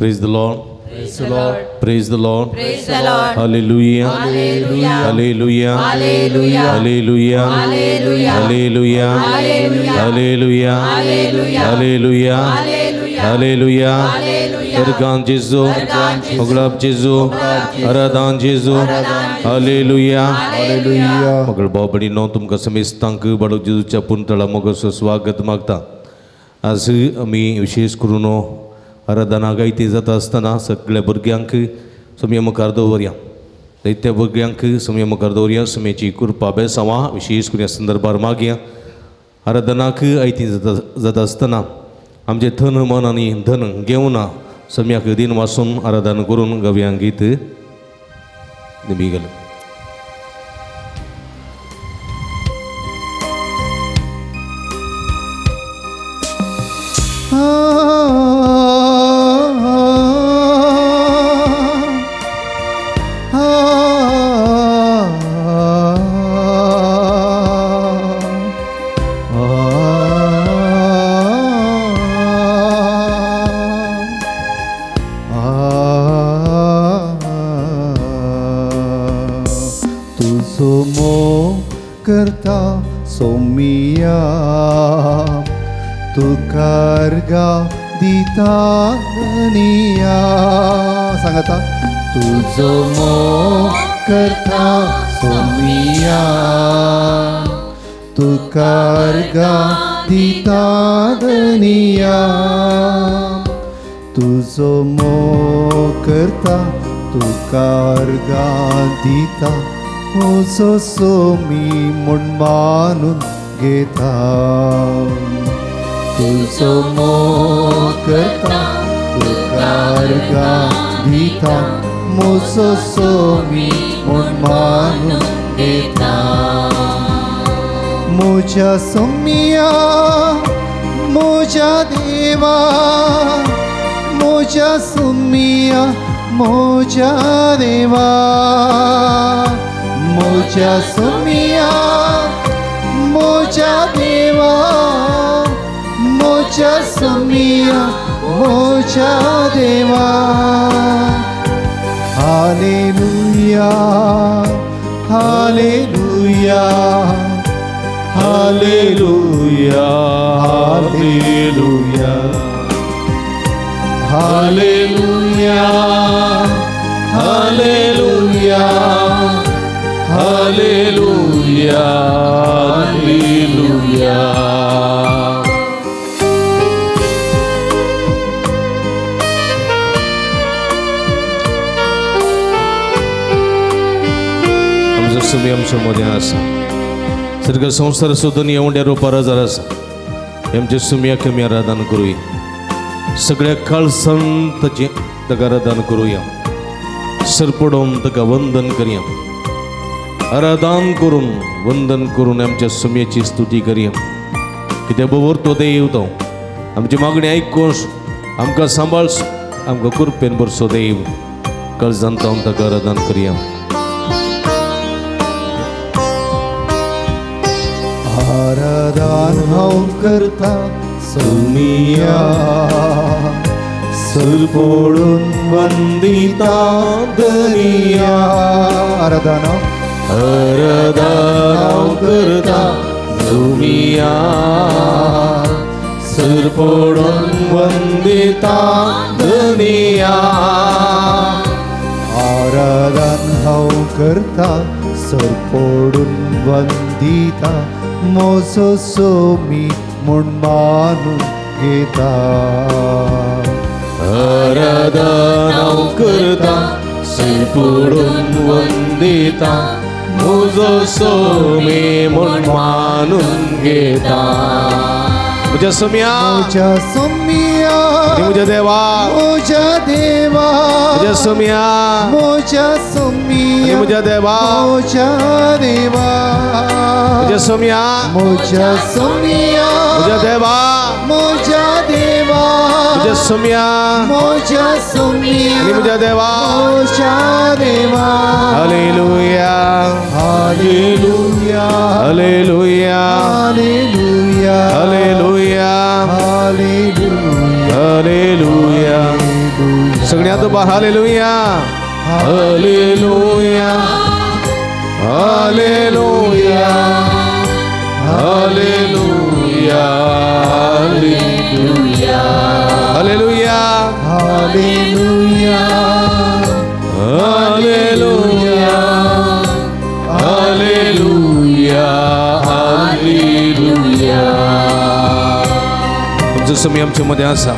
Praise the Lord. Praise the Lord. Praise the Lord. Praise the Lord. Hallelujah. Hallelujah. Hallelujah. Hallelujah. Hallelujah. Hallelujah. Hallelujah. Hallelujah. Hallelujah. Hallelujah. Hallelujah. Hallelujah. Hallelujah. दरगान जेजू, मगळाप जेजू, आराधान जेजू. Hallelujah. Hallelujah. मगळ भाव भयणीनो, तुमकां समेस्तांक बाळक जेजूच्या पुंतळा मोगाचो स्वागत मागता. आज आमी विशेष करून आराधना गायती जाता आसतना सगळ्या भुरग्यांक सुमये मुखार दवरया, जायत्या भुरग्यांक सुमये मुखार दवरया. सुमयेची कृपा बेसांवा विशेष करून ह्या संदर्भार मागया. आराधनाक आयती जाता आसतना आमचें धन मन आनी धन घेवन सम्याक दिन वासून आराधना करून गव्यांक गीत निमी गेलें. दितानिया सांगता तुझो मोग करता सोमिया तुकार गा दिता धनिया तुझो मोग करता तुकार गा दिता म्हजो सोमी म्हूण मानून घेता तुझो मोग करता तुकार गा दिता म्हजो सोमी म्हूण मानून घेता. म्हज्या सोमिया म्हज्या देवा म्हज्या सोमिया म्हज्या देवा म्हज्या सोमिया म्हज्या देवा म्हज्या सोमिया म्हज्या देवा. Hallelujah hallelujah hallelujah hallelujah hallelujah hallelujah hallelujah hallelujah. आमचो आमच्या मदें आसा, सर्ग संवसार सोदून येवड्या रुपार हजार आसा. आमच्या सुमयाक आमी आराधना करुया, सगळ्या काळसान ताचें ताका आराधना करुया, सरपडोवन ताका वंदन करया, आराधन करून वंदन करून आमच्या सुमयेची स्तुती करया. कित्याक बवर तो देव तो आमची मागणी आयकून आमकां सांबाळ, आमकां कृपेन भरसो देव. काळजान ताका आराधना करया. आराधन हांव करता सोमिया सरपोडून वंदिता दरिया. आराधन आराधन हांव करता सोमिया सरपोडून वंदिता दरिया. आराधन हांव करता सरपोडून वंदिता म्हजो सोमी म्हूण मानून घेता. आराधन हांव करता सरपोडून वंदिता म्हजो सोमी म्हूण मानून घेता. म्हज्या सोमिया म्हज्या सोमिया म्हज्या देवा म्हज्या देवा म्हज्या सोमिया म्हज्या सोमिया म्हज्या देवा म्हज्या देवा म्हज्या सोमिया म्हज्या सोमिया म्हज्या देवा म्हज्या देवा म्हज्या सोमिया म्हज्या सोमिया म्हज्या देवा म्हज्या देवा. Hallelujah hallelujah hallelujah hallelujah hallelujah hallelujah hallelujah. सगळ्यांत बा hallelujah hallelujah hallelujah hallelujah hallelujah hallelujah hallelujah hallelujah hallelujah. आमचो समी आमचे मध्ये आसा.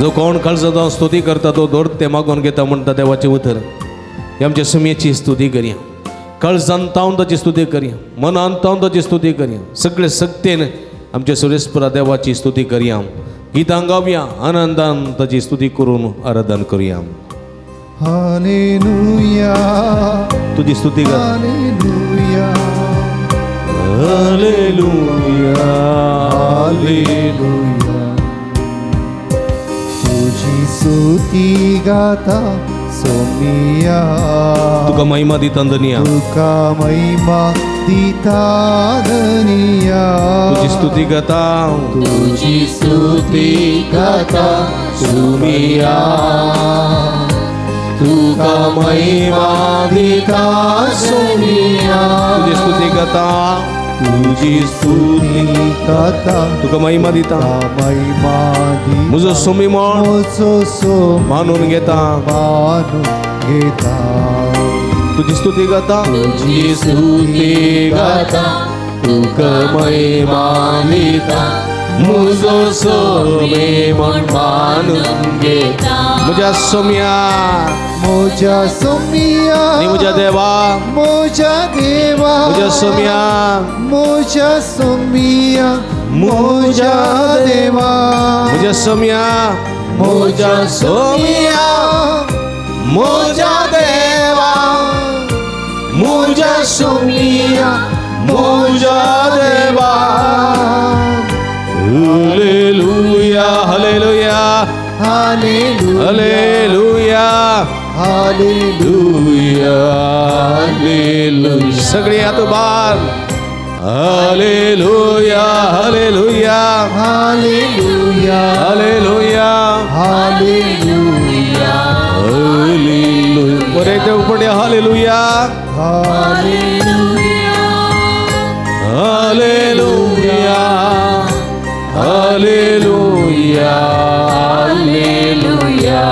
जो कोण काळजांत स्तुती करता तो धोर ते मागून घेता म्हणटा देवाचें उतर. आमच्या समियाची स्तुती करया, काळजान तावन ताची स्तुती करया, मनान तावन ताची स्तुती करया, सगळे सक्तेन आमच्या सुरेशपुरा देवाची स्तुती करया, गितां गावया, आनंदान ताची स्तुती करून आराधन करया. हालेलुया तुजी स्तुती कर. Hallelujah hallelujah hallelujah. तुजी स्तुती गाता सोमिया, तुका महिमा दिता धनिया, तुका महिमा दिता धनिया. तुजी स्तुती गाता, तुजी स्तुती गाता सोमिया, तुका महिमा दिता सोमिया. तुजी स्तुती गाता, तुजी स्तुती गाता, तुका महिमा दिता, महिमा दिता. म्हजो सोमी म्हण मानून घेता, मानून घेता. तुजी स्तुती गाता, तुजी स्तुती गाता, तुका महिमा दिता, म्हजो सोमी म्हण मानून घेता. म्हज्या सोम्या, म्हज्या सोमिया, आनी म्हज्या देवा, म्हज्या देवा, म्हज्या सोम्या, म्हज्या सोमिया, म्हज्या देवा, म्हज्या सोम्या, म्हज्या सोमिया, म्हज्या देवा, म्हज्या सोमिया, म्हज्या देवा. Hallelujah hallelujah hallelujah hallelujah hallelujah. सगळे हात उबार. Hallelujah hallelujah hallelujah hallelujah hallelujah hallelujah. बरे ते उपडे hallelujah hallelujah hallelujah hallelujah hallelujah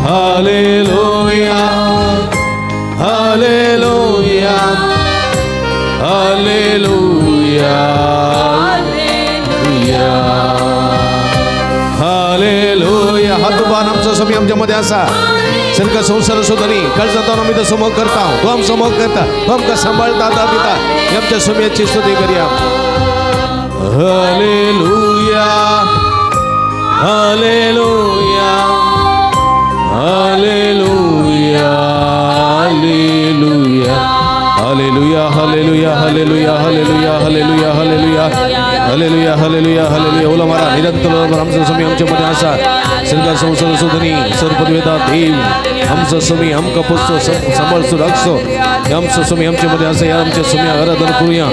hallelujah hallelujah hallelujah hallelujah. हात उबार. आमचो समी आमच्या मध्ये आसा. सरकार संसार सुधरी काळजांत आमी तो समोग करता, तो आम समोग करता, तो आमकां सांबाळता, आदार दिता. आमच्या समियाची स्तुती करया. Hallelujah hallelujah hallelujah hallelujah hallelujah hallelujah hallelujah hallelujah hallelujah hallelujah hallelujah hallelujah hallelujah. Ola मारा निरंतर आमचो समी आमच्या मध्ये आसा. सरकार संसार सुधनी सर्वपदवेदा देव आमचो समी आमकां पोसचो, सांबाळचो, राखचो. आमचो समी आमच्या मध्ये आसा. ह्या आमच्या समी आराधन करुया.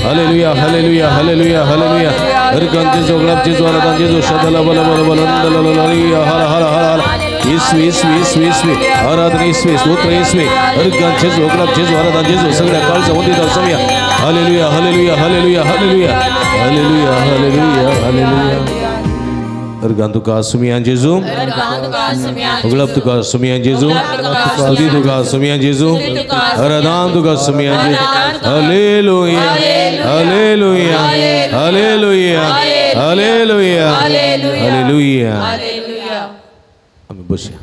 Hallelujah hallelujah hallelujah hallelujah. हरकान जेजू गुलाब जेजू आराधन जेजू शदला बल बल बल हर हर हर हर. येसवे येसवे येसवे येसवे आराधना येसवे स्तोत्र येसवे. हरकान जेजू गुलाब जेजू आराधन जेजू. सगळ्या काळचा वंदिता समीया. Hallelujah hallelujah hallelujah hallelujah hallelujah hallelujah hallelujah. अर्गान तुका सुमियान जेजू, उगळप तुका सुमियान जेजू, स्तुती तुका सुमियान जेजू, आराधन तुका सुमियान जेजू. Hallelujah hallelujah hallelujah hallelujah hallelujah. आमी बसया.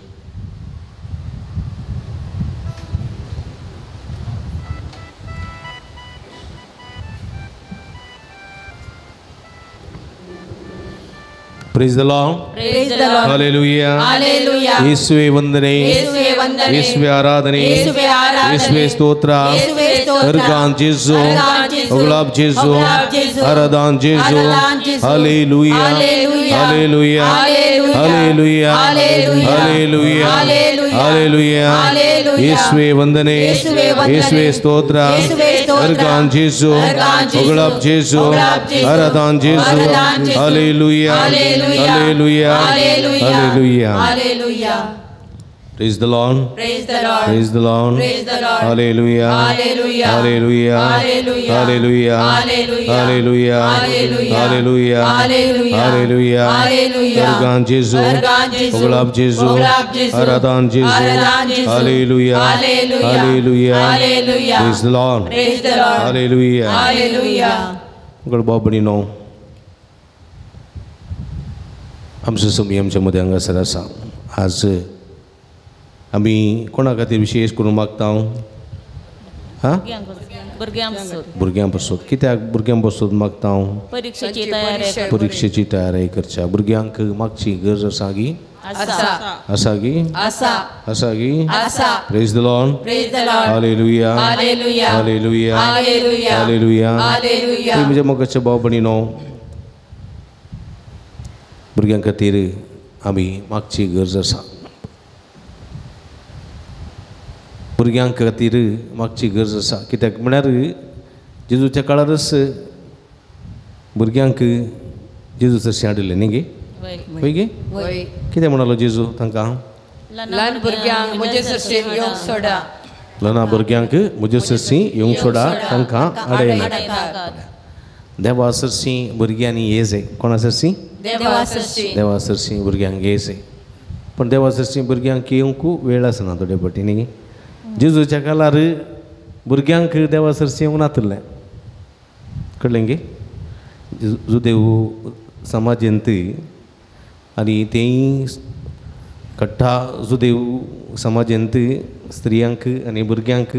Praise the Lord. Praise the Lord. Hallelujah. Hallelujah. ಯೇಸುವೇ ವಂದನೆ, ಯೇಸುವೇ ವಂದನೆ, ಯೇಸುವೇ ಆರಾಧನೆ, ಯೇಸುವೇ ಆರಾಧನೆ, ಯೇಸುವೇ ಸ್ತೋತ್ರ, ಯೇಸುವೇ ಸ್ತೋತ್ರ, ಹರ್ಗಾನ್ ಜೇಸು, ಉಗ್ಲಾಬ್ ಜೇಸು, Aradhan ಜೇಸು. Hallelujah hallelujah hallelujah hallelujah hallelujah येशुवे वंदने येशुवे स्तोत्र अर्गान जेसू होगळाप जेसू आराधन Jezu hallelujah hallelujah hallelujah hallelujah. Praise the Lord. Praise the Lord. Praise the Lord. Praise the Lord. Hallelujah. Hallelujah. Hallelujah. Hallelujah. Hallelujah. Hallelujah. Hallelujah. Hallelujah. Hallelujah. Hallelujah. Hallelujah. Hallelujah. अर्गान जेसू अर्गान जेसू होगळाप जेसू होगळाप जेसू आराधन जेसू आराधन Jezu hallelujah hallelujah hallelujah hallelujah. Praise the Lord. Praise the Lord. Hallelujah. Hallelujah. गड बाबणीनो आमचो समी आमच्या मध्ये हांगासर आसा. आज आमी कोणा खातीर विशेष करून मागता हां भुरग्यां पासून. कित्याक भुरग्यां पासून मागता? परिक्षेची तयारी करच्या. भुरग्यांक मागची गरज आसा गी? आसा गी? आसा गी? Praise the Lord. Praise the Lord. Hallelujah hallelujah hallelujah hallelujah hallelujah hallelujah. म्हज्या मोगाच्या भाव भयणीनो भुरग्यां खातीर आमी मागची गरज आसा. भुरग्यां खातीर मागची गरज आसा. कित्याक म्हळ्यार जेजूच्या काळारच भुरग्यांक जेजू सरशी हाडिल्लें न्ही गे? वय गे? कितें म्हणालो जेजू तांकां? ल्हान भुरग्यांक म्हजे सरशी येवंक सोडा. ल्हान भुरग्यांक म्हजे सरशी येवंक सोडा, तांकां आडयनाकात. देवा सरशी भुरग्यांनी ये जाय. कोणा सरशी? देवा सरशी. देवा सरशी भुरग्यांक ये जाय. पूण देवा सरशी भुरग्यांक येवंक वेळ आसना थोडे फावटी न्ही. जेजूच्या काळार भुरग्यांक देवा सरशी येवंक नातलें. कळ्ळें गे? जुदेव समाजेंत आनी तेंय कट्टा जुदेव समाजेंत स्त्रियांक आनी भुरग्यांक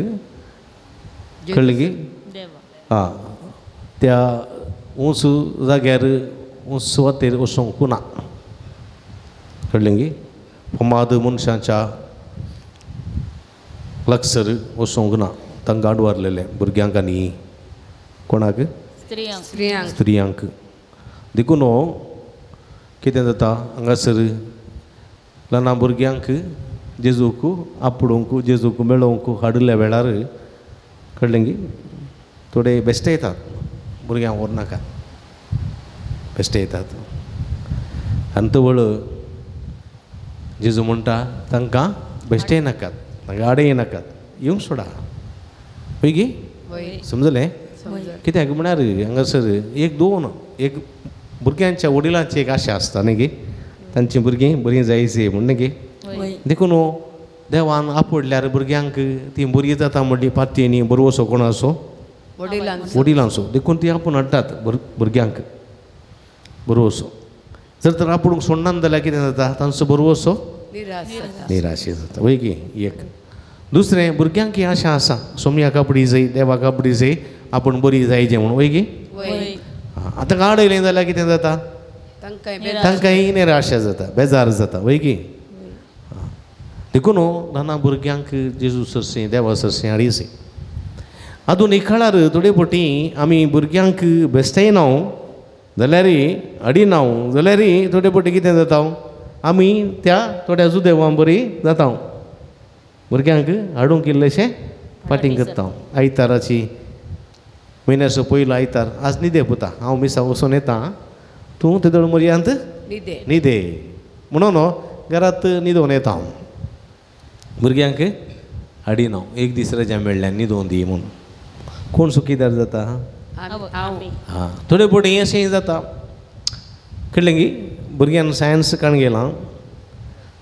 कळ्ळें गे? आं त्या ऊंच जाग्यार ऊंच सुवातेर वचोंक ना. कळ्ळें गे? फामाद मनशांच्या लागसर वचोंक ना. तांकां आडवारलेलें भुरग्यांक आनी कोणाक? स्त्रियांक. देखून कितें जाता हांगासर ल्हान भुरग्यांक जेजूक आपडोवंक जेजूक मेळोवंक हाडिल्ल्या वेळार कळ्ळें गी? थोडे बेश्टे येतात भुरग्यांक व्हरनाका, बेश्टे येतात. आनी तवळ जेजू म्हणटा तांकां बेश्टे नाकात, तांकां आडय नाकात, येवंक सोडा. वय गी? समजलें? कित्याक म्हळ्यार हांगासर एक दोन एक भुरग्यांच्या वडिलांची एक आशा आसता न्ही गे? तांची भुरगीं बरीं जायची म्हूण न्ही गे? देखून देवान आपडल्यार भुरग्यांक तीं भुरगीं जाता म्हणली पातयेनी बरवसो कोणाचो? वडिलांचो. देखून ती आपूण हाडटात भुरग्यांक बरवसो. जर तर आपूण सोडनान जाल्यार कितें जाता? तांचो बरवसो निराशे जाता. वय गी? एक दुसरें भुरग्यांक ही आशा आसा सोमया कापडी जाय देवा कापडी जाय आपूण बरी जायचें म्हूण. वय गी? आतां गाड येयलें जाल्यार कितें जाता? तांकांय निराशा जाता, बेजार जाता. वय गी? देखून ल्हान भुरग्यांक जेजू सरशी देवा सरशी हाडीसे. आधुनीक काळार थोडे फावटी आमी भुरग्यांक बेश्टेय ना जाल्यार हाडिना जाल्यार थोडे फावटी कितें जाता आमी त्या थोड्या जुदेवां बरी जाता. भुरग्यांक हाडूंक इल्लेशें फाटीं करता. आयताराची म्हयन्याचो पयलो आयतार आज न्हिदे पुता, हांव मिसा वचून येता, तूं तेदोळ मर्यांत न्हिदे म्हणून घरांत न्हिदोवन येता हांव. भुरग्यांक हाडिना, एक दीस रजा मेळ्ळ्या न्हिदोवन दी म्हूण. कोण सुखीदार जाता? हां थोडे फावटी अशें जाता. कळ्ळें गी? भुरग्यान सायन्स काण गेलां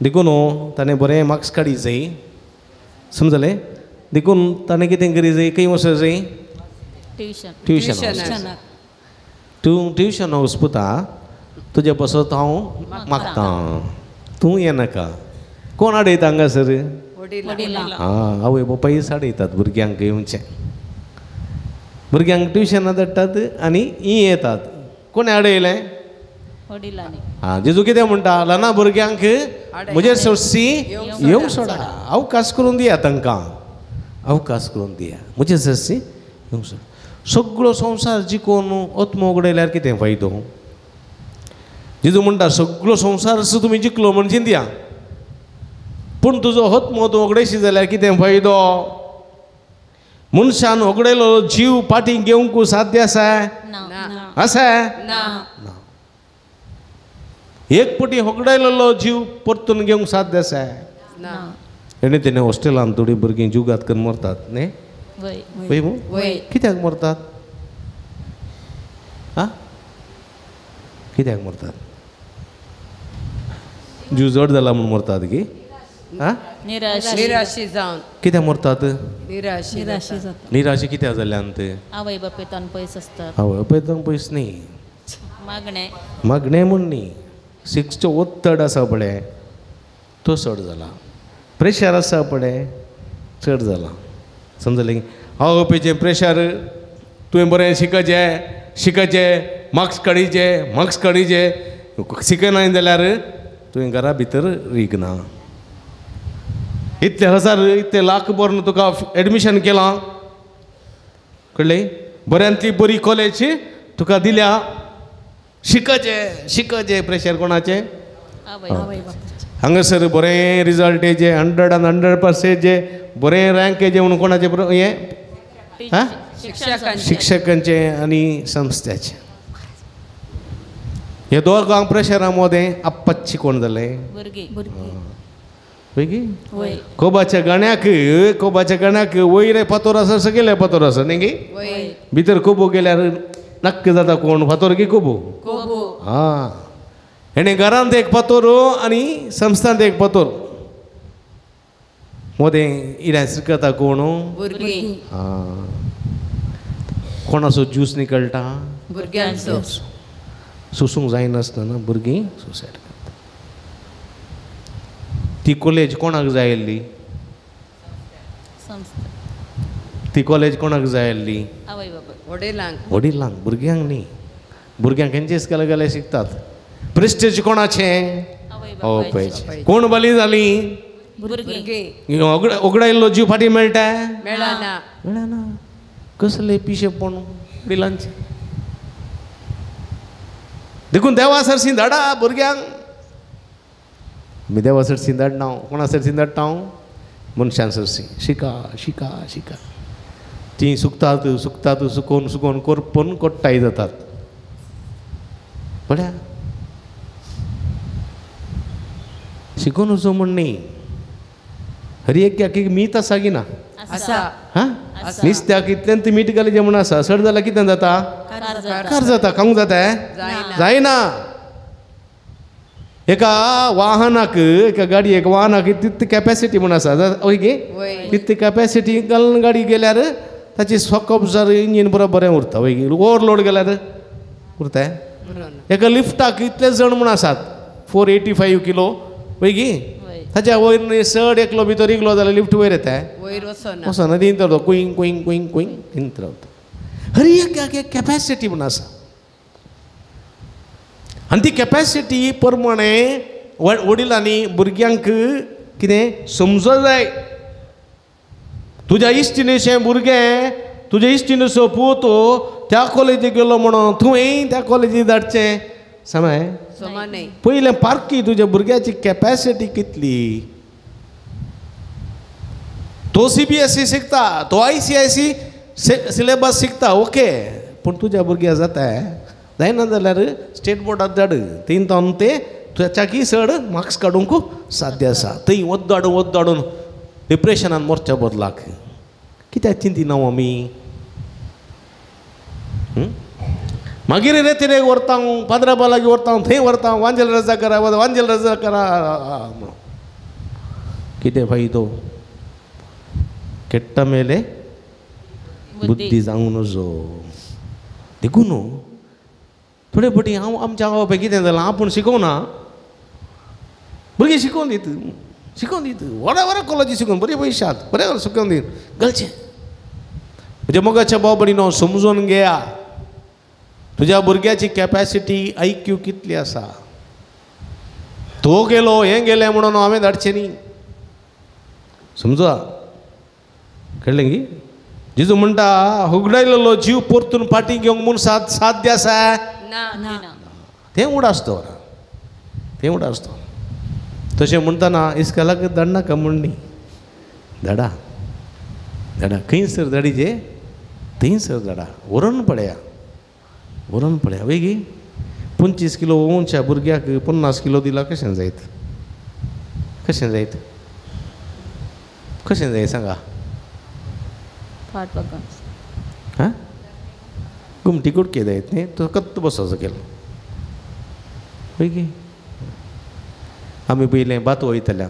देखून ताणें बरें मार्क्स काडी जाय. समजलें? देखून ताणें कितें करी जाय? खंय वचूंक जाय? ट्युशन. तूं ट्युशन वचपुता तुजे पासत हांव मागतां, तूं येनाका. कोण हाडयता हांगासर? आं आवय बापायच हाडयतात भुरग्यांक येवचें. भुरग्यांक ट्युशनां धाडटात आनी हीं येतात. कोणें हाडयलें? आं जेजू कितें म्हणटा? ल्हान भुरग्यांक म्हजे सरशी येवंक सोडा, अवकाश करून दिया तांकां, अवकाश करून दिया म्हजे सरशी येवंक सोडा. सगळो संवसार जिखून आत्मो उगडयल्यार कितें फायदो? जेजू म्हणटा सगळो संवसार तुमी जिखलो म्हण चिंतया, पूण तुजो हत्मो तूं होगडेशी जाल्यार कितें फायदो? मनशान होगडेलो जीव पाटी घेवंक साध्य आसा? आसा ना. एक पटी होगडायलेलो जीव परतून घेवंक साध्य आसा? हेणे तेणे हॉस्टेलान थोडीं भुरगीं जुगात करून मरतात न्ही? वय मू? कित्याक मरतात? आं, कित्याक मरतात? जीव जड जाला म्हूण मरतात की? आं, निराशी जावन. कित्याक मरतात? निराशी. निराशी कित्याक जाल्यान ते? आवय बापायतान पयस आसतात. आवय बापायतान पयस न्ही, मागणें मागणें म्हूण न्ही, शिक्षचो ओत्तड आसा पळय तो चड जाला, प्रेशर आसा पळय चड जाला. समजलें? आवय बापायचें प्रेशर, तुवें बरें शिकचें शिकचें, मार्क्स काडीचे मार्क्स काडीचे, शिकना जाल्यार तुवें घरा भितर रिगना. इतले हजार इतले लाख भरून तुका एडमिशन केलां, कळ्ळें? बऱ्यांतली बरी कॉलेज तुका दिल्या, शिकचें शिकचें, प्रेशर कोणाचें? हांगासर बरें रिजल्ट येचे, 100% जे बरें रँक येचे म्हणून कोणाचें हें? हां, शिक्षकांचें आनी संस्थेचें. हे दोगांक प्रेशरा मदें आपच्ची कोण जालें? भुरगीं. कोबाच्या गाण्याक, कोबाच्या गाण्याक वयर फातोर आसा, सकयले फातोर आसा न्ही गी? भितर कोबो गेल्यार नक्की जाता कोण फातोर की कोबो? हां, हेणें घरांत एक फातोर आनी संस्थांत एक फातोर, मदें इरें शिकता कोण? भुरगीं. हां, कोणाचो ज्यूस निकळटा? भुरग्यांचो. सोसूंक जायनासतना भुरगीं सुसायड करता. ती कॉलेज कोणाक जाय आसली? ती कॉलेज कोणाक जाय आसली? वडिलांक. वडिलांक, भुरग्यांक न्ही. भुरग्यांक खंयचे स्कूलाक गेल्यार शिकतात. प्रेस्टेज कोणाचें? आवय बापायचें. कोण बली जाली? भुरगीं. ओगडायल्लो जीव फाटीं मेळटा? मेळना. मेळना. कसलें पिशेपण वडिलांचें. देखून देवा सरशीं धाडा भुरग्यांक. आमी देवा सरशीं धाडना, कोणा सरशीं धाडटा? मनशां सरशीं. शिका शिका शिका, तीं सुकतात सुकतात, सुकोवन सुकोवन कोरपून कोट्टाय जातात. पळया, शिकोवन वचो म्हूण न्ही, हर एक मीठ आसा की ना? हां, नुस्त्याक इतल्यान ती मीठ घालीचें म्हूण आसा, चड जाल्यार कितें जाता? कार जाता. खावंक जाता? जायना. एका वाहनाक, एका गाडयेक वाहनाक तितली कॅपेसिटी म्हूण आसा, हय गे? तितली कॅपेसिटी घालून गाडी गेल्यार ताची शॉक ऑब्जर इंजीन बरोबर बरें उरता, हय गे? ओवरलोड गेल्यार उरता. एका लिफ्टाक इतले जण म्हूण आसात, 485 किलो, हय गे? ताच्या वयर चड एकलो भितर इकलो जाल्यार लिफ्ट वयर येता, वचना, तीन रावता, कुईंग कुईंग कुईंग कुईंग तीन रावता. हर एक कॅपेसिटी म्हूण आसा आनी ती कॅपेसिटी प्रमाणे वडिलांनी भुरग्यांक कितें समजो जाय. तुज्या इश्टिणीचें भुरगें, तुज्या इश्टिणीचो पूत त्या कॉलेजीक गेलो म्हणून तुवें त्या कॉलेजीक धाडचें समय पयलें पारखी तुज्या भुरग्याची कॅपेसिटी कितली. तो CBSE शिकता, तो ICIC syllabus शिकता, ओके, पूण तुज्या भुरग्या जाता जायना जाल्यार स्टेट बोर्डाक धाड, तीन तावन ते तुज्याच्याकी चड मार्क्स काडूंक साध्य आसा. थंय वद्दाडून वद्दाडून डिप्रेशनान मरच्या बदलाक कित्याक चिंतिना आमी? मागीर रे तिरेक व्हरता, पाद्राबा लागीं व्हरता, थंय व्हरता, वांजेल रजा करा, वांजेल रजा करा म्हणून कितें फायदो? केट्टा मेले बुद्धी जावं नजो. देखून थोडे फावटी हांव आमच्या आवय बापाय कितें जालां, आपूण शिकोवना, भुरगीं शिकोवन दित शिकोवन दित, व्हडा व्हडा कॉलेजी शिकोवन बरे पयशात बरें शिकोवन दित घालचें. म्हज्या मोगाच्या भाव भयणीनो, समजून घेया तुज्या भुरग्याची कॅपेसिटी IQ कितली आसा. तो गेलो हें गेलें म्हणून हांवें धाडचें न्ही, समजा कळ्ळें की? जेजू म्हणटा हुगडायलेलो जीव परतून फाटीं घेवंक म्हूण साध्य आसा? तें उडास दवर, तें उडास दवर. तशें म्हणटना इस्कॉलाक धाडनाका म्हूण न्ही, धाडा धाडा खंयसर धाडीचे थंयसर धाडा, व्हरून पळया व्हरून पळया. वेगी 25 किलो उंच्या भुरग्याक 50 किलो दिला कशें जायत, कशें जायत, कशें जायत सांगा? हां गुमटी कुडके जायत न्ही, तो कत्त बसो सकयल. वेगी आमी पयलें भात वयतल्या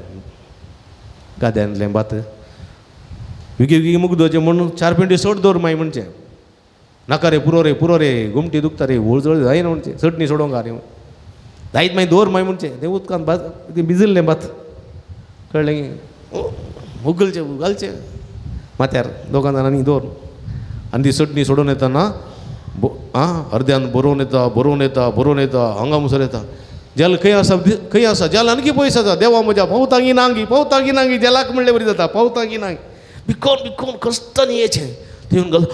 गाद्यांतलें भात विगी विगी मुगदोचें म्हणून 4 पिंडी सोड दवर मागीर म्हणचें, नाका रे पुरो रे पुरो रे गुमटी दुखता रे वळजळ जायना म्हणचें, चटणी सोडोवंक रे जायत मागीर दवर मागीर म्हणचें. तें उदकान भात तें भिजिल्लें भात कळ्ळें उगलचें घालचें माथ्यार दोगां जाणांनी दवर. आनी ती चटणी सोडून येतना आं अर्द्यान बरोवन येता बरोवन येता बरोवन येता हांगा मुसर येता. जेल खंय आसा खंय आसा जेल आणखी पयस आसा. देवा म्हज्या पावता की नांगी पावता की नांगी जेलाक म्हणले बरी जाता पावता की नांगी बिकोन बिकोन कश्टांनी येचें येवन घाल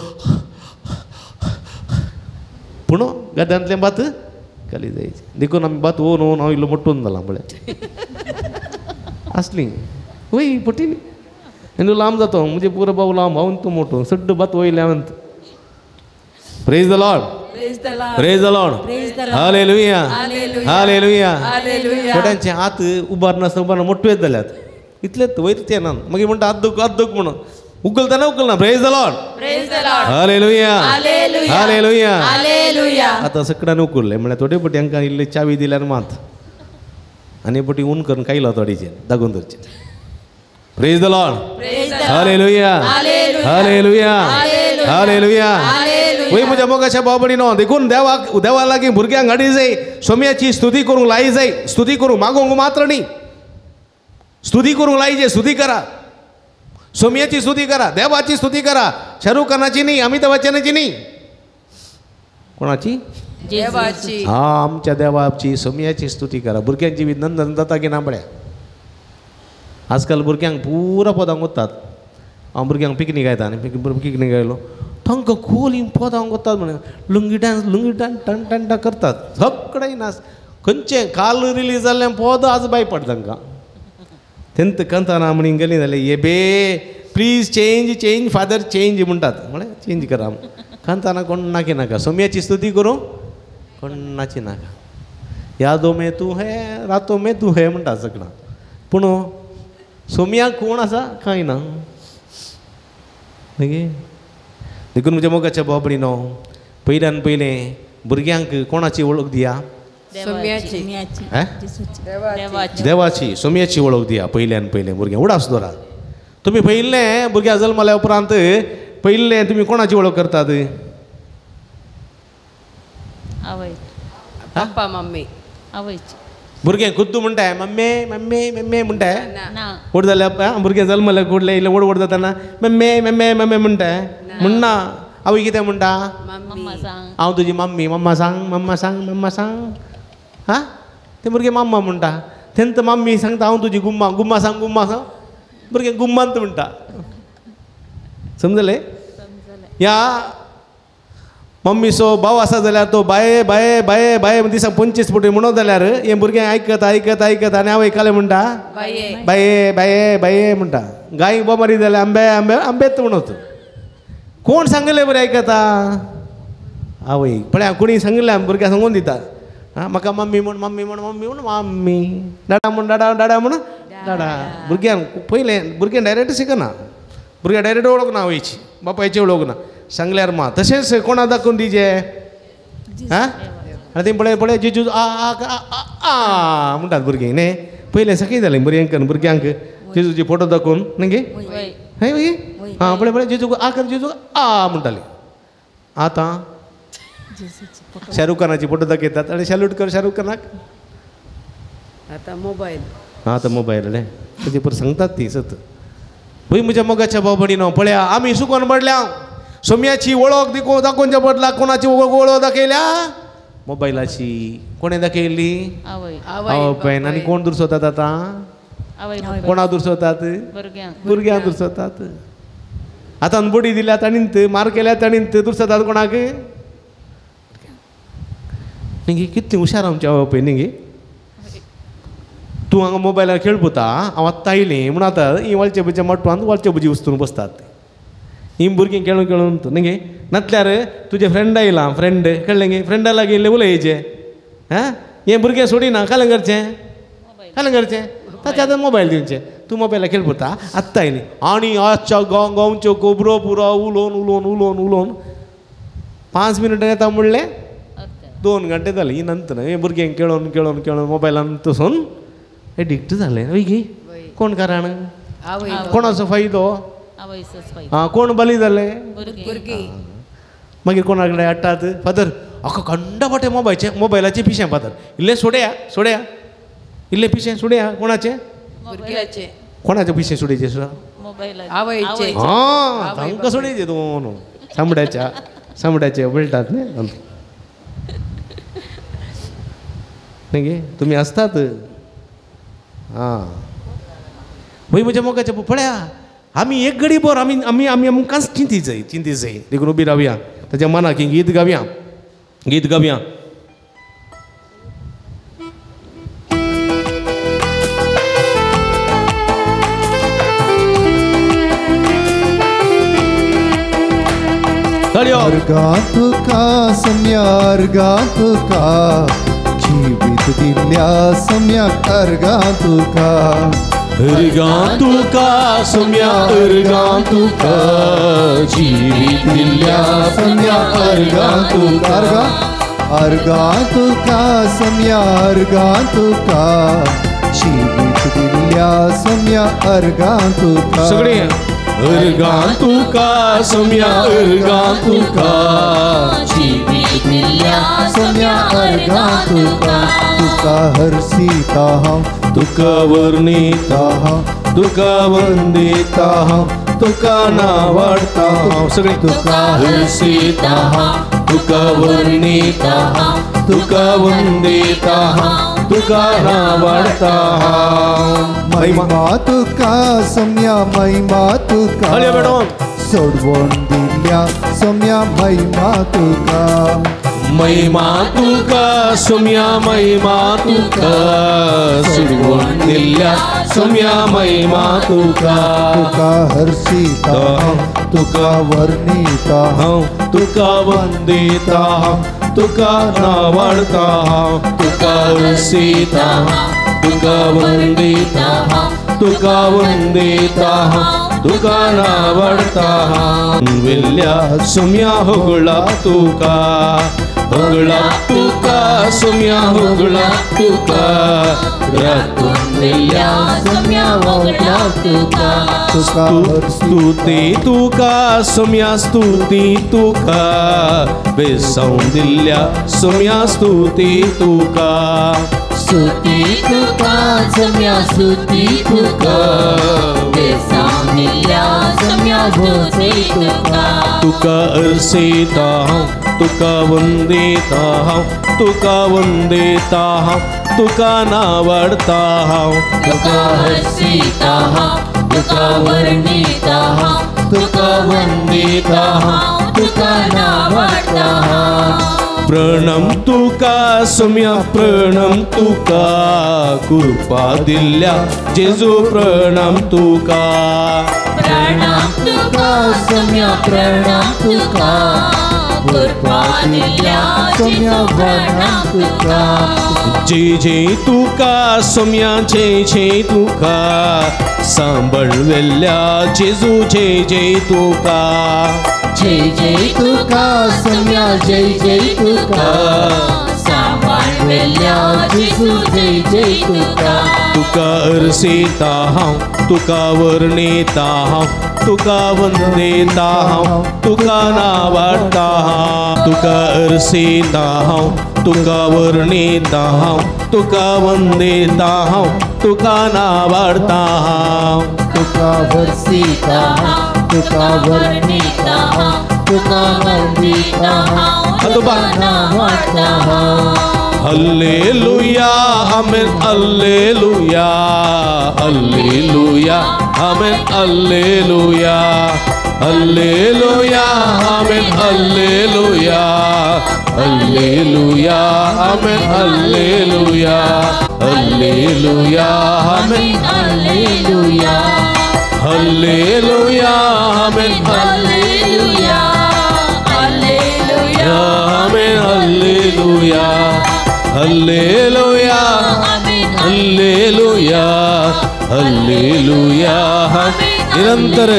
पूण गाद्यांतलें भात खाली जायचें. देखून आमी भात ओन ओन हांव इल्लो मोटून जाला म्हळ्यार आसली वय पटी न्ही लांब जाता म्हणजे पुरो बाबू लांब हांव तूं मोटो सड्ड भात वयलें हांवें. Praise the Lord. Praise the Lord. Hallelujah. Hallelujah. थोड्यांचे हात उबार नासतना उबार मोटवेच जाल्यात इतलेच वयर ते ना मागीर म्हणटा हात दुख हात दुख म्हणून उखलतना उखलना. Praise the Lord. Hallelujah. Hallelujah. आतां सगळ्यान उखल्लें म्हळ्यार थोडे पटी हांकां इल्ली चावी दिल्यार मात आनी पटी ऊन करून कायलो थोडीचेर दागून धरचें. Praise the Lord. Hallelujah. Hallelujah. Hallelujah. वय म्हज्या मोगाच्या भाव न्हू देखून देवाक देवा लागीं भुरग्यांक हाडी जाय, सोम्याची स्तुती करूंक लाय जाय. स्तुती करूंक मागोवंक मात्र न्ही, स्तुती करूंक लायचे. स्तुती करा, सोम्याची स्तुती करा, देवाची स्तुती करा. शाहरुख खानाची न्ही, अमिताभ बच्चनाची न्ही, कोणाची? देवाची. हा आमच्या देवाची सोम्याची स्तुती करा. भुरग्यांची बी नंदन जाता की ना पळया. आजकाल भुरग्यांक पुरा पदांक वतात. हांव भुरग्यांक पिकनीक आयता आनी पिकनीक आयलो तांकां खोली पदांक वतात म्हण लुंगी डांस लुंगी डांस टन टन टन करतात सगळे नाच. खंयचें काल रिलीज जाल्लें पद आज बाय पड तांकां. तेंत कंताना म्हणी गेली जाल्यार ये बे please change change father change म्हणटात. म्हळ्यार चेंज करा कांताना कोणाकी नाका. सोम्याची स्तुती करूं कोणाची नाका. यादो में तूं है रातो में तूं है म्हणटा सगळां. पूण सोम्या कोण आसा कांय ना. मागीर देखून म्हज्या मोगाच्या बाबडी न्हू पयल्यान पयलें भुरग्यांक कोणाची वळख दिया? देवाची सोम्याची वळख दिया पयल्यान पयलें भुरग्यांक. उडास दवरा तुमी पयलें भुरग्यां जल्मल्या उपरांत पयलें तुमी कोणाची वळख करतात? Papa mummy. भुरगें खुद्द म्हणटाय मम्मी मम्मी मम्मी म्हणटाय. व्हड जाल्यार भुरगें जल्मलें कुडलें इल्लें व्हड व्हड जाताना मम्मी मम्मी मम्मी म्हणटाय म्हणना. आवय कितें म्हणटा? हांव तुजी मम्मी मम्मा सांग मम्मा सांग मम्मा सांग. हां तें भुरगें मम्मा म्हणटा. तेंत मम्मी सांगता हांव तुजी गुम्मा गुम्मा सांग गुम्मा सांग. भुरगें गुम्मांत म्हणटा. समजलें? ह्या मम्मीचो भाव आसा जाल्यार तो बाये बाये बाये बाये दिसा 25 पटी म्हणत जाल्यार हें भुरगें आयकत आयकत आयकत आनी आवय कालें म्हणटा बाये बाये बाये म्हणटा. गाय उबो मारी जाल्यार आंबे आंबे आंबेत म्हणत. कोण सांगलें बरें आयकता? आवय. पळया कोणी सांगलें भुरग्यां सांगून दिता. आं म्हाका मम्मी म्हण मम्मी म्हण मम्मी म्हण मम्मी डाडा म्हण डाडा डाडा म्हण डाडा. भुरग्यांक पयलें भुरगें डायरेक्ट शिकना. भुरग्यां डायरेक्ट वळख ना आवयची बापायची वळख ना. सांगल्यार मा तशेंच कोणा दाखोवन दिजे. हां आनी तें पळय पळय जेजू आ आ आ म्हणटात भुरगीं न्ही. पयलें सकाळी जालें भुरग्यांक भुरग्यांक जेजूची फोटो दाखोवन न्ही हय हां पळय पळय जेजू आ कर जेजू आ म्हणटाली. आतां शाहरुख खानाची फोटो दाखयतात आनी सॅल्यूट कर शाहरुख खानाक. आतां मोबायल. हां आतां मोबायल न्ही ताजे पर सांगतात ती सत. पळय म्हज्या मोगाच्या भाव भयणीनो पळया आमी सुकोन पडल्या. सोम्याची वळख दिको दाखोवच्या बदला कोणाची वळख दाखयल्या? मोबायलाची. कोणें दाखयली? आवय. आनी कोण दुरसोतात आतां? कोणा दुरसोतात? भुरग्यांक दुरसोतात. आतां बडी दिल्या ताणींत मार केल्या ताणींत दुरसोतात कोणाक? न्ही कितली हुशार आमची आवय न्ही. तूं हांगा मोबायलार खेळपुता हांव आत्तां आयलें म्हूण आतां ही वाळचे भुरगे मटवान वाळचे भुरगीं वचून बसतात ही भुरगीं खेळून खेळून न्ही गे नातल्यार तुजें फ्रेंड आयलां फ्रेंड कळ्ळें गे फ्रेंडा लागीं इल्लें उलयचें आं हें भुरगें सोडिना कालें करचें कालें करचें ताच्या आतां मोबायल दिवचें तूं मोबायलार खेळपुता आत्तां आयली आनी आजच्या गांव गांवच्यो गोबरो पुरो उलोवन उलोवन उलोवन उलोवन 5 मिनटां येता म्हणलें 2 घंटे जाले ही नंतर हें भुरगें खेळोन खेळोन खेळोन मोबायलान तसून एडिक्ट जालें हय गी कोण कारण कोणाचो फायदो आं कोण बली जालें मागीर कोणा कडेन हाडटात फादर आका कंडा फाटे मोबायचे मोबायलाचें पिशें फादर इल्लें सोडया सोडया इल्लें पिशें सोडया कोणाचें कोणाचें पिशें सोडयचें सुद्दां आं तांकां सोडयचें दोन चामड्याच्या चामड्याचे मेळटात न्ही न्ही गे तुमी आसतात आं भंय म्हज्या मोगाचे पळया आमी एक घडी भर आमी आमी आमी आमकांच चिंती जाय चिंती जाय देखून उबी रावया ताच्या मनाक गीत गावया गीत गावया. अर्गां तुका सम्या अर्गां तुका जिवीत दिल्ल्या सम्याक अर्गां तुका अर्गां तुका सम्या अर्गां तुका जिवीत दिल्ल्या सम्या अर्गां तुका अर्गां तुका सम्या अर्गां तुका जिवीत दिल्ल्या सम्या अर्गां तुका सगळीं अर्गां तुका सम्या अर्गां तुका जिवीत दिल्ल्या सम्या अर्गां तुका तुका हर्षिता हांव तुका वर्णिता हांव तुका वंदिता हांव तुका नावाडता हांव सगळीं तुका हर्षिता हांव तुका वर्णिता हांव तुका वंदिता हांव तुका नावाडता हांव. महिमा तुका सम्या महिमा तुका सोडवण दिल्या सम्या महिमा तुका महिमा तुका सम्या महिमा तुका सोडवण दिल्या सम्या महिमा तुका तुका हर्षिता हांव तुका वर्णिता हांव तुका वंदिता हांव तुका नावाडता हांव तुका हर्षिता हांव तुका वंदिता हांव तुका वंदिता हांव तुका नावाडता हांव. वेल्या सुम्या होगळा तुका होगळा तुका सुम्या होगळा तुका राखून वेल्या सम्या होगळा तुका स्तुती तुका सुम्या स्तुती तुका बेसावून दिल्ल्या सुम्या स्तुती तुका स्तुती तुका सम्या स्तुती तुका बेसावून दिल्ल्या सम्या स्तुती तुका तुका अर्षिता हांव तुका वंदिता हांव तुका वंदिता हांव तुका नावाडता हांव तुका हर्षिता हांव तुका वर्णिता हांव तुका वंदिता हांव तुका नावाडता हांव. प्रणम तुका सुम्या प्रणम तुका कृपा दिल्ल्या जेजू प्रणम तुका प्रणाम तुका सम्या प्रणाम तुका कृपा दिल्ल्या जेजू प्रणाम तुका जय जय तुका सुम्या जय जय तुका सांबळ वेल्ल्या जेजू जय जय तुका जय जय तुका सम्या जय जय तुका सांबाळ वेल्ल्या जेजू जय जय तुका तुका अर्षिता हांव तुका वर्णिता हांव तुका वंदिता हांव तुका नावाडता हांव तुका अर्षिता हांव तुका वर्णिता हांव तुका वंदिता हांव तुका नावाडता हांव तुका हर्षिता हांव तुका वर्णिता हांव तुका वंदिता हांव तुका नावाडता हांव. Hallelujah amen hallelujah hallelujah amen hallelujah hallelujah amen hallelujah hallelujah amen hallelujah. Hallelujah amen hallelujah hallelujah amen hallelujah hallelujah amen hallelujah hallelujah hallelujah hallelujah निरंतर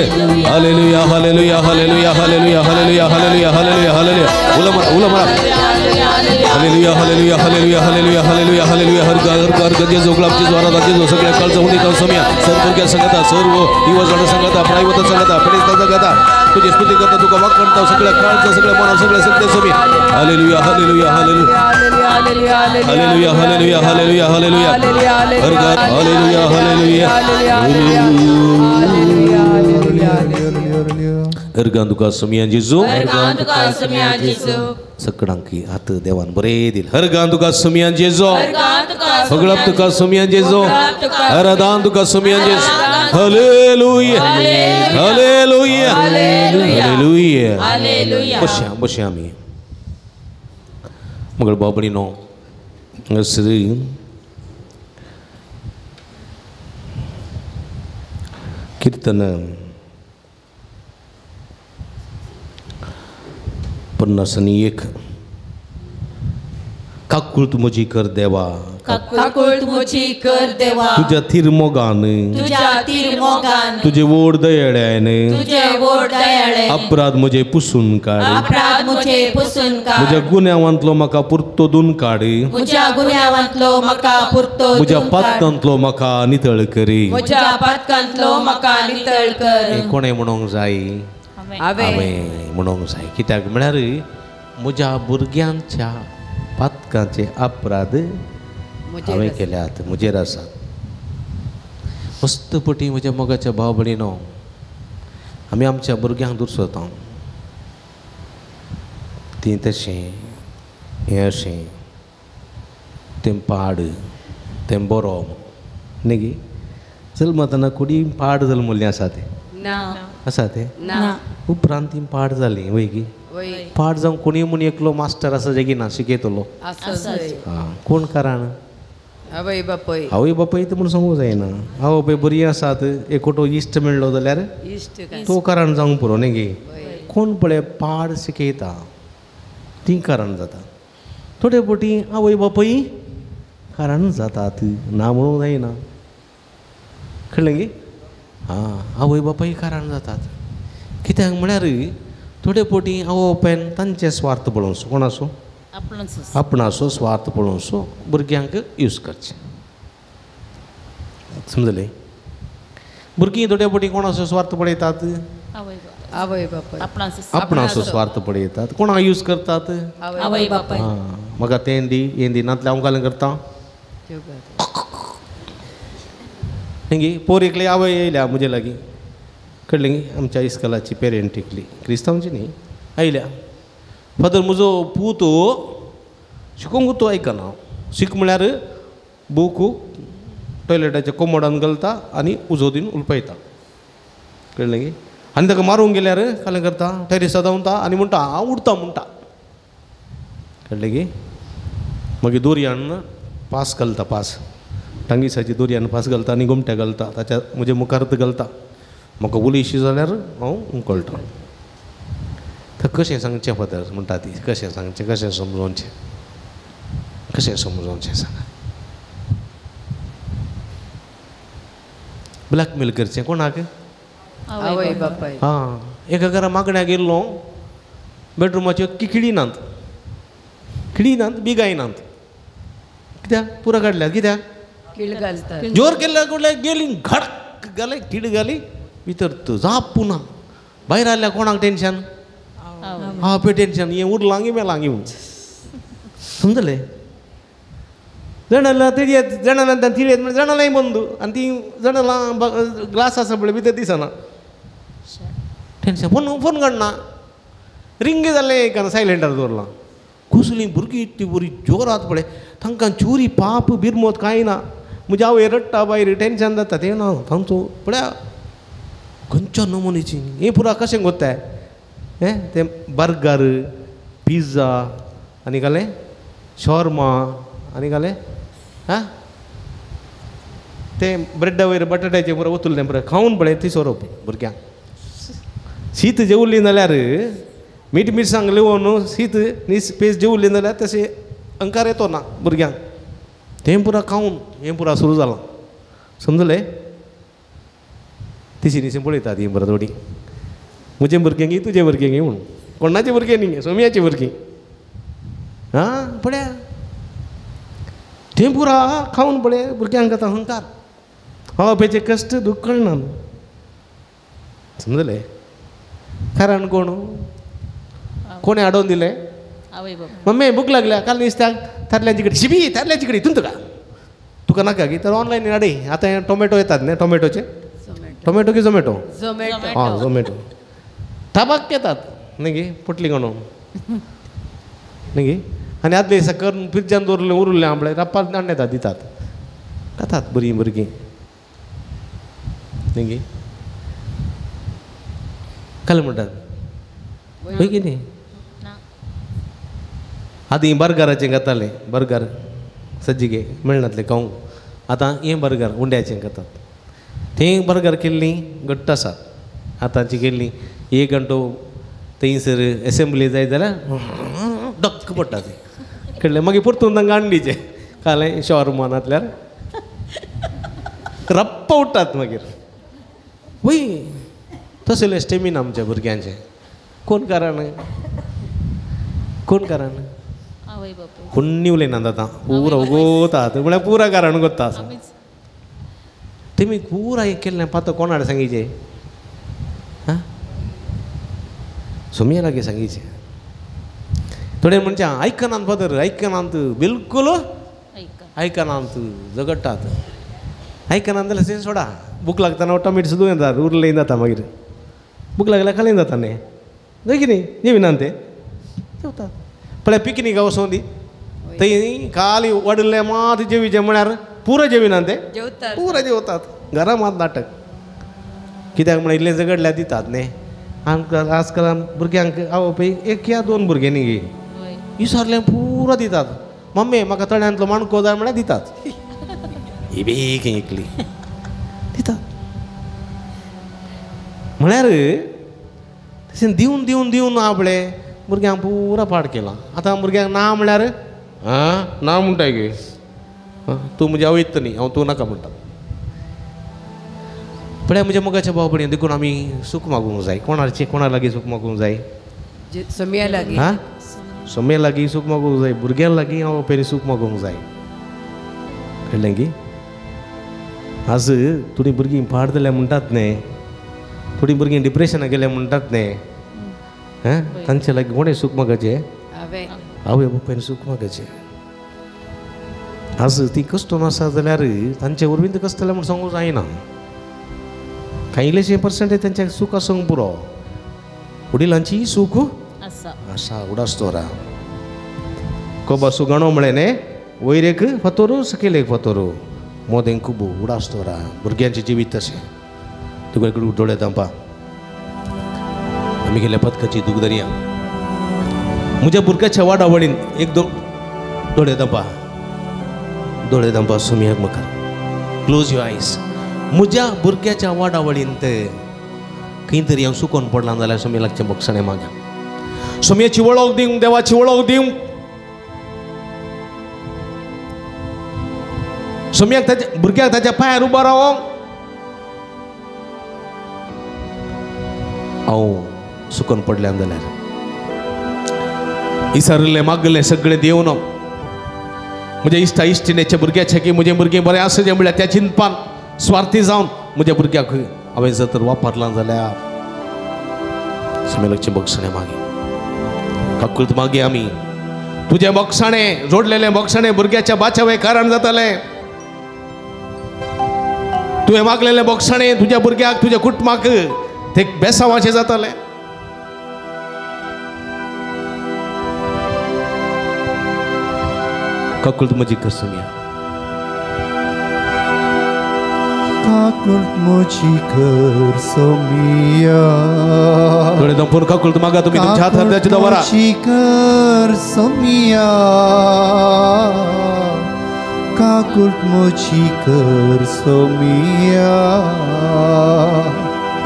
hallelujah hallelujah hallelujah hallelujah hallelujah hallelujah hallelujah hallelujah उलमरा उलमरा hallelujah hallelujah hallelujah hallelujah hallelujah hallelujah हर घर घर गजे जोगलापची ज्वारादाची जो सगळ्या काळचा होती समिया सर्व संगता सर्व युवजण संगता प्रायवत संगता पडिस्ता संगता तुझी स्तुती करता तुका वाकणता सगळ्या काळचा सगळ्या मना सगळ्या सत्य समी hallelujah hallelujah hallelujah hallelujah hallelujah hallelujah hallelujah हर घर हालेलुया हालेलुया हरगान तुका समिया जेजू हरगान तुका समिया जेजू सकडांकी हात देवान बरे दिल हरगान तुका समिया जेजू सगळप तुका समिया जेजू हरदान तुका समिया जेजू हालेलुया हालेलुया हालेलुया हालेलुया. बसया बसया आमी मगळ बाबणीनो श्री कीर्तन 51 काकूळ म्हजी कर देवा काकूळ म्हजी कर देवा तुझ्या थीर मोगान तुझ्या थीर मोगान तुझे वोड दयाळ्यान तुझे वोड दयाळ्यान अपराध म्हजे पुसून काड अपराध म्हजे पुसून काड म्हज्या गुन्यांवांतलो म्हाका पुरतो दोन काड म्हज्या गुन्यांवांतलो म्हाका पुरतो म्हज्या पातकांतलो म्हाका नितळ करी म्हज्या पातकांतलो म्हाका नितळ कर. कोणें म्हणूंक जाय? हांवें म्हणूंक जाय. कित्याक म्हळ्यार म्हज्या भुरग्यांच्या पातकांचे अपराध हांवें केल्यात म्हजेर आसात. मस्त पटी म्हज्या मोगाच्या भाव भयणीनो आमी आमच्या भुरग्यांक दुरसता तीं तशें हें अशें तें पाड तें बरो न्ही गी जल्मतना कुडी पाड जल्मल्लीं आसा तें आसा तें उपरांत ती पाड जाली वय गी पाड जावंक कोणी म्हूण एकलो मास्टर आसा जागी ना शिकयतलो कोण कारण आवय बापूय आवय बापूय तर म्हूण सांगूंक जायना. आवय बापूय बरी आसात एकोटो इश्ट मेळ्ळो जाल्यार तो कारण जावंक पुरो न्ही गी. कोण पळय पाड शिकयता ती कारण जाता. थोडे फावटी आवय बापूय कारण जातात ना म्हणूंक जायना. कळ्ळें गी? आं आवय बापूय कारण जातात. कित्याक म्हळ्यार थोडे फावटी आवय बापायन तांचे स्वार्थ पळोवचो कोणाचो आपणाचो स्वार्थ पळोवचो भुरग्यांक यूज करचें. समजलें? भुरगीं थोडे फावटी कोणाचो स्वार्थ पळयतात? आवय बापूय आपणाचो स्वार्थ पळयतात. कोणाक यूज करतात? आवय बापूय. म्हाका तें दी हें दी नातल्यार हांव कालें करता न्ही. पोर एकली आवय येयल्या म्हजे लागीं कळ्ळें गी आमच्या इस्कलाची पेरेंट एकली क्रिस्तांवची न्ही आयल्या फादर म्हजो पूत शिकोंक तो आयकना. शीक म्हळ्यार बूक टॉयलेटाच्या कोमोडान घालता आनी उजो दिवन उलपयता. कळ्ळें गी? आनी ताका मारूंक गेल्यार कालें करता टेरिसा धांवता आनी म्हणटा हांव उडता म्हणटा. कळ्ळें गी? मागीर दोरयान पास घालता पास टांगिसाची दोरयान पास घालता आनी गोमट्या घालता ताच्या म्हज्या मुखार घालता. म्हाका उलयशी जाल्यार हांव उकळटा. तर कशें सांगचें फादर म्हणटा ती कशें सांगचें कशें समजोवचें कशें समजोवचें सांगा. ब्लॅकमेल करचें कोणाक? आवय बापाय. आं एका घरा मागण्या गेल्लो बेडरुमाच्यो खिळी नात खिळी नात बिगाय नात कित्याक पुरा काडल्यात कित्याक कीड घालतात जोर केल्ल्या कडल्या गेली घडक घाले कीड घाली भितर जाप पुना भायर आयल्या कोणाक टेन्शन हा पळय टेन्शन हें उरलां गी मेलां गी म्हूण समजलें. जणां तिळयेत जणां तिळयेत म्हणजे जणांय बंद आनी ती जणां ग्लास आसा पळय भितर दिसना टेन्शन फोन फोन काडना रिंग जालें एकान सायलेंटार दवरलां. कसलीं भुरगीं इतली बरी जोरात पळय तांकां चोरी पाप बिरमोत कांय ना. म्हज्या आवय रडटा बायर टेन्शन जाता तें ना तांचो पळया खंयच्या नमुनेची हें पुरा कशें कोत्ताय हें तें बर्गर पिझ्झा आनी घालें शॉर्मा आनी घालें आं ते ब्रेडा वयर बटाट्याचे पुरो ओतुल्लें पुरो खावन पळय ती सोरोप भुरग्यांक. शीत जेवली जाल्यार मीठ मिरसांग लिवोन न्हू शीत नीस पेज जेवली जाल्यार तशें अंकार येतो ना भुरग्यांक. तें पुरा खावन हें पुरा सुरू जालां समजलें. तिशी निशी पळयतात हीं बरें थोडीं म्हजे भुरग्यांक तुजे भुरग्यांक म्हणून कोणाचे भुरगे न्ही सोमयाची भुरगीं आं पळया तें पुरा खावन पळय भुरग्यांक आतां अहंकार हांव बापायचें कश्ट दूख कळना समजलें. कारण कोण कोणें हाडोवन दिलें मम्मी भूक लागल्या काल दिसता तारल्यांची कडेन शिबी तारल्यांची कडेन हितून तुका तुका नाका की तर ऑनलायन हाडी. आतां टोमॅटो येतात न्ही टोमॅटोचे टोमॅटो की झोमॅटो आं झोमॅटो ताबाक येतात न्ही गे पोटली कोणून न्ही गे. आनी आदले दिसा करून फ्रिजान दवरलें उरलें आंबळे रप्पार हाडून येतात दितात खातात बरीं भुरगीं न्ही गे. काल म्हणटात हय कितें आदीं बर्गराचें खातालें बर्गर सज्जिगे मेळनातलें खावंक. आतां हें बर्गर उंड्याचें खातात तें बर्गर केल्लीं घट्ट आसात. आतांची केल्लीं एक घंटो थंयसर एसेंब्ली जाय जाल्यार डक्क पडटा तें कळ्ळें. मागीर परतून तांकां हाडून कालें शॉर्मा नातल्यार रप्प उठ्ठात मागीर. वय तसलें स्टेमिना आमच्या भुरग्यांचें. कोण कारण कोण कारण कोण्णी उलयनात आतां पुरो गोतात म्हळ्यार पुरा कारण गोत्ता आसा. तेमी पुरा हें केल्लें पातो कोणाक सांगीचें आं सोमया लागीं सांगीचें. थोडे म्हणजे आयकनात फादर आयकनात बिलकूल आयकनात झगडटात आयकनात जाल्यार तें सोडा. भूक लागतना टोमेटो सुद्दां येतात उरलें जाता मागीर भूक लागल्यार खालें जाता न्ही न्हय कितें जेविनात ते जेवतात. पळय पिकनीक वचों दी थंय खाली वाडिल्लें मात जेवीचें म्हळ्यार पुरो जेविनात ते पुरो जेवतात. घरा मात नाटक कित्याक म्हळ्यार इल्लें झगडल्यार दितात न्ही. आमकां आजकाल भुरग्यांक आवय पळय एक या दोन भुरगे न्ही गे विसरलें पुरो दितात. मम्मी म्हाका तळ्यांतलो माणको जाय म्हळ्यार दितात ही बेगीन एकली दितात. म्हळ्यार तशें दिवन दिवन दिवन आपले भुरग्यांक पुरा पाड केला. आतां भुरग्यांक ना म्हळ्यार आं ना म्हणटाय गे तूं म्हज्या आवयत न्ही हांव तूं नाका म्हणटा. पळय म्हज्या मोगाच्या भाव भयणी देखून आमी सूख मागूंक जाय. कोणाचे कोणा लागीं सूख मागूंक जाय सोम्या लागीं आं सोम्या लागीं सूख मागूंक जाय भुरग्यां लागीं हांव पयलीं सूख मागूंक जाय. कळ्ळें की आज थोडीं भुरगीं पाड जाल्या म्हणटात न्ही थोडीं भुरगीं डिप्रेशनाक गेल्या म्हणटात न्ही हां तांचे लागीं कोणें सूख मागचें आवय बापायन सूख मागचें. आज ती कश्ट आसा जाल्यार तांचे वरवीं ती कश्ट जाल्या म्हूण सांगूंक जायना. कांय इल्लेशें पर्संटेज तांचे सूख आसूंक पुरो वडिलांची सूख आसा उडास दवरा. कोबा सुगाणो म्हळें न्ही वयर एक फातोरू सकयल एक फातोरू मोदें कुबू उडास दवरा. भुरग्यांचें जिवीत तशें तुका इकडे दोळे धांपा. आमी गेल्या पदकाची दूख दरया म्हज्या भुरग्याच्या वाडावळीन एक दोन दोळे धांपा दोळे धांपा सुमयाक मुखार क्लोज your eyes. म्हज्या भुरग्याच्या वाडावळीन ते खंय तरी हांव सुकोन पडलां जाल्यार सोमी लागचें बक्षणें मागा. सोमयाची वळख दिवंक देवाची वळख दिवंक सोमयाक ताच्या भुरग्याक ताच्या पांयार उबो रावोंक हांव सुकोन पडल्यान जाल्यार इसरलें मागलें सगळें दिवन म्हज्या इश्टा इश्टिणेच्या भुरग्याचें की म्हजें भुरगें बरें आसा जें म्हळ्यार त्या चिंतपान स्वार्थी जावन म्हज्या भुरग्याक हांवें जर तर वापरलां जाल्यार समेलकचें बक्षणें मागीर काकुळट मागीर आमी तुजें बक्षणें जोडलेलें बक्षणें भुरग्याच्या बाचावे कारण जातालें. तुवें मागलेलें बक्षणें तुज्या भुरग्याक तुज्या कुटुंबाक ते बेसांवाचें जातालें. काकुळट म्हजी कर सोमया काकुळट म्हजी कर सोमिया. दोळे धांपून काकुळट मागा तुमी तुमच्या हात हृदयाचे दवरा. म्हजी कर सोमिया काकूट म्हजी कर सोमिया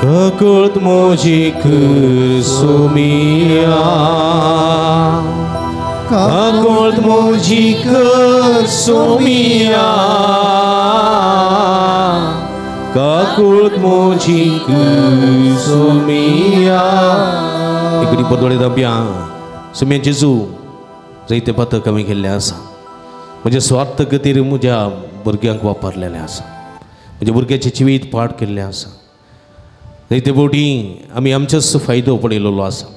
काकूट म्हजी कर सोमिया काकूट म्हजी कर सोमिया काकूट म्हजी कर सोमिया. इकडे परदोळे दाबया सोमिया जेजू जायते पातक आमी केल्लें आसा. म्हज्या स्वार्थ खातीर म्हज्या भुरग्यांक वापरलेलें आसा. म्हज्या भुरग्याचें जिवीत पाड केल्लें आसा. जायते फावटी आमी आमचोच फायदो पळयलेलो आसा.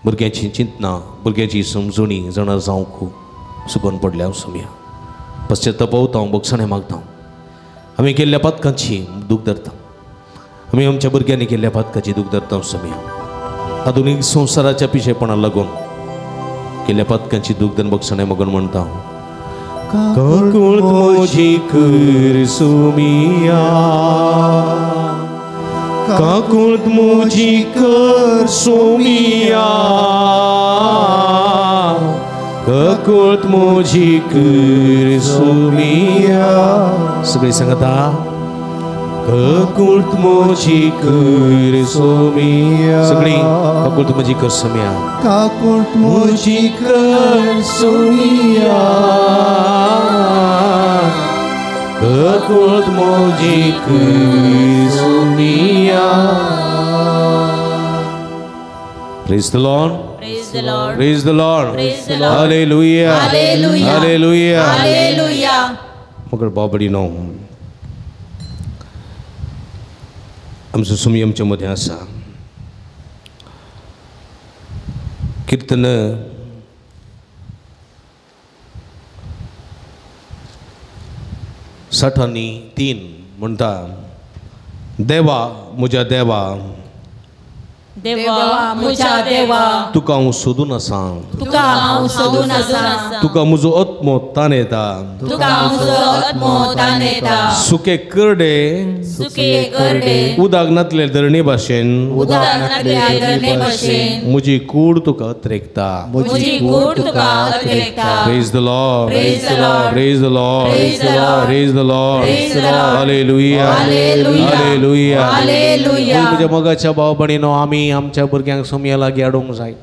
भुरग्यांची चिंतना भुरग्यांची समजणी जाणा जावंक सुकून पडल्या सोमिया. पश्चाताप हांव भोगसणें मागता. आमी केल्ल्या पातकांची दूख धरता. आमी आमच्या भुरग्यांनी केल्ल्या पातकाची दूख धरता सोमिया. आधुनीक संवसाराच्या पिशेपणाक लागून केल्ल्या पातकांची दूख धरून भोगसणें मागून म्हणटा काकूट म्हजी कर सोमिया काकूट म्हजी कर सोमिया काकूट म्हजी कर सोमिया. सगळी सांगता काकूट म्हजी कर सोमिया. सगळी काकूट म्हजी कर सोमिया काकूट म्हजी कर सोमिया काकूट म्हजी कर सोमिया. Praise the Lord. Praise the Lord. Praise the Lord. Praise the Lord. Hallelujah. Hallelujah. Hallelujah. Hallelujah. मगर बाबडी नो आमचो सुमी आमच्या मदें आसा. 1 63 म्हणटा देवा म्हज्या देवा देवा म्हज्या देवा तुका हांव सोदून आसा तुका हांव सोदून आसा तुका म्हजो आत्मो तानेता तुका म्हजो आत्मो तानेता सुके करडे सुके करडे उदक नातले धरणे भाशेन उदक नातले धरणे भाशेन म्हजी कूड तुका अत्रेकता म्हजी कूड तुका अत्रेकता. Praise the Lord. Praise the Lord. Praise the Lord. Praise the Lord. Praise the Lord. Praise the Lord. Hallelujah. Hallelujah. Hallelujah. Hallelujah. म्हज्या मोगाच्या भाव भयणीनो आमी आमच्या भुरग्यांक सोमया लागीं हाडूंक जाय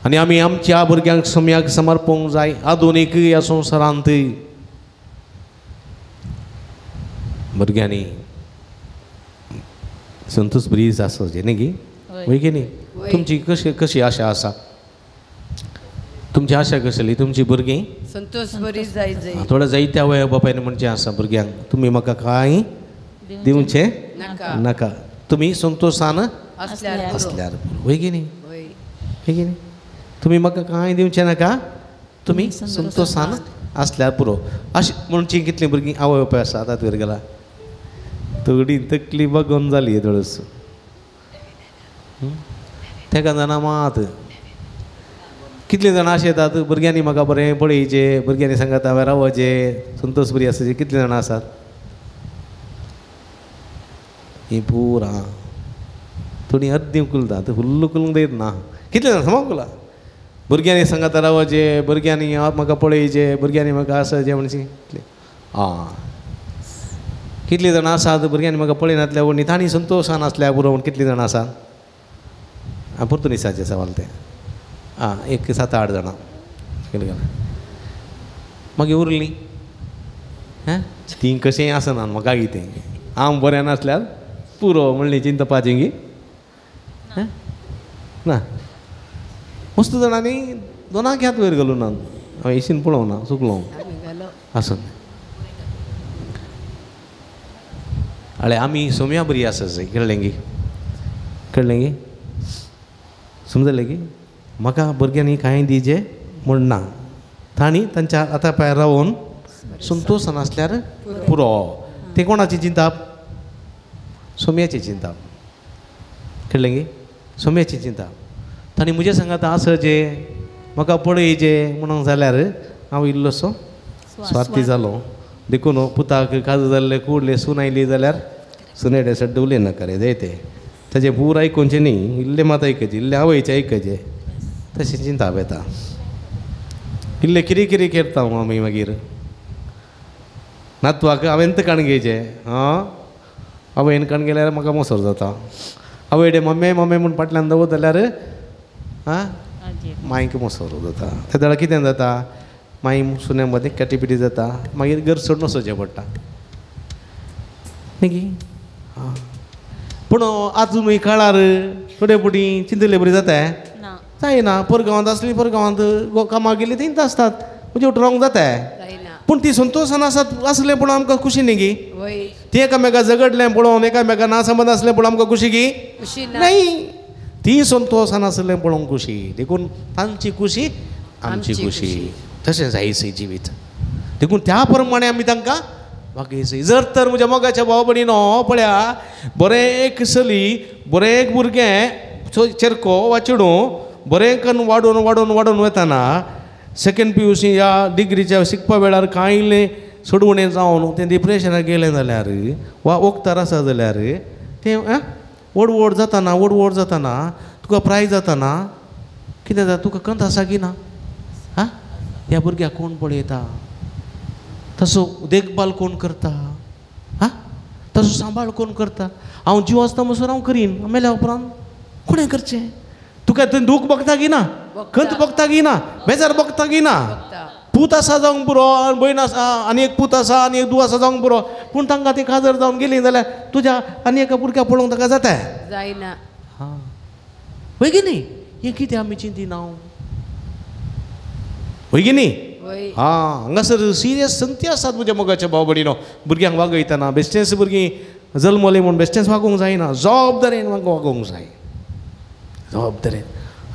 आनी आमी आमच्या भुरग्यांक सोमयाक समर्पूंक जाय. आधुनीक ह्या संवसारांत भुरग्यांनी संतोष ब्रीज आसचे न्ही गी वय की न्ही. तुमची कशी कशी आशा आसा? तुमची आशा कसली? तुमची भुरगीं संतोष बरी जाय जाय थोड्या जायत्या वया बापायन म्हणचें आसा भुरग्यांक तुमी म्हाका कांय दिवचें नाका तुमी संतोशान आसल्यार वय की न्ही वय की न्ही. तुमी म्हाका कांय दिवचें नाका तुमी संतोशान आसल्यार पुरो. अशें म्हणची कितलीं भुरगीं आवय बापाय आसा आतां वयर गेला थोडी तकली बगोन जाली थोडस तेका जाणा मात कितलीं जाणां अशें येतात भुरग्यांनी म्हाका बरें पळयचें भुरग्यांनी सांगता हांवें रावचें संतोष बरी आसा कितलीं जाणां आसात ही पुरा थोडी अर्दी उखलता फुल्ल उखलूंक दित ना. कितले जाणां समा उखला भुरग्यांनी सांगता रावचें भुरग्यांनी म्हाका पळयचें भुरग्यांनी म्हाका आसाचें म्हणशी कितले आं कितलीं जाणां आसात भुरग्यांनी म्हाका पळयनातल्या पूण तांणी संतोशान आसल्या पुरो म्हूण कितलीं जाणां आसात? आं परतून दिसाचें सवाल तें आं एक 7-8 जाणां गेलें मागीर उरलीं हां तीं कशेंय आसना म्हाका कितें हांव बरें नासल्यार पुरो म्हणलें चिंतपाचें गी ना. मस्त जाणांनी दोनाक हात वयर घालूं ना हांवें एशीन पळोवंक ना चुकलो आसून. अळे आमी सोम्या बरी आसा कळ्ळें गी कळ्ळें गी समजलें की म्हाका भुरग्यांनी कांय दिजे म्हण ना तांणी तांच्या हाता पांयार रावून संतोशान आसल्यार पुरो. तें कोणाची चिंताप? सोम्याची चिंताप. कळ्ळें गी? सोम्याची चिंताप. तांणी म्हजे सांगात आसचें म्हाका पळयचें म्हणून जाल्यार हांव इल्लोसो स्वार्थी जालो. देखून पुताक काजू जाल्ले कुडले सून आयली जाल्यार सुनेडे सड्ड उलयनाका रे जायते ताजें पूर आयकुचें न्ही इल्लें मात आयकचें इल्लें आवयचें आयकचें तशें चिंताप येता. इल्ले किरी किरी करता आमी मागीर नातवाक हांवें काण घेयचें आं आवयन काण गेल्यार म्हाका मोसर जाता आवय मम्मी मम्मी म्हूण फाटल्यान दवर जाल्यार आं मांयक मोसर जाता ते जाल्यार कितें जाता माई सुन्या मदें कॅटिपिटी जाता मागीर घर सोडून वचचें पडटा न्ही गी आं पूण आजून काळार थोडे फावटी चिंतले बरी जाता जायना परगांवांत आसली परगांवांत कामाक गेली थंयच आसतात म्हणजे उठरोंक जाता पूण ती संतोशान आसात आसलें पूण आमकां खुशी न्ही गी ती एकामेका झगडलें पळोवन एकामेका ना संबंद आसलें पूण आमकां खुशी गी नाही ती संतोशान आसलें पळोवंक खुशी देखून तांची खुशी आमची खुशी तशें जायच जिवीत देखून त्या प्रमाणे आमी तांकां वागयच जर तर म्हज्या मोगाच्या भाव भयणीनो पळया बरें एक चली बरें एक भुरगें चेरको वा चेडूं बरें करून वाडोवन वाडोवन वाडोवन वतना सेकेंड पी यू सी ह्या डिग्रीच्या शिकपा वेळार कांय इल्लें सोडवणें जावन तें डिप्रेशनाक गेलें जाल्यार वा वखदार आसा जाल्यार तें व्हड व्हड जाताना व्हड व्हड जाताना तुका प्राय जाताना कितें जाता तुका कंत आसा की ना आं ह्या भुरग्याक कोण पळयता तसो देखभाल कोण करता आं तसो सांबाळ कोण करता हांव जीव आसता म्हणसर हांव करीन मेल्या उपरांत कोणें करचें तुका थंय दूख भोगता की ना खंत भोगता की ना बेजार भोगता की ना पूत आसा जावंक पुरो भयण आसा आनी एक पूत आसा आनी एक धूव आसा जावंक पुरो पूण तांकां ती काजर जावन गेली जाल्यार तुज्या आनी एका भुरग्याक पळोवंक ताका जाता जायना हां वय की न्ही हें कितें आमी चिंतिना वय की न्ही हां हांगासर सिरियस संगती आसात म्हज्या मोगाच्या भाव भयणीनो भुरग्यांक वागयतना बेश्टेंच भुरगीं जल्मलीं म्हूण बेश्टेंच वागोवंक जायना जबाबदारेन वागोवंक जाय जबाबदारेन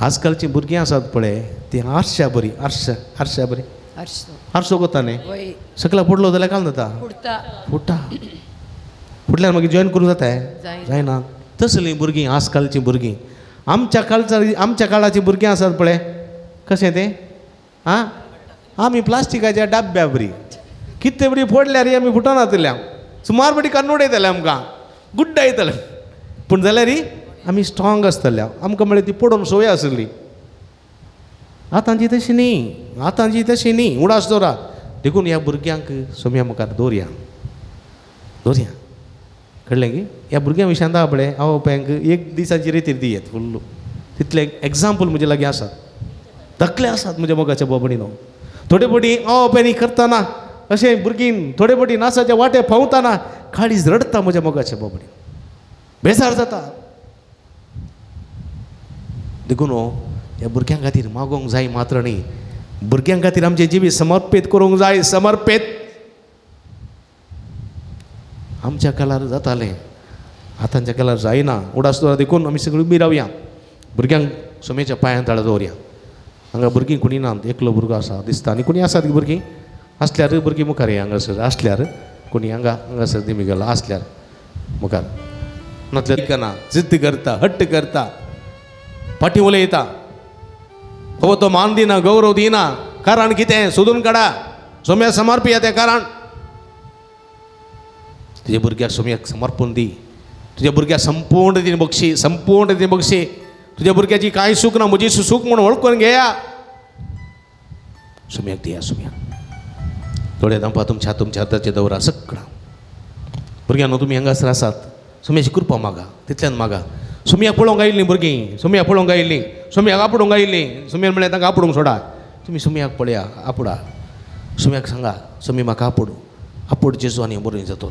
आजकालचीं भुरगीं आसात पळय तीं आरश्या बरी आरश्या आरश्या बरी आरसो कोता न्ही सकला पडलो जाल्यार काल जाता फुट्टा फुटल्यार मागीर जॉयन करूंक जाता जायना तसलीं भुरगीं आजकालचीं भुरगीं आमच्या काळचा आमच्या काळाचीं भुरगीं आसात पळय कशें तें आं आमी प्लास्टिकाच्या डब्या बरी कितें बरी फोडल्यार आमी फुटनातल्या सुमार बरी काडून उडयतले आमकां गुड्डायतले पूण जाल्यार आमी स्ट्रॉंग आसतले आमकां म्हळ्यार ती पडोवन संवय आसली आतांची तशी न्ही आतांची तशी न्ही उडास दवरा देखून ह्या भुरग्यांक सोम्या मुखार दवरया दवरया कळ्ळें की ह्या भुरग्यां विशयांत आहा पळय आवय बापायंक एक दिसाची रेतीर दियेत फुल्ल तितले एग्जाम्पल म्हजे लागीं आसात धाकले आसात म्हज्या मोगाच्या बाबणीनो थोडे फावटी आवय बापायनी करतना अशें भुरगीं थोडे फावटी नासाच्या वाटे पावतना काळीज रडटा म्हज्या मोगाच्या बाबणी बेजार जाता देखून ह्या भुरग्यां खातीर मागोवंक जाय मात्र न्ही भुरग्यां खातीर आमचें जिवीत समर्पीत करूंक जाय समर्पीत आमच्या काळार जातालें आतांच्या काळार जायना उडास दवरा देखून आमी सगळीं उबी रावया भुरग्यांक सोमेच्या पांयां तळा दवरया हांगा भुरगीं कोणी ना एकलो भुरगो आसा दिसता आनी कोणी आसात भुरगीं आसल्यार भुरगीं मुखार या हांगासर आसल्यार कोणी हांगा हांगासर दिमी गेलो आसल्यार मुखार नातल्यार ना जिद्द करता हट्ट करता फाटीं उलयता हो तो मान दिना गौरव दिना कारण कितें सोदून काडा सोम्या समर्पिया तें कारण तुज्या भुरग्याक सोम्याक समर्पण दी तुज्या भुरग्याक संपूर्ण रितीन बक्षी संपूर्ण रितीन बक्षी तुज्या भुरग्याची कांय सूख ना म्हजी सूख म्हूण वळखून घेया सोम्याक दिया सोम्याक थोडे दामपा तुमच्या तुमच्या हाताचे दवरा सगळा भुरग्यांनो तुमी हांगासर आसात सोम्याची कृपा मागा तितल्यान मागा सोम्याक पळोवंक आयिल्लीं भुरगीं सोम्याक पळोवंक आयिल्लीं सोम्याक आपडूंक आयिल्लीं सोम्यान म्हळ्यार तांकां आपडूंक सोडा तुमी सोम्याक पळया आपुडा सोम्याक सांगा सोमी म्हाका आपोड आपोड जेजू आनी बरें जातलो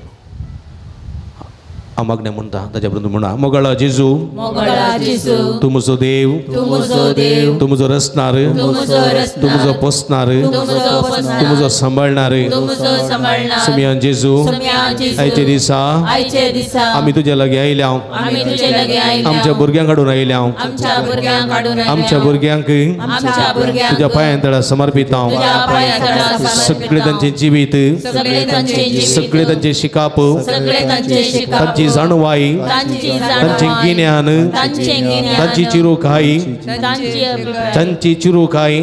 हांव मागणें म्हणटा ताच्या बरोबर म्हणा मोगाळा जेजू मोगाळा जेजू तूं म्हजो देव तूं म्हजो देव तूं म्हजो रचणार तूं म्हजो रचणार तूं म्हजो पोसणार तूं म्हजो पोसणार तूं म्हजो सांबाळणार तूं म्हजो सांबाळणार सोम्या जेजू सोम्या जेजू आयचे दिसा आयचे दिसा आमी तुज्या लागीं आयल्या आमी तुजे लागीं आयल्या आमच्या भुरग्यांक हाडून आयल्या आमच्या भुरग्यांक हाडून आयल्या आमच्या भुरग्यांक आमच्या भुरग्यांक तुज्या पांयां तळा समर्पिता तुज्या पांयां तळा सगळे तांचे जिवीत सगळे तांचे जिवीत सगळे तांचे शिकाप सगळे तांचे शिकाप तांची तांची जाणवाय, तांचें गिन्यान, तांची चिरुकाय, तांची चिरुकाय,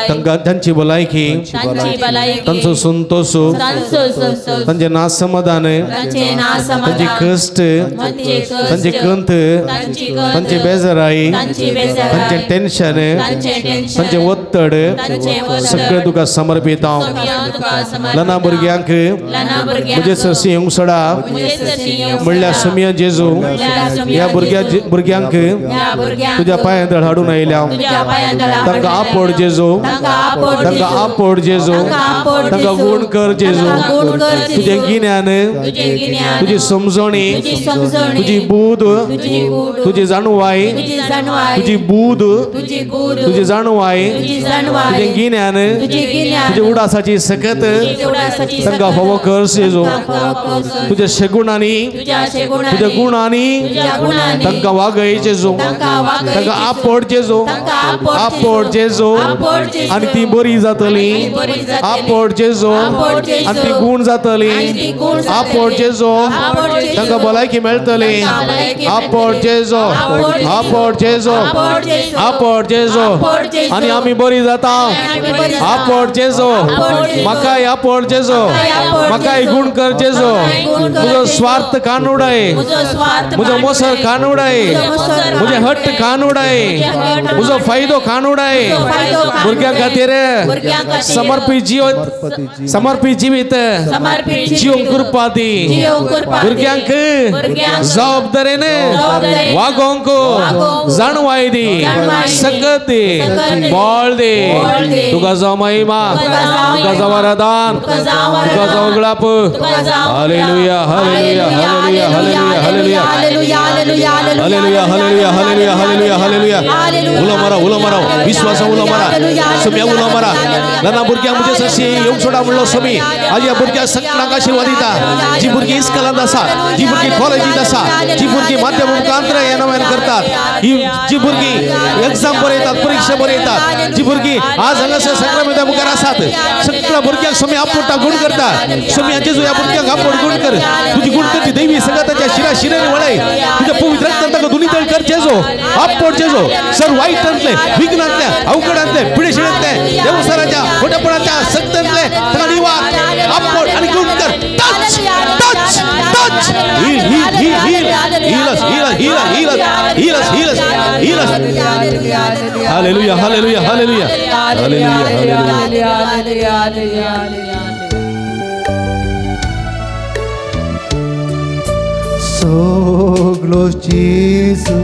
तांकां तांची भलायकी, तांचो संतोश, तांचें नासमाधान, तांचे कश्ट, तांचे कंत, तांची बेजाराय, तांचें टेन्शन, तांचें ಒತ್ತಡ सगळें तुका समर्पित हांव. ल्हान भुरग्यांक म्हजे सरशी येवंक सोडा म्हणल्यार सुमिया जेजू ह्या भुरग्यांक तुज्या पांयां तळ हाडून आयल्या. तांकां आपोड जेजू, तांकां आपोड जेजू, तांकां गूण कर जेजू. तुजें गिन्यान, तुजी समजणी, तुजी बूद, तुजी जाणवाय, तुजी बूद, तुजी जाणवाय, तुजें गिन्यान, तुज्या उडासाची सकत तांकां फावो कर जेजू. तुज्या शेगुणांनी, तुज्या गुणांनी तांकां वागय जेजू, तांकां आपोड जेजू, आपोड जेजू, आनी ती बरी जातली. आपोड जेजू, आनी ती गूण जातली. आपोड जेजू, तांकां भलायकी मेळटली. आपोड जेजू, आपोड जेजू, आपोड जेजू, आनी आमी बरी जाता. आपोड जेजू, म्हाकाय आपोड जेजू, म्हाकाय गूण कर जेजू. म्हजो स्वार्थ कान उडाय, म्हजो मोसर कान उडाय, म्हजें हट्ट कान उडाय, म्हजो फायदो कान उडाय. भुरग्यां खातीर समर्पीत जिवीत, समर्पीत जिवीत जिवंक कृपा दी. भुरग्यांक जबाबदारेन वागोवंक जाणवाय दी, सकत दी, बळ दी. तुका जावं महिमा, तुका जावं आराधन, तुका जावं gulab. Hallelujah, hallelujah, hallelujah, hallelujah, hallelujah, hallelujah, hallelujah, hallelujah, hallelujah, hallelujah. उलो मारा, उलो मारा, विश्वासा उलो मारा, सोम्या उलो मारा. ल्हान भुरग्यांक म्हजे सरशी येवंक सोडा म्हणलो सोमी. आज ह्या भुरग्यांक सगळ्यांक आशिर्वाद दिता. जी भुरगीं इस्कॉलांत आसा, जी भुरगीं कॉलेजींत आसा, जी भुरगीं माध्यम मुखांतर हे नव्यान करतात, ही जी भुरगीं एग्जाम बरयतात, परिक्षा बरयतात, जी भुरगीं आज हांगासर सक्रामेंता मुखार आसात, सगळ्या भुरग्यांक सोमी आपोडटा गूण करता. सोमी जेजू ह्या भुरग्यांक आपोड गूण कर. तुजी गूण करची दैवी सगळ्या शिरा शिरांनी वळय. तुज्या पवित्र रक्तान ताका दुनितळ कर जेजू. आपोड जेजू. सर वायटांतले, विघ्नांतले, अवघडांतले, पिडेशिणांतले, देवसराच्या खोटेपणाच्या सक्तांतले ताका निवार आपोड आनी गूण कर. Touch, touch, touch. Heal, heal, heal, heal, heal us, heal us, heal us, heal us, heal us, heal us, heal us. Hallelujah, hallelujah, hallelujah, hallelujah, hallelujah. सगलो जेजू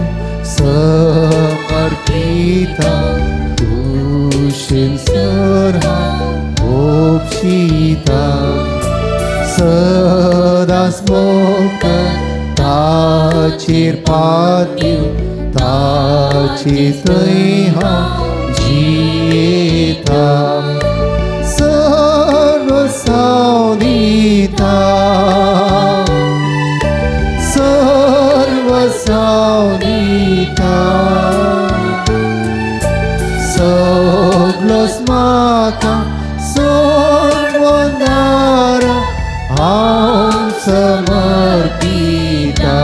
समर्पिता तुशेन सर हांव ओपशिता. सदांच मोग ताचेर पातयो, ताचे थंय हांव जियेता. सर्वसांव दिता, सर्वसांव दिता, सगलोच म्हाका सोडवणार हांव समर्पिता.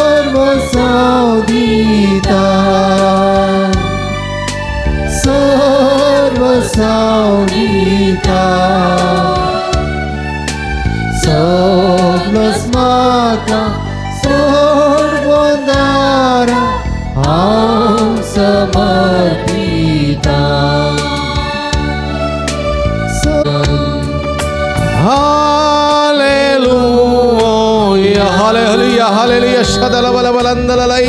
सर्वसांव दिता, सर्वसांव दिता, सगलोच म्हाका सोडवणार हांव समर्पिता. Hallelujah, hallelujah, hallelujah. Shadala bala balandalai.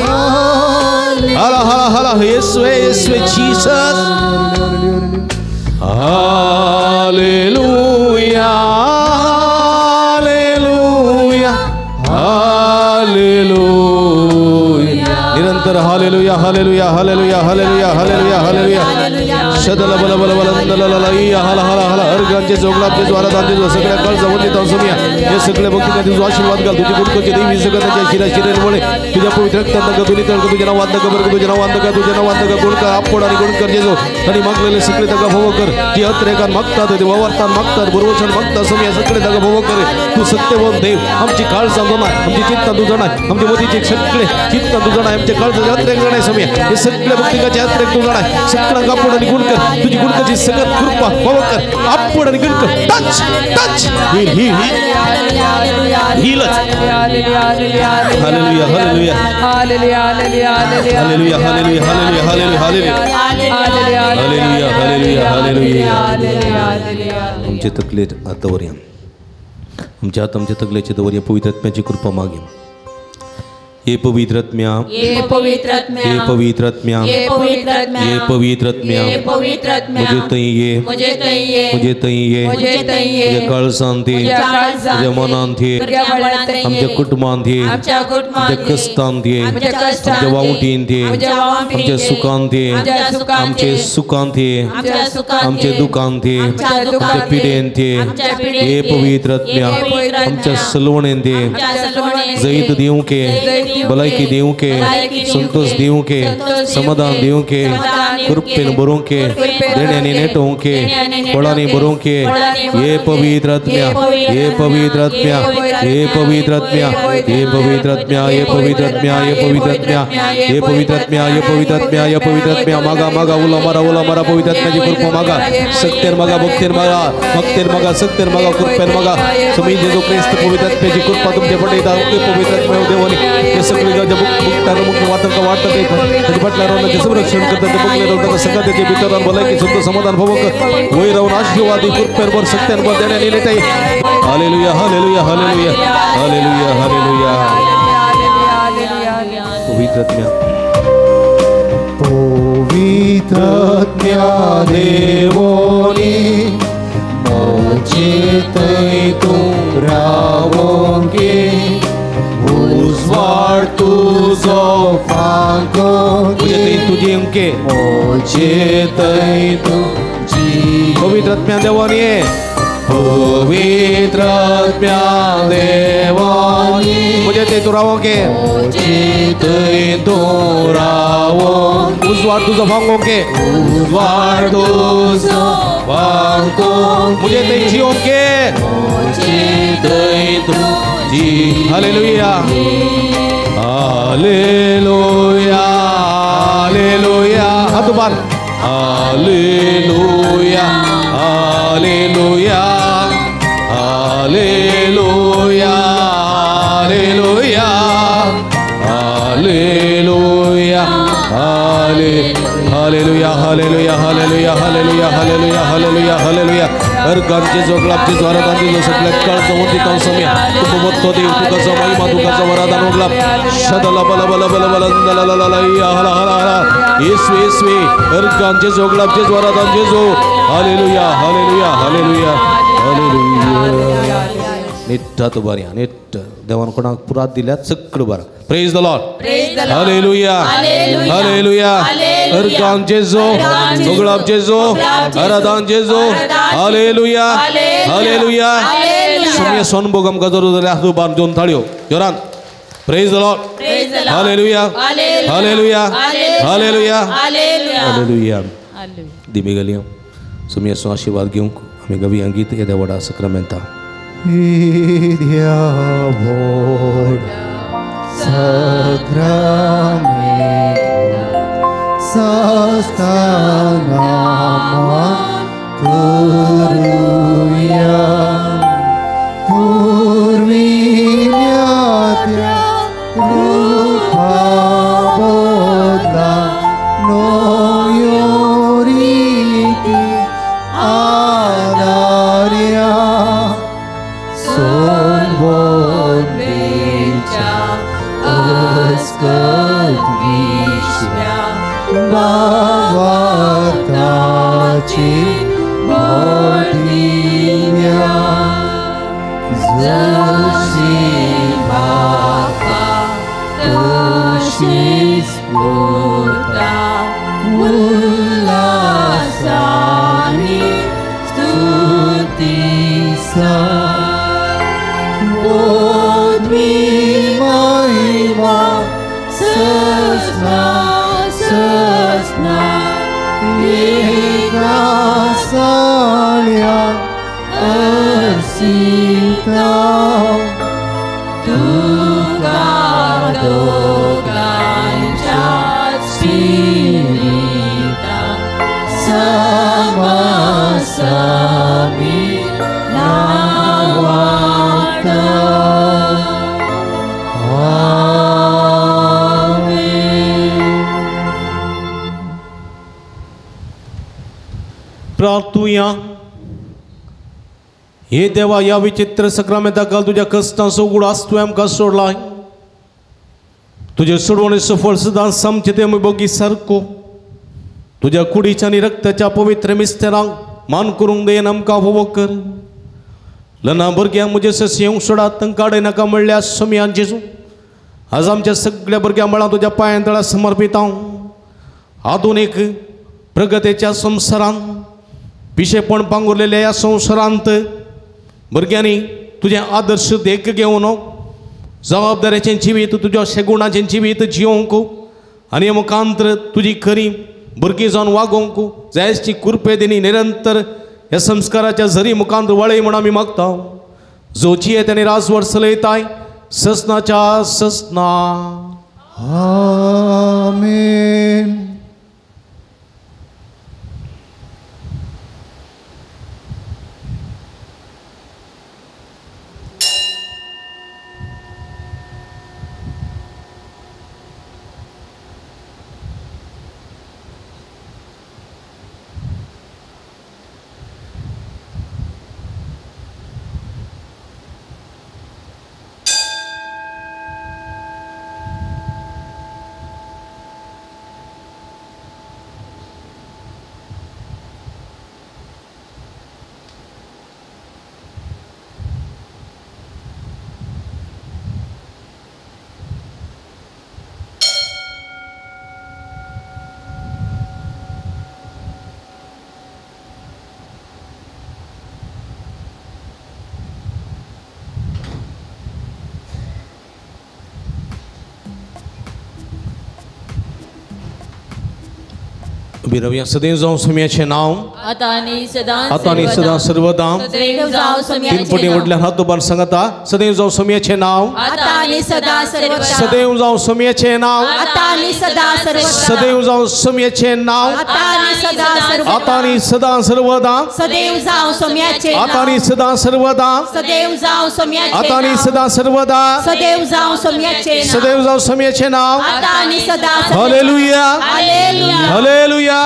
Hala hala hala. Yesue, Yesue, Jesus. Hallelujah, hallelujah, hallelujah. निरंतर hallelujah, hallelujah, hallelujah, hallelujah, hallelujah, hallelujah. Shadala bala bala balandalai. Hala hala hala. Organ जेजू गुलाब जेजू आराधन जेजू सगळ्या काळजा वंदित सोमिया हे सगळे भक्तीने तुझा आशीर्वाद घाल तुझी गुणकरची देवी सगळं त्यांच्या शिरा शिरेन वळे तुझ्या पवित्र रक्तात नका तुझी तळक तुझ्या नावात नका बरं तुझ्या नावात नका तुझ्या नावात नका गुणकर आपड आणि गुणकर जेजू आणि मागलेले सगळे दगा भव कर जी अत्रेकान मागतात ते वावरतान मागतात बरोवचन मागतात सोमिया सगळे दगा भव कर तू सत्यवान देव आमची काळजा जाणार आमची चित्ता तू जाणार आमची मतीचे सगळे चित्ता तू जाणार आमच्या काळजाचे अत्रेक जाणार सोमिया हे सगळे भक्तिकाचे अत्रेक तू जाणार सगळं कापड आणि गुणकर तुझी गुणकरची सगळं कृपा भव कर आपड आणि गुणकर टच टच हिल हिल हिलच hallelujah hallelujah hallelujah hallelujah hallelujah hallelujah hallelujah hallelujah hallelujah. आमचे तकलेर हात दवरया आमच्या हात आमच्या तकलेचे दवरया पवित्र आत्म्याची कृपा मागया. हे पवित्र आत्म्या हे पवित्र आत्म्या हे पवित्र आत्म्या हे पवित्र आत्म्या हे पवित्र आत्म्या हे पवित्र आत्म्या म्हजे थंय ये म्हजे थंय ये म्हजे थंय ये म्हजे थंय ये म्हज्या काळजांत ये म्हज्या मनांत ये आमच्या कुटुंबांत ये आमच्या कुटुंबांत आमच्या कश्टांत ये आमच्या कश्टांत आमच्या वावटींत ये आमच्या वावटींत आमच्या सुखांत ये आमच्या सुखांत आमचे सुखांत ये आमच्या सुखांत आमच्या दुखांत ये आमच्या आमच्या दुखांत पिडेंत ये आमच्या पिडेंत हे पवित्र आत्म्या हे पवित्र आत्म्या आमच्या सलवणेंत ये आमच्या सलवणेंत जैत दिवंक भलायकी दिवंक संतोष दिवंक समाधान दिवंक कृपेन भरूंक देण्यांनी नेटोवंक फळांनी भरूंक. हे पवित्र आत्म्या हे पवित्र आत्म्या हे पवित्र आत्म्या हे पवित्र आत्म्या हे पवित्र आत्म्या हे पवित्र आत्म्या हे पवित्र आत्म्या हे पवित्र आत्म्या हे पवित्र आत्म्या मागा मागा उला मारा पवित्र आत्म्याची कृपा मागा सत्तेन मागा भक्तेन मागा भक्तेन मागा सत्तेन मागा कृपेन मागा. स्वामी जेजू क्रिस्त पवित्र आत्म्याची कृपा तुमच्या पडयता. पवित्र आत्म्या देवानी हे सगळे मुक्तानं मुक्त वाटत वाटत त्याच्या फाटल्या संरक्षण करतात ते बघले सगळं त्याचे भितर भलायकी सुद्धा समाधान भवक वय राहून आशीर्वादी कृपेवर सत्यांवर देण्याने नेताई. Hallelujah hallelujah hallelujah hallelujah hallelujah. पवित्र आत्म्या पवित्र आत्म्या देवोनी म्हजे थंय तूं रावोंक उजवाड तुजो फांकोंक म्हजे थंय तुजी अंके म्हजे थंय तुजी पवित्र आत्म्या देवानी पवित्र आत्म्या देवानी म्हजे थंय तूं रावोंक म्हजे थंय तूं रावोंक उजवाड तुजो फांकोंक उजवाड तुजो फांकोंक म्हजे थंय जियोंक म्हजे थंय तूं जी. Hallelujah hallelujah hallelujah. हात उबार. Hallelujah hallelujah hallelujah hallelujah hallelujah hallelujah hallelujah hallelujah hallelujah hallelujah hallelujah hallelujah. Organ जेजू गुलाब जेजू आराधन जेजू सगळ्या काळजा वंदित सोम्या तुका वत्तो देव तुका महिमा तुका वराधन गुलाब शदला बल बल बल बल ला ला ला हला हला हला येसवे येसवे. अर्गान जेजू गुलाब जेजू आराधन Jezu. Hallelujah hallelujah hallelujah hallelujah. निट्ट हात उबारया निट्ट देवान कोणाक पुरात दिल्यात सगळं बरं. Praise the Lord. Hallelujah hallelujah. Organ जेजू गुलाब जेजू आराधन जेजू. Hallelujah hallelujah. सोम्या सोनभोग आमकां जरूर जाल्यार हात उबार दोन थाळयो जोरान. Praise the Lord. Hallelujah hallelujah hallelujah hallelujah. दिमी गलिया सोम्या सो आशीर्वाद घेवंक आमी गवी गीत येद्या व्हडा सक्रामेंता. येद्या व्हड सक्रामेंता सास्तानामा करुया पुर्विल्या त्या रुपा बदला नव्यो रिती आदार्या सोलवणेच्या अस्कत विश्व्या भावार्थाची बोधिया जशी बापा तशीच पुता उल्हासानी स्तुती. आसता तुका दोगांच्या स्पिरिता समासमी नावाता. प्रार्थुया. हे देवा, ह्या विचित्र सक्रामेंता काल तुज्या कश्टांचो उगडास तुवें आमकां सोडलाय. तुजे सोडवणेचो फळ सदांच आमचे ते बोगी सारको तुज्या कुडीच्या आनी रक्ताच्या पवित्र मिस्तेरांक मान करूंक देन आमकां फावो कर. लना भुरग्यांक म्हजे सस येवंक सोडात, तांकां अडय नाका म्हणल्यार सोमयान जेजू आज आमच्या सगळ्या भुरग्यां मळां तुज्या पांयां तळा समर्पित हांव. आधुनीक प्रगतीच्या संवसारांत पिशेपण पांगुरलेल्या ह्या संवसारांत भुरग्यांनी तुजें आदर्श देख घेवन जबाबदारेचें जिवीत तुज्या शेगुणाचें जिवीत जियोंक आनी मुखांतर तुजी खरी भुरगीं जावन वागोवंक जायची कुरपेदिनी निरंतर ह्या संस्काराच्या झरी मुखांत वळय म्हूण आमी मागता. जो जियेत आनी राजवट चलयताय ससनाच्या ससना. आमेन. बिरवया सदैव जावं सोम्याचें नांव आतां आनी सदां सर्वदां. तीन पटी वडल्यान हात उबार सांगता सदैव जावं सोम्याचें नांव सदैव जावं सोम्याचें नांव सदैव जावं सोम्याचें नांव आतां आनी सदां सर्वदां आतां आनी सदां सर्वदां आतां आनी सदां सर्वदां सदैव जावं सोम्याचें नांव. Hallelujah hallelujah hallelujah.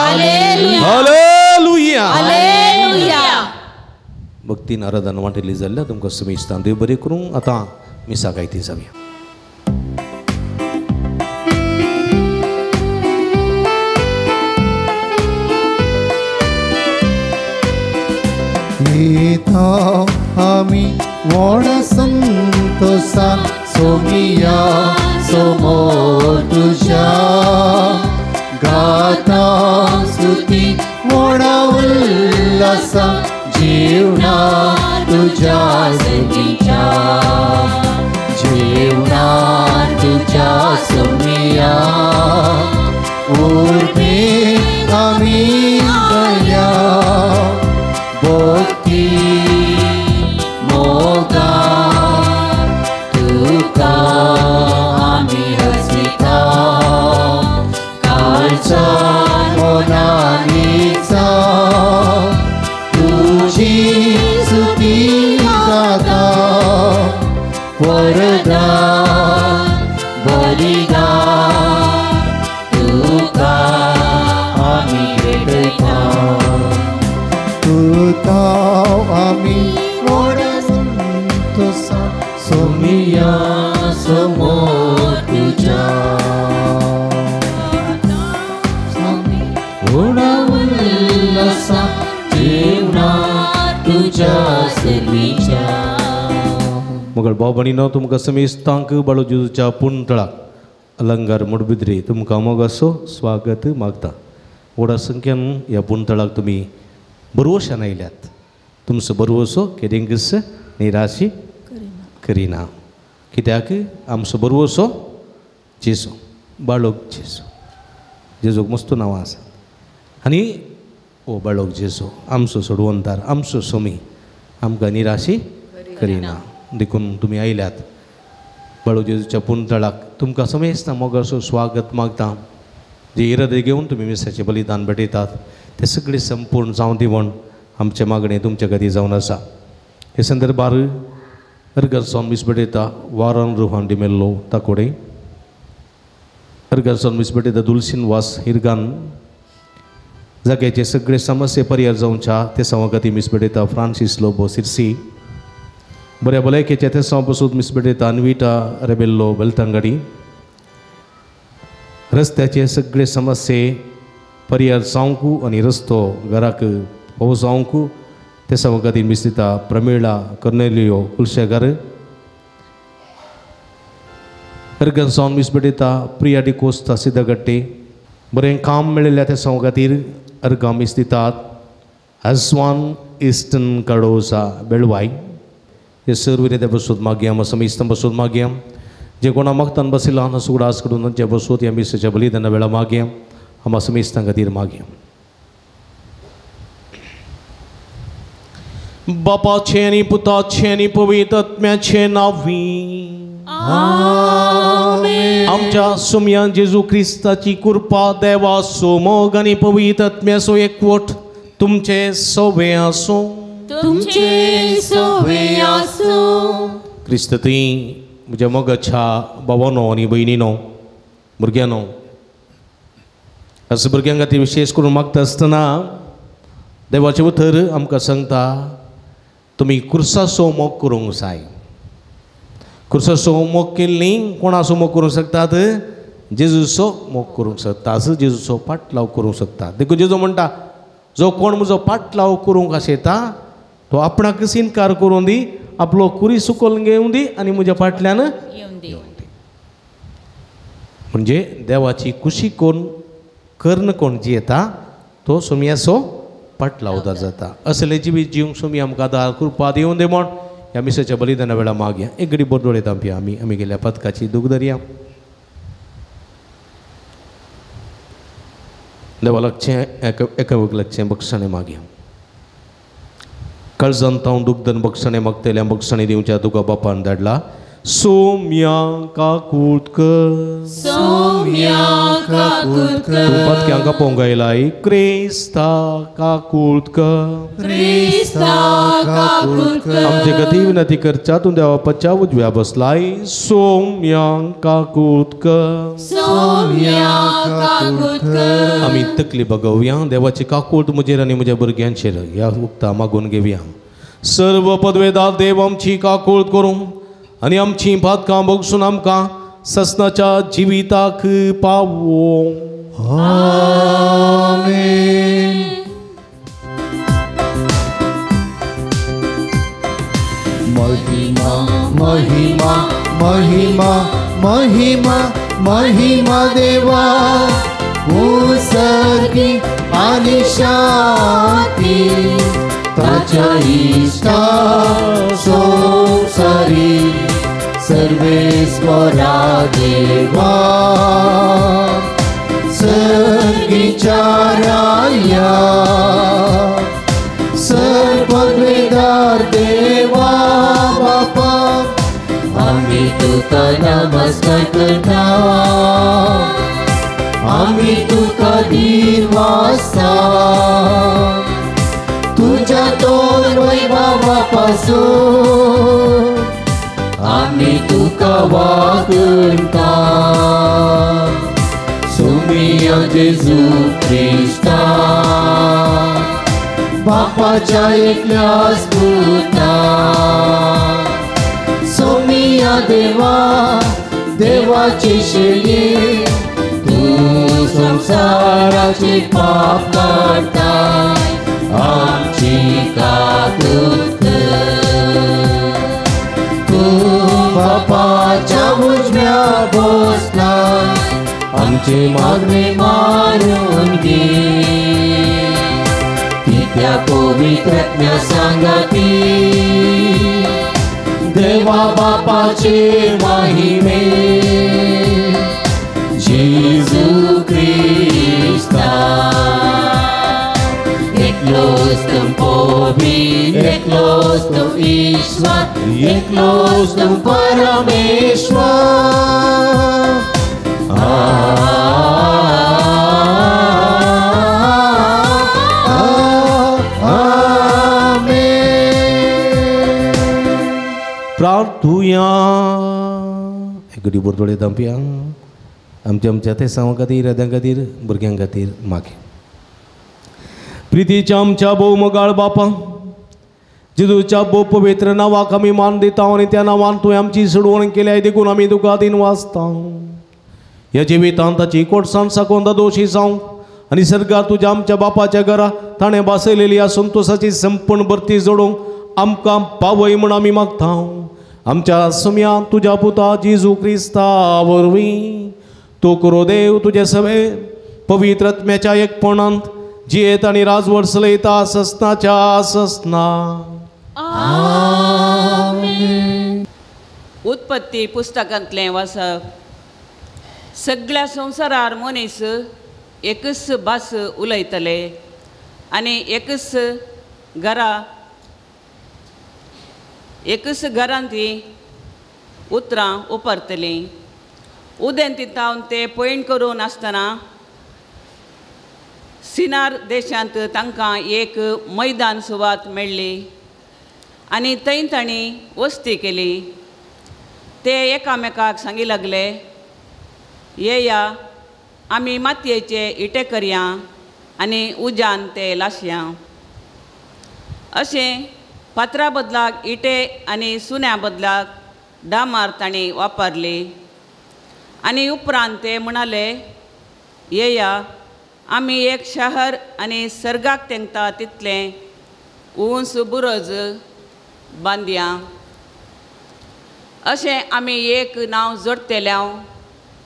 भक्तीन आराधन वांटिल्ली जाल्ल्या तुमकां समेस्तान देव बरें करूं. आतां मिसा गायती जावया. येता आमी व्हड संतोसान सोमिया समोर तुज्या गाता स्तुती व्हडा उल्हासा जीवना तुज्या सगीच्या जीवना तुज्या सोमिया उर्बे आमी दया भक्ती मोगा तुका आमी हसविता मोनानीचा तुझी स्तुती गाता वरदा बलिदान तुका आमी भेटयता. तुका आमी व्हड संतोसान सोमिया समोर तुज्या मगळ भाव भयणीनो तुमकां समेस्तांक बाळू जेजूच्या पुणतळाक अलंकार मुडबिद्री तुमकां मोगासो स्वागत मागता. व्हडा संख्येन ह्या पुणतळाक तुमी बरवशान आयल्यात. तुमचो बरवसो केदेंकच निराशी करिना कित्याक आमचो बरवसो जेजू बाळोक जेजू जेजूक मस्त नांवां आसा आनी ओ बाळोक जेजू आमचो सोडवणदार आमचो सोमी आमकां निराशी करिना. देखून तुमी आयल्यात बाळू जेजूच्या पुंतळाक तुमकां समेस्तां मोगाचो स्वागत मागता. जे इरादे घेवन तुमी मिसाचें बलिदान भेटयतात ते सगळे संपूर्ण जावं दी म्हूण आमचें मागणें तुमच्या खातीर जावन आसा. हे संदर्भार अर्गरसॉन मीस भेटयता वारन रोहन डिमेल्लो ताकोडे, अर्गरसॉन मीस भेटयता दुलसीन वास हिरगान, जाग्याचे सगळे समस्ये परिहार जावच्या ते खातीर मीस भेटयता फ्रांसीस लोबो सिरसी, बऱ्या भलायकेच्या ते पसून मीस भेटयता अन्विटा रेबेल्लो बेलतांगडी, रस्त्याचे सगळे समस्ये परिहार जावंक आनी रस्तो घराक पावस जावंक ते खातीर मीस दिता प्रमिळा कर्नेलियो कुलशेकार, अर्गन सावन मीस भेटयता प्रिया डिकोस्ता सिद्धगट्टे, बरें काम मेळिल्ल्या त्या खातीर अर्गां मीस दितात आजवान इस्टन कडोसा बेळवाय. हे सर्व त्या बसून मागया समेस्तां बसून मागया जे कोणा मागतान बशिल्लो आहा सुगडास कडून जे बसूत ह्या मिसाच्या बलिदाना वेळा मागया आमा समेस्तां खातीर मागया. बापाचें आनी पुताचें आनी पवित्र आत्म्याचें नांवी आमच्या सुमयान जेजू क्रिस्ताची कृपा देवाचो मोग आनी पवित्र आत्म्याचो एकवट तुमचे सवे आसूं. तुमचे सवे आसूं. क्रिस्त थंय म्हज्या मोगाच्या भावानो आनी भयणीनो भुरग्यांनो असो भुरग्यां खातीर विशेश करून मागता आसतना देवाचें उतर आमकां सांगता तुमी कुर्साचो मोग करूंक जाय. कुर्साचो मोग केल्ली कोणाचो मोग करूंक शकतात? जेजूचो मोग करूंक शकता, जेजूचो पाटलाव करूंक शकता. देखून जेजू म्हणटा जो कोण म्हजो पाटलाव करूंक आशेता तो आपणाकच इनकार करूं दी, आपलो कुरी सुकोवन घेवं दी आनी म्हज्या फाटल्यान येवं दी. म्हणजे देवाची कुशी कोण कर्ण कोण जियेता तो सोमयाचो पाटलावदार जाता. असले जिवीत जिवंक सोमी आमकां आदार कृपा दिवन दे म्हण ह्या मिसाच्या बलिदाना वेळा मागया. एक घडी बोरदोळे तांपया आमी आमी गेल्या पदकाची दूख धरया. देवा लागचें एका लागचें बक्षणें मागया. काळजान तावन दुग्धन बक्षणें मागतल्या बक्षणें दिवच्या तुका बापान धाडला. सोम्या काकूट कर, सोम्या काकूट कर, पदक्यांक पोंगायलाय क्रिस्ता काकूट कर, क्रिस्ता काकूट कर, आमचे गती विनती करच्या तूं देवा पच्या उजव्या बसलाय. सोम्या काकूट कर, सोम्या काकूट कर. आमी तकली बगोवया देवाची काकूट म्हजेर आनी म्हज्या भुरग्यांचेर ह्या उक्ता मागून घेवया. सर्व पदवेदार देव आमची काकूट करूं आनी आमची पातकां भोगसून आमकां ससनाच्या जिविताक पावों. आमेन. महिमा महिमा महिमा महिमा महिमा देवा उसर्गी आनी शांती ताच्या इश्टा संवसारी सर्वेस्वरा देवा सर्गीच्या राया सर्वपदवेदार देवा बापा आमी तुका नमस्कार करता, आमी तुका दिनवासता तुझ्या तोर वैभवा पासून आमी तुका वागणता. सुमिया जेजू क्रिस्ता बापाच्या एकल्याच पुता सोमिया देवा देवाची शेळी तूं संवसाराचे पाप काडटा आमची काकूट कर. तूं बापाच्या उजव्या बसला आमचे मागणे मानून घे कित्या पवित्र आत्म्या सांगाती देवा बापाचे महिमे जेजू क्रिस्ता एकलोच तंपोबी एकलो एकलोच तूं ईश्वर, एकलोच तूं परमेश्वर. आमेन. प्रार्थुया. एकटी बोरतोडे दामपिया आमच्या आमच्या तेसांवा खातीर, येद्यां खातीर, भुरग्यां खातीर मागीर. प्रितीच्या आमच्या भोव मोगाळ बापा, जेजूच्या भोव पवित्र नांवाक आमी मान दिता आनी त्या नांवान तुवें आमची सोडवण केल्या देखून आमी तुका दिन वाचता. ह्या जिवितांत ताची कोटसाण साकून दोशी जावंक आनी सर्गार तुज्या आमच्या बापाच्या घरा ताणें बसयलेली ह्या संतोसाची संपूर्ण भरती जोडूंक आमकां पावय म्हूण आमी मागता. आमच्या सम्या तुज्या पुता जेजू क्रिस्ता वरवीं तूं करो देव तुजे सवे पवित्र आत्म्याच्या एकपणांत जियेत आनी राजवट चलयता ससनाच्या ससना. आमेन. उत्पत्ती पुस्तकांतलें वाचप. सगळ्या संवसारार मनीस एकच भास उलयतले आनी एकच घरा एकच घरांत ती उतरां उपरतलीं. उदेंती तावन ते पयण करून आसतना सिनार देशांत तांकां एक मैदान सुवात मेळ्ळी आनी थंय तांणी वस्ती केली. ते एकामेकाक सांगी लागले, येया आमी मातयेचे इटे करया आनी उज्यान ते लासया. अशें फातरा बदलाक इटे आनी सुन्या बदलाक डामार तांणी वापरली. आनी उपरांत ते म्हणाले, येया आमी एक शहर आनी सर्गाक तेंकता तितलें उंच बुरज बांदया. अशें आमी एक नांव जोडटेल्याव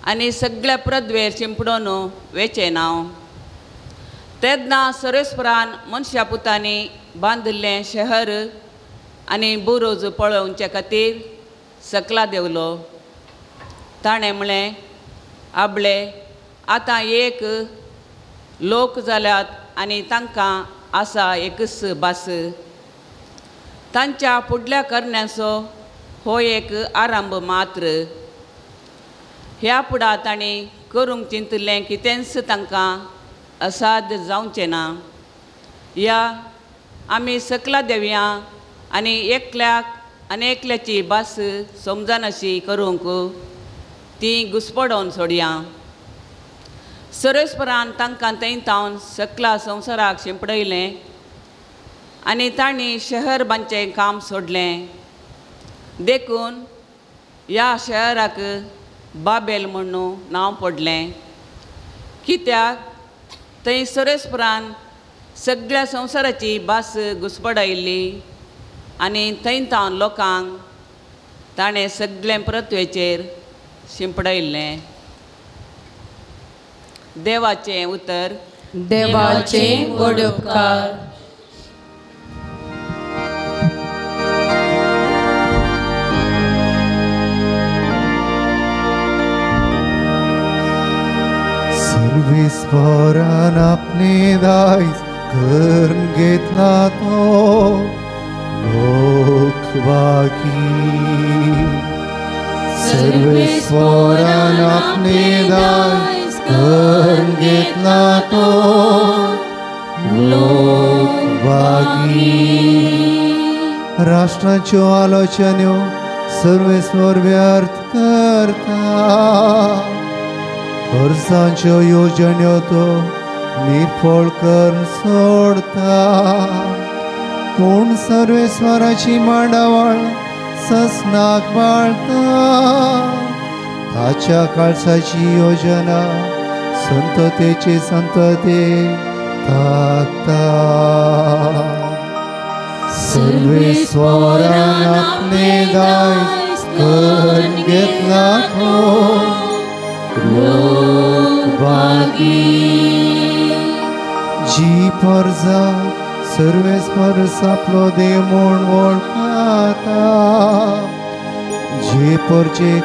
आनी सगळ्या पृथ्वेर शिंपडून वेचें नांव. तेन्ना सरेस्परान मनशा पुतांनी बांदिल्लें शहर आनी बुरोज पळोवचे खातीर सकला देंवलो. ताणें म्हणलें, आबळे आतां एक लोक जाल्यात आनी तांकां आसा एकच भास. तांच्या फुडल्या करण्याचो हो एक आरंभ मात्र. ह्या फुडा तांणी करूंक चिंतिल्लें कितेंच तांकां असाध्य जावचें ना. या आमी सकला देवया आनी एकल्याक आनी एकल्याची भास समजनाशी करूंक ती घुसपडोवन सोडया. सरेस्परान तांकां थंय तावन सकला संवसाराक शिंपडयलें आनी तांणी शहर बांदचें काम सोडलें. देखून ह्या शहराक बाबेल म्हणून नांव पडलें, कित्याक थंय सरेस्परान सगळ्या संवसाराची भास घुसपडायिल्ली आनी थंय तावन लोकांक ताणें सगळें पृथ्वेचेर शिंपडायिल्लें. देवाचें उतर. देवाचे व्हड उपकार. सर्वेस्परान आपले दायज करून घेतला तो लोकबागी. सर्वेस्परान आपले दायज करून घेतला तो लोकबागी. राष्ट्रांच्यो आलोचन्यो सर्वेस्पर व्यर्थ करता, वर्सांच्यो योजन्यो तो निर्फळ करून सोडता. कोण सर्वेस्वराची मांडावळ ससनाक बाळता, ताच्या काळसाची योजना संततेचे संतते थाकता. सर्वेस्वरान आपले दायज करून घेतला तो लोकबागी. जी परजा सर्वेस्पर आपलो देव म्हूण वळखता, जे परजेक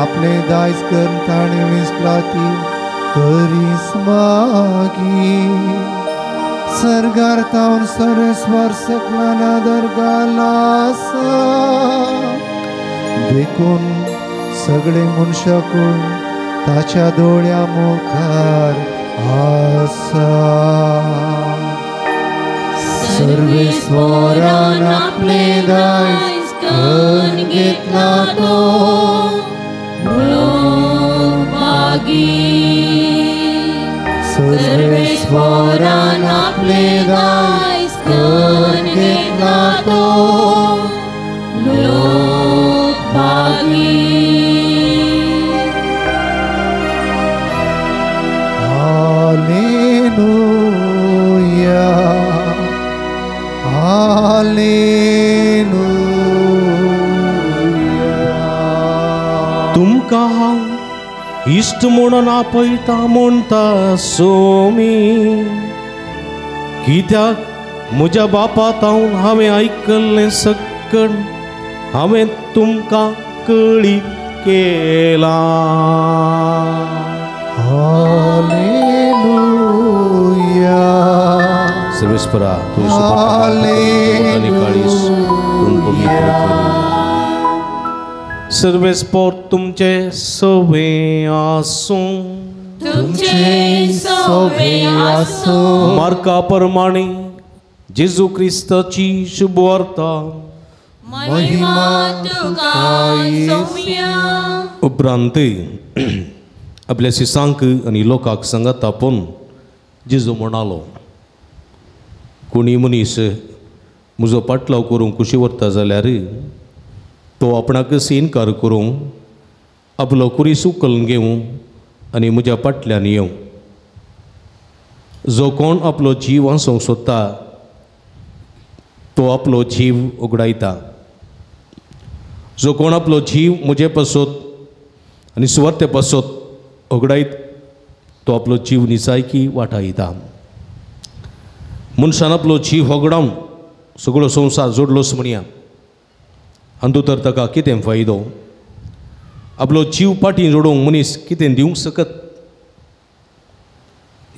आपले दायज करून ताणें विसला ती करीस मागीर. सर्गार तावन सर्वेस्वर सकला नदर घाला आसा. देखून सगळे मनशाकून ताच्या दोळ्या मुखार आसा. सर्वेस्वरान आपले दायज करून घेतला तो लोकभागी. सर्वेस्वरान आपले दायज करून घेतला तो लोकभागी. Hallelujah, hallelujah. तुमकां हांव इश्ट म्हणून आपयता म्हणटा सोमी, कित्याक म्हज्या बापा तावन हांवें आयकल्लें सक्कड हांवें तुमकां कळीत केलां. हालेलुया, सर्वेस्परा तुजें आनी काळीज तूं पवित्र कर. सर्वेस्पर तुमचे सवे आसूं. तुमचे सवे आसूं. मार्का प्रमाणे जेजू क्रिस्ताची शुभवार्ता. महिमा तुका सोम्या. उपरांत आपल्या शिसांक आनी लोकांक सांगात आपोवन जेजू म्हणालो, कोणी मनीस म्हजो पाटलाव करूंक कुशी व्हरता जाल्यार तो आपणाकच इनकार करूंक आपलो कुरीस उखलून घेवं आनी म्हज्या फाटल्यान येवं. जो कोण आपलो जीव वाचोवंक सोदता तो आपलो जीव उगडायता. जो कोण आपलो जीव म्हजे पासत आनी सुवार्ते पासत उगडायत तो आपलो जीव निजायकी वाटायता. मनशान आपलो जीव होगडावन सगळो संवसार जोडलोच म्हणया, अंदू तर ताका कितें फायदो? आपलो जीव पाटी जोडूंक मनीस कितें दिवंक शकत?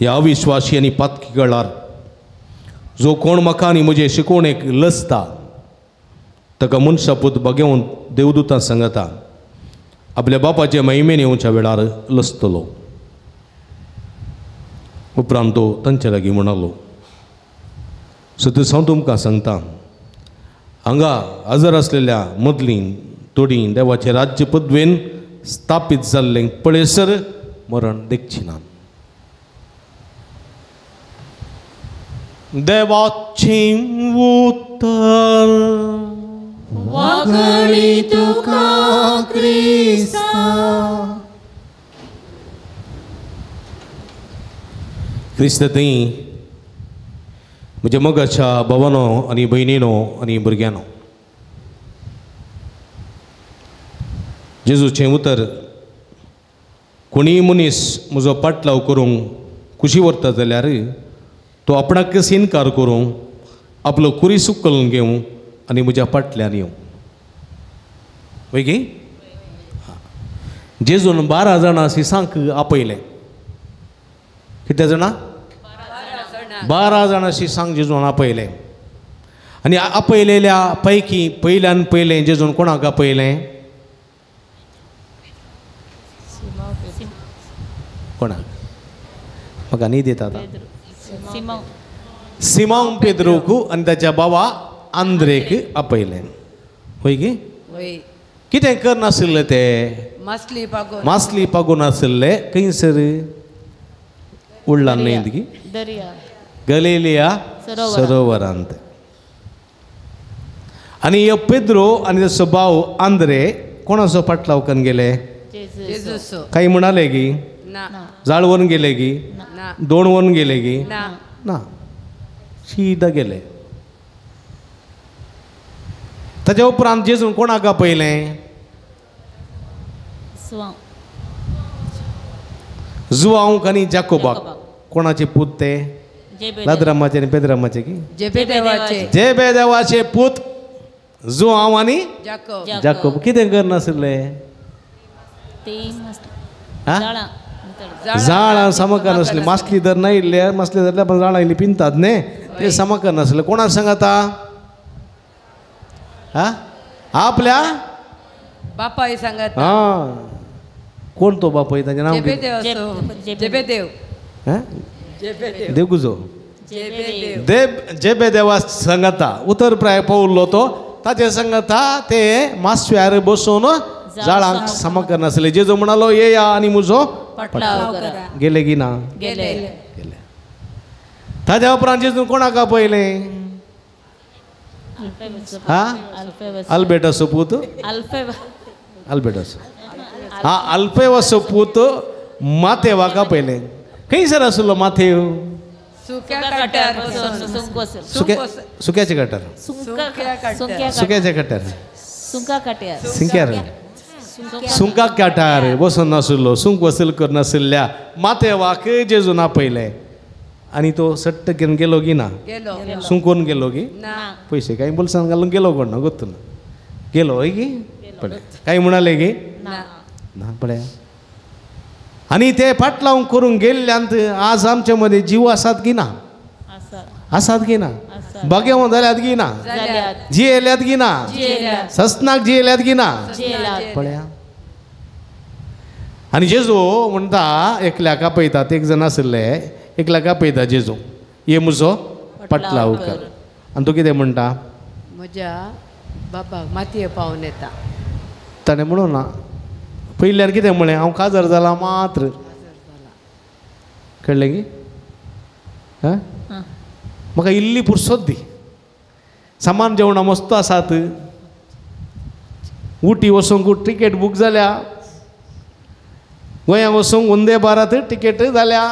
ह्या अविश्वासी आनी पातकी कळार जो कोण म्हाका आनी म्हजे शिकवणेक लजता ताका मनशापूत बगेवन देवदूतां सांगता आपल्या बापाचे महिमेन येवच्या वेळार लजतलो. उपरांत तो तांचे लागीं म्हणालो, सतत हांव तुमकां सांगता, हांगा हजर आसलेल्या मदलीं थोडीं देवाचे राज्य पदवेन स्थापीत जाल्लें पळयसर मरण देखची ना. देवाचें उतर. वागळी तुका क्रिस्ता. क्रिस्त थंय म्हज्या मोगाच्या भावानो आनी भयणीनो आनी भुरग्यांनो, जेजूचें उतर कोणीय मनीस म्हजो पाटलाव करूंक कुशी व्हरता जाल्यार तो आपणाकच इनकार करूंक आपलो कुरीस उखलून घेवं आनी म्हज्या फाटल्यान येवं. वय गी? जेजून 12 जाणां शिसांक आपयलें. कितले जाणां? 12 जाणां शिसांक जेजून आपयलें. आनी आपयलेल्या पैकी पयल्यान पयलें जेजून कोणाक आपयलें? कोणाक? म्हाका न्हीद येता आतां. सिमांव पेद्रूक आनी ताच्या बाबा आंद्रेक आपयलें. वय गी? कितें करनाशिल्लें ते? मासली पागून आशिल्ले. खंयसर उडला न्हय ती गलिलिया सरोवरांत. आनी ह्यो पेद्रो आनी ताचो भाव आंद्रे कोणाचो फाटलाव करून गेले? काय म्हणाले की जाळ व्हरून गेले की दोण व्हरून गेले की ना, शीदा गेले. ताच्या उपरांत जेजून कोणाक आपयलें? जुआंवक आनी जाकोबाक. कोणाचे पूत ते? लाद्रामाचे आनी पेद्रामाचे की जेबेदेवाचे पूत जुआंव आनी जाकोब. कितें करनाशिल्ले? जाळां सामकार नासली. मासली धर नायिल्ले, मासली धरल्या पण जाळां इल्ली पिंतात न्ही, ते सामकार नासले. कोणा सांगता? हा आपल्या बापाय सांगता. हां, कोण तो बापाय? ताचें नांव जेबेदेव. देवगुजो जेबेदेवा सांगता. उतर प्राय पावल्लो तो ताचे सांगता. ते मासव्यार बसून जाळांक सामकार नासले. जेजू म्हणालो येया आनी म्हजो गेले की ना? गेले. ताज्या उपरांत जेजून कोणाक आपयलें? हा, अल्बेटाचो पूत, अल्बेटाचो, हा अल्फेवाचो पूत माथेवाक आपयलें. खंयसर आसलो माथेव? सुक्याचे गटार, सुक्याच्या गटार, सुंक्यार, सुंका काटार बसून नाशिल्लो, सुंक वसूल करनाशिल्ल्या माथेवाक जेजून आपयलें. आनी तो सट्ट घेवन गेलो की ना? सुंकोन गेलो की पयशे कांय बोल्सान घालून गेलो कोण ना गोत्तू ना गेलो हय की पळय कांय म्हणाले की ना पळय. आनी ते फाटलाव करूंक गेल्ल्यांत आज आमचे मदें जीव आसात की ना? आसात की ना? बागेवो जाल्यात की ना? जियेल्यात की ना? ससनाक जियेल्यात की ना? पळया. आनी जेजू म्हणटा एकल्याक आपयतात, एक जण आशिल्ले एकल्याक आपयता जेजू, ये म्हजो पाटलाव कर. आनी तो कितें म्हणटा? म्हज्या बाबाक मातये पावून येता. ताणें म्हणूं ना पयल्यार कितें म्हळें? हांव काजार जाला मात्र. कळ्ळें की? हां, म्हाका इल्ली पुरसोत दी. सामान जेवणां मस्त आसात, उटी वचूंक टिकेट बूक जाल्या, गोंया वचूंक वंदे भारत टिकेट जाल्या,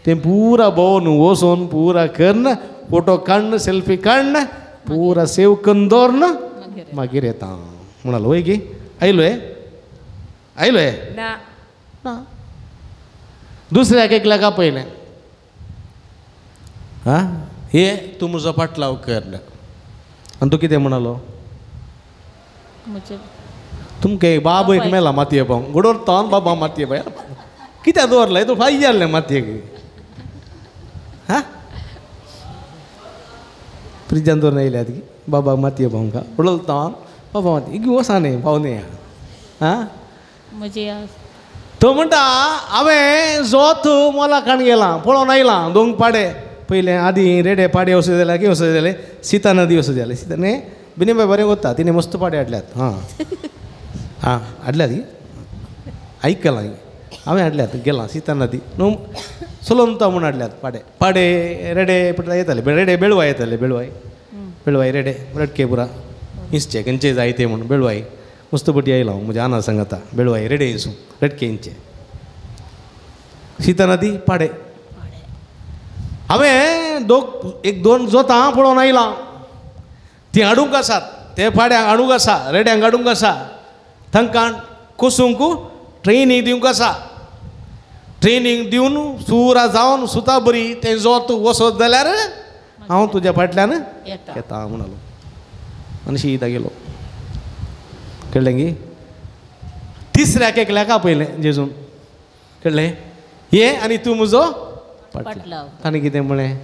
तें पुरा भोंवन वचून पुरा करून फोटो काडून सेल्फी काडून पुरा सेव करून दवरून मागीर येता म्हणालो. वय की आयलो हे? आयलो हे ना. दुसऱ्याक एकल्याक आपयलें, आं हे तूं म्हजो पाटलाव कर. आनी तो कितें म्हणालो? तुमकां एक बाब एक मेला मातये पावंक गोडोर बाबा मातये बाय कित्याक दवरलें तूं फाय जालें मातयेक? हां, फ्रिजान दवरून येयल्यात की बाबा मातये पावंक उडोल बाबा मातये इगी वसा न्ही पावने. हां, तो म्हणटा हांवें जोत मोला काण गेलां पळोवन आयलां दोन पाडे. पयलें आदीं रेडे पाडे वचूं जाल्यार कितें वचूं जालें? सीता नदी वचूं जालें. सीता न्ही बिनेबाय बरें वता, तिणें मस्त पाडे हाडल्यात. हां हां हाडल्यात की आयकलां हांवें हाडल्यात गेलां सीता नदी न्हू सोलोमता म्हूण हाडल्यात पाडे. पाडे रेडे पडटा येताले, रेडे बेळवाय येताले, बेळवाय बेळवाय रेडे रटके पुरा इंचचे खंयचे जाय ते म्हूण बेळवाय मस्त पटी आयला हांव म्हज्या आना सांगता बेळवाय रेडे इंचू रटके इंचे सीता नदी पाडे. हांवें दोग एक दोन जोतां पळोवन आयलां, तीं हाडूंक आसात, ते पाड्यांक हाडूंक आसा, रेड्यांक हाडूंक आसा, तांकां कोसूंक ट्रेनींग दिवंक आसा. ट्रेनींग दिवन सुरा जावन सुता बरी तें जोत वचत जाल्यार हांव तुज्या फाटल्यान येता म्हणालो. आनी शीता गेलो. कळ्ळें की? तिसऱ्याक एकल्याक आपयलें जेजून. कळ्ळें? ये आनी तूं म्हजो पाटलाव. ताणें कितें म्हळें?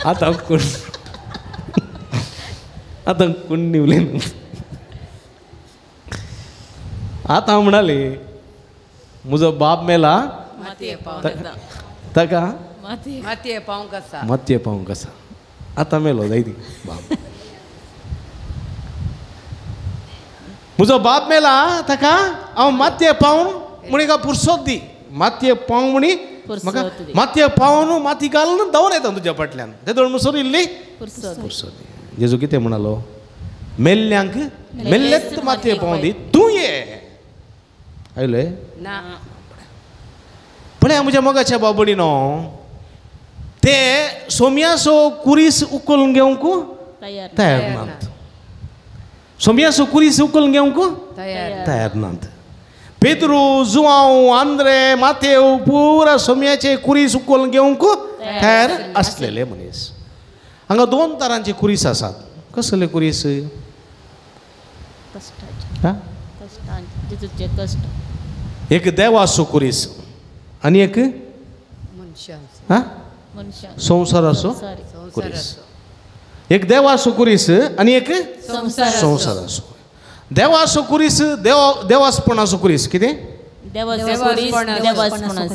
आतां कोण आतां कोण निवलें आतां म्हणाले म्हजो बाप मेला ताका मातये पावंक आसा, मातये पावंक आसा. आतां मेलो जायती बाप, म्हजो बाप मेला ताका हांव मातये पावून म्हण एका पुरसोत दी, मातये पावूं म्हणी म्हाका मातये पावून माती घालून धांवन येता तुज्या फाटल्यान. ते दोन म्हणसर इल्ली पुरसोत दी. जेजू कितें म्हणालो? मेल्ल्यांक मेल्लेच मातये पावूं दी, तूं ये. आयलो ना. पळया म्हज्या मोगाच्या बाबडीनो, ते सोम्याचो कुरीस उखलून घेवंक तयार नात. सोम्याचो कुरीस उखलून घेवंक तयार नात. पेद्रू, जुआंव, आंद्रे, मातेव पुरा सोम्याचे कुरीस उखलून घेवंक तयार आसलेले मनीस. हांगा दोन तरांचे कुरीस आसात. कसले कुरीस? जेजूचे कश्ट. एक देवाचो खुरीस आनी एक मनशाचो संवसाराचो खुरीस. एक देवाचो खुरीस आनी एक संवसाराचो. देवाचो खुरीस देवासपणाचो खुरीस. कितें?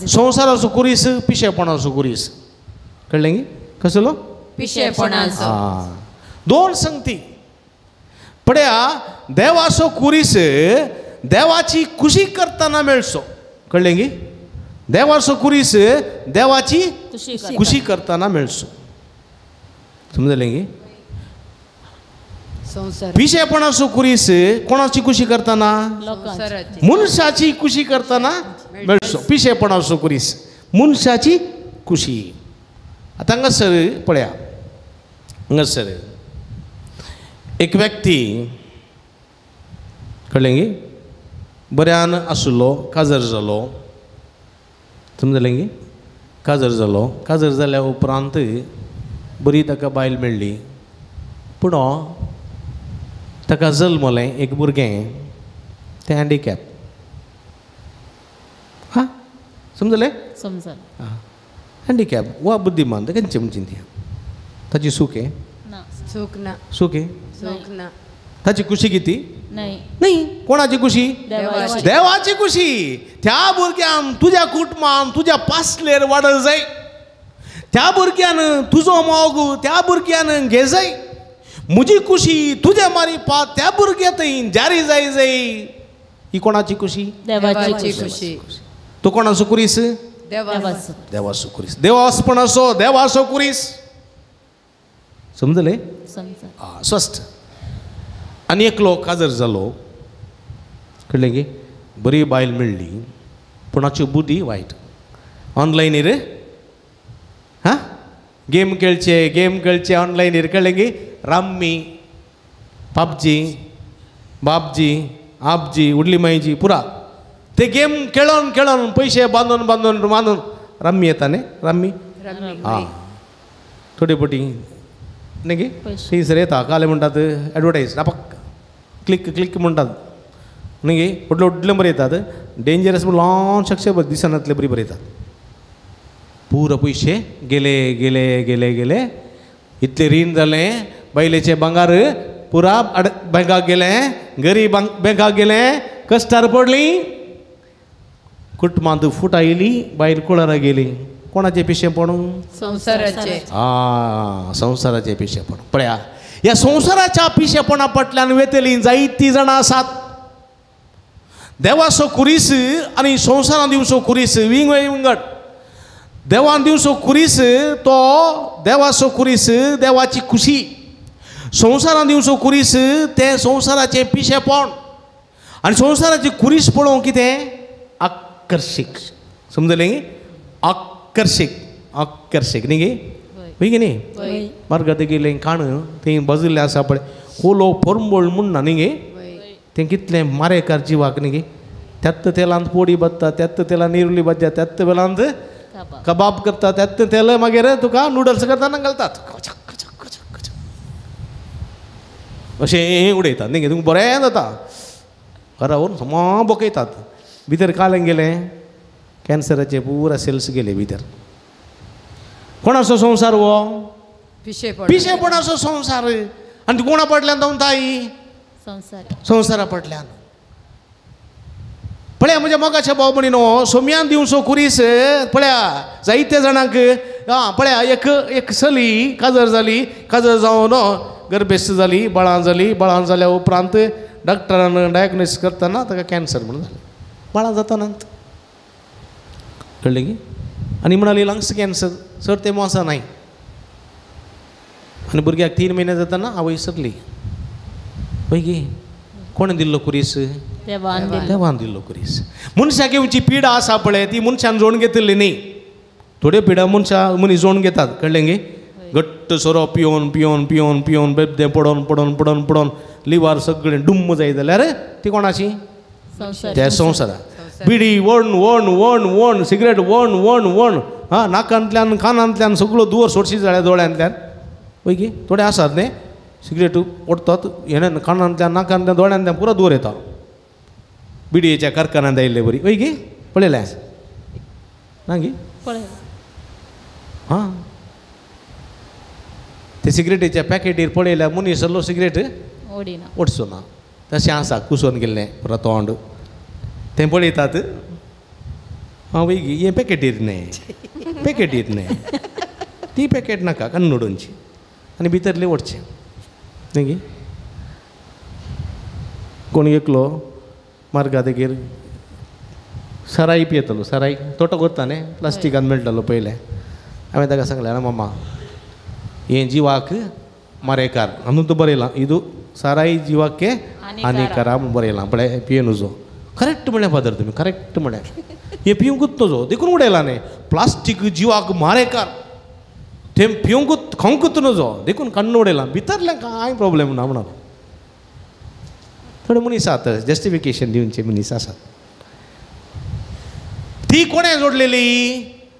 संवसाराचो खुरीस पिशेपणाचो खुरीस. कळ्ळें गी? कसलो? पिशेपणाचो. दोन संगती पळया. देवाचो खुरीस देवाची खुशी करतना मेळचो. कळ्ळें गी? देवाचो खुरीस देवाची खुशी करतना मेळचो. समजलें गी? पिशेपणाचो खुरीस कोणाची खुशी करतना? मनशाची खुशी करतना मेळचो. पिशेपणाचो खुरीस मनशाची खुशी. आतां हांगासर पळया, हांगासर एक व्यक्ती कळ्ळें गी बऱ्यान आशिल्लो, काजर जालो. समजलें गी? काजर जालो. काजर जाल्या उपरांत बरी ताका बायल मेळ्ळी. पूण ताका जल्मलें एक भुरगें, तें हँडिकॅप. हां समजलें? समजलें. हँडिकॅप वा बुद्धिमान तें खंयचें म्हणचें ती ताची सूख हें? सूख ना. सूख हें? सूख ना. ताची खुशी किती? न्हय. कोणाची खुशी? देवाची खुशी. त्या भुरग्यान तुज्या कुटुंबान तुज्या पासलेर वाडल जाय. त्या भुरग्यान तुजो मोग त्या भुरग्यान घेजाय. म्हजी खुशी तुज्या मारी पात त्या भुरग्या थंय जारी जाय जाय. ही कोणाची खुशी? देवाची खुशी. तूं कोणाचो खुरीस? देवाचो खुरीस. देवासपणाचो देवाचो खुरीस. समजलें? स्वस्थ. आनी एकलो काजर जालो. कळ्ळें गी? बरी बायल मेळ्ळी पूण हाची बुद्धी वायट. ऑनलायनीर हां गेम खेळचे, गेम खेळचे ऑनलायनीर. कळ्ळें गी? रम्मी, पबजी, बाबजी, आबजी, उडली मायजी पुरा ते गेम खेळोन खेळोन पयशे बांदून बांदून बांदून रम्मी येता न्ही? रम्मी आं थोडी पटी न्ही गी थंयसर येता. काले म्हणटात एडवर्टायज पक्क क्लिक क्लिक म्हणटात न्ही गी. व्हडले व्हडले बरयतात डेंजरस म्हण ल्हान शक्य दिसनातले बरी बरयतात. पुरो पयशे गेले गेले गेले गेले. इतलें रीण जालें. बायलेचें भांगार पुरा बँकाक गेलें. गरीब बँकाक गेलें. कश्टार पडली. कुटुंबांत फूट आयली. बायल कुळारा गेली. कोणाचें पिशेपण? संवसाराचें. आं संवसाराचें पिशेपण. पळया ह्या संवसाराच्या पिशेपणा फाटल्यान वेतलीं जायतीं जाणां आसात. देवाचो खुरीस आनी संवसारान दिवचो खुरीस विंगड विंगड. देवान दिवचो खुरीस तो देवाचो खुरीस देवाची खुशी. संवसारान दिवचो खुरीस तें संवसाराचें पिशेपण. आनी संवसाराची खुरीस पळोवंक कितें आकर्शीक. समजलें? आकर्शीक. आकर्शीक न्ही गे? वय की न्ही? मार्गात गेलें काण थंय बाजुल्लें आसा पळय कोलो परंबळ म्हणना न्ही गे? तें कितलें मारेकार जिवाक न्ही गे? त्यात तेलांत पोडी बादता, त्यात तेलांत निरुली भाजता, त्यात वेलांत कबाब करता, त्यात तेल मागीर तुका नुडल्स करतना घालतात अशें उडयतात न्ही गे? तुमकां बरें जाता. घरा व्हरून समा बोकयतात. भितर कालें गेलें कॅन्सराचे पुरा सेल्स गेले भितर. कोणाचो संवसार हो? पिशेपणाचो संवसार. आनी कोणा फाटल्यान धांवताय? संवसारा फाटल्यान. पळया म्हज्या मोगाच्या भाव भयणीनो, सोम्यान दिवचो खुरीस पळया जायते जाणांक. आं पळया एक एक चली काजर जाली. काजर जावन गर्भेस्त जाली. बाळां जाली. बाळां जाल्या उपरांत डॉक्टरान डायग्नोस करतना ताका कॅन्सर म्हणून जालें. बाळां जाताना कळ्ळें की? आनी म्हणाली लंग्स कॅन्सर चड तें मोसा न्हय. आनी भुरग्याक 3 म्हयने जाताना आवय सरली. पळय गे कोणें दिल्लो खुरीस? देवान दिल्लो खुरीस. मनशाक घेवची पिडा आसा पळय ती मनशान जोडून घेतिल्ली न्ही. थोड्यो पिडा मनशां मनीस जोडून घेतात. कळ्ळें गे? घट्ट सोरो पिवन पिवन पिवन पिवन बेबदें पडोन पडोन पडोन पडोन लिवार सगळें डुम्म जायत जाल्यार ती कोणाची? त्या संवसारा. बिडी वण वण वण वण, सिगरेट वण वण वण, हां नाकांतल्यान कानांतल्यान सगळो दुवर सोडशी जाल्या दोळ्यांतल्यान. पळय की थोडे आसात न्ही सिगरेट ओडटात हेणे कानांतल्यान नाकांतल्यान दोळ्यांतल्यान पुरो दुवर येता. बिडयेच्या कारखान्यांत आयिल्ले बरी वय गे पळयलें ना गे हां ते सिगरेटीच्या पॅकेटीर पळयल्यार मनीस आहलो सिगरेट ओडचो ना तशें आसा कुसोन गेल्लें पुरो तोंड तें पळयतात हां वय गे हें पॅकेटीर न्हय पॅकेटीर न्हय ती पॅकेट नाका कन्नुडूनची आनी भितरली ओडचें न्ही गे कोण एकलो मार्गा तेगेर सराई पियेतलो सराई तोटो करता न्ही प्लास्टिकान मेळटालो पयलें हांवें ताका सांगलें ना मामा हें जिवाक मारेकार अंदू तूं बरयलां इदू साराई जिवाक हानिकारा म्हूण बरयलां पळय पिये नुजो करेक्ट म्हणलें फादर तुमी करेक्ट म्हणलें हें पिवंकूच नजो देखून उडयलां न्ही प्लास्टीक जिवाक मारेकार तें पिवंकूच खावंकूच नजो देखून काडून उडयलां भितरलें कांय प्रोब्लेम ना म्हणून थोडे मनीस आसात जस्टिफिकेशन दिवचे मनीस आसात ती कोणें जोडलेली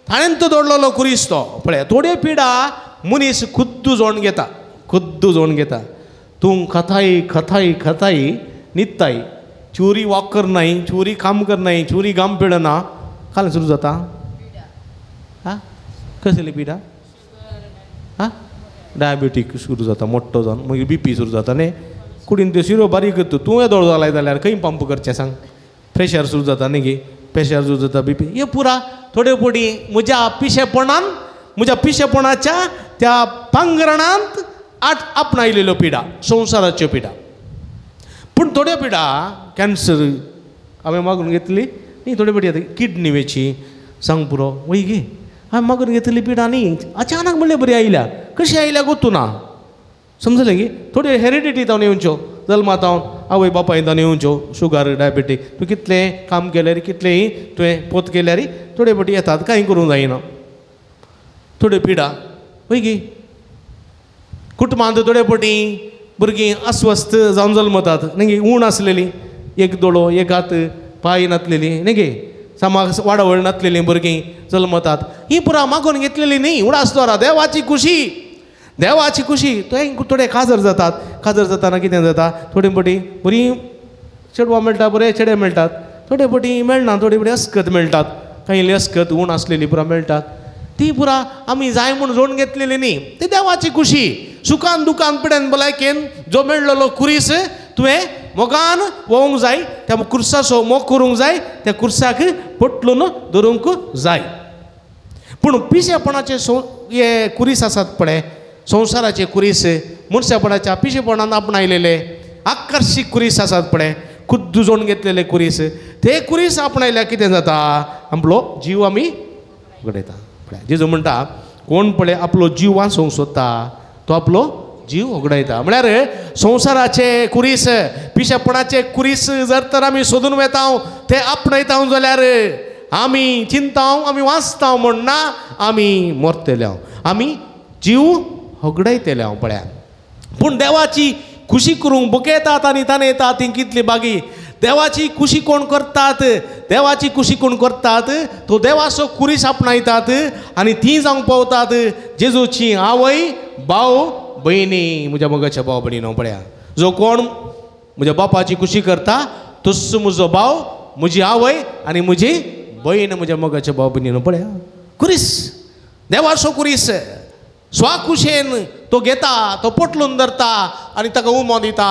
ताणें तो जोडलेलो कुरीस तो पळय थोड्यो पिडा मनीस खुद्द जोडून घेता खुद्द जोडून घेता तूं खाताय खाताय खाताय न्हिदताय चोरी वॉक करनाय चोरी काम करनाय चोरी गाम पिडना काल सुरू जाता आं कसली पिडा आं डायबेटीक सुरू जाता मोठो जावन मागीर बीपी सुरू जाता न्ही कुडीन त्यो शिरो बारीक करता तूं येदोळ जालाय जाल्यार खंय पंप करचें सांग प्रेशर सुरू जाता न्ही गे प्रेशर सुरू जाता बीपी हे पुरा थोड्यो पटी म्हज्या पिशेपणान म्हज्या पिशेपणाच्या त्या पांगरणांत आट आपणायलेल्यो पिडा संवसाराच्यो पिडा पूण थोड्यो पिडा कॅन्सर हांवें मागून घेतली न्ही थोड्यो पिडी आतां किडनी वेची सांग पुरो वय गे हांवें मागून घेतली पिडा न्ही अचानक म्हणल्यार बरी आयल्या कशी आयल्या गोतू ना समजलें की थोड्यो हेरिडिटी तावन येवच्यो जल्मा तावन आवय बापाय तावन येवच्यो शुगर डायबेटीक तूं कितलें काम केल्यार कितलेंय तुवें पोत केल्यार थोडे पटी येतात कांय करूंक जायना थोड्यो पिडा वय गे कुटुंबांत थोडे पटी भुरगीं अस्वस्थ जावन जल्मतात न्ही गे ऊण आसलेली एक दोळो एक हात पांय नासलेली न्ही गे सामाक वाडावळ नासलेलीं भुरगीं जल्मतात ही पुरा मागून घेतलेली न्ही उडास दवरा देवाची खुशी देवाची खुशी थंय थोडे काजर जातात काजर जाताना कितें जाता थोडे पटी बरीं चेडवां मेळटा बरे चेडे मेळटात थोडे पटी मेळना थोडे पटी अस्कत मेळटात कांय अस्कत ऊण आसलेली पुरा मेळटात ती पुरा आमी जाय म्हूण जोडून घेतलेली न्ही ती देवाची खुशी सुखान दुखान पिड्यान भलायकेन जो मेळ्ळलो कुरीस तुवें मोगान वोवंक जाय त्या कुर्साचो मोग करूंक जाय त्या कुर्साक पटलून धरूंक जाय पूण पिशेपणाचे हे कुरीस आसात पळय संवसाराचे कुरीस मनशापणाच्या पिशेपणान आपणायलेले आकर्शीक कुरीस आसात पळय खुद्द जोडून घेतलेले कुरीस ते कुरीस आपणायल्यार कितें जाता आपलो जीव आमी घडयता पळय जेजू म्हणटा कोण पळय आपलो जीव वाचोवंक सोदता तो आपलो जीव होगडायता म्हळ्यार संवसाराचे कुरीस पिशेपणाचे कुरीस जर तर आमी सोदून वेता ते आपणायता जाल्यार आमी चिंता आमी वाचता म्हण ना आमी मरतले आमी जीव होगडायतले हांव पळया पूण देवाची खुशी करूंक बुकयतात आनी ताणेतात ती कितली बागी देवाची खुशी कोण करतात देवाची खुशी कोण करतात तो देवाचो कुरीस आपणायतात आनी ती जावंक पावतात जेजूची आवय भाव भयणी म्हज्या मोगाच्या भाव भयणीनो पळया जो कोण म्हज्या बापाची खुशी करता तोच म्हजो भाव म्हजी आवय आनी म्हजी भयण म्हज्या मोगाच्या भाव भयणीनो पळया कुरीस देवाचो कुरीस स्वाकुशेन तो घेता तो पोटलून धरता आनी ताका उमो दिता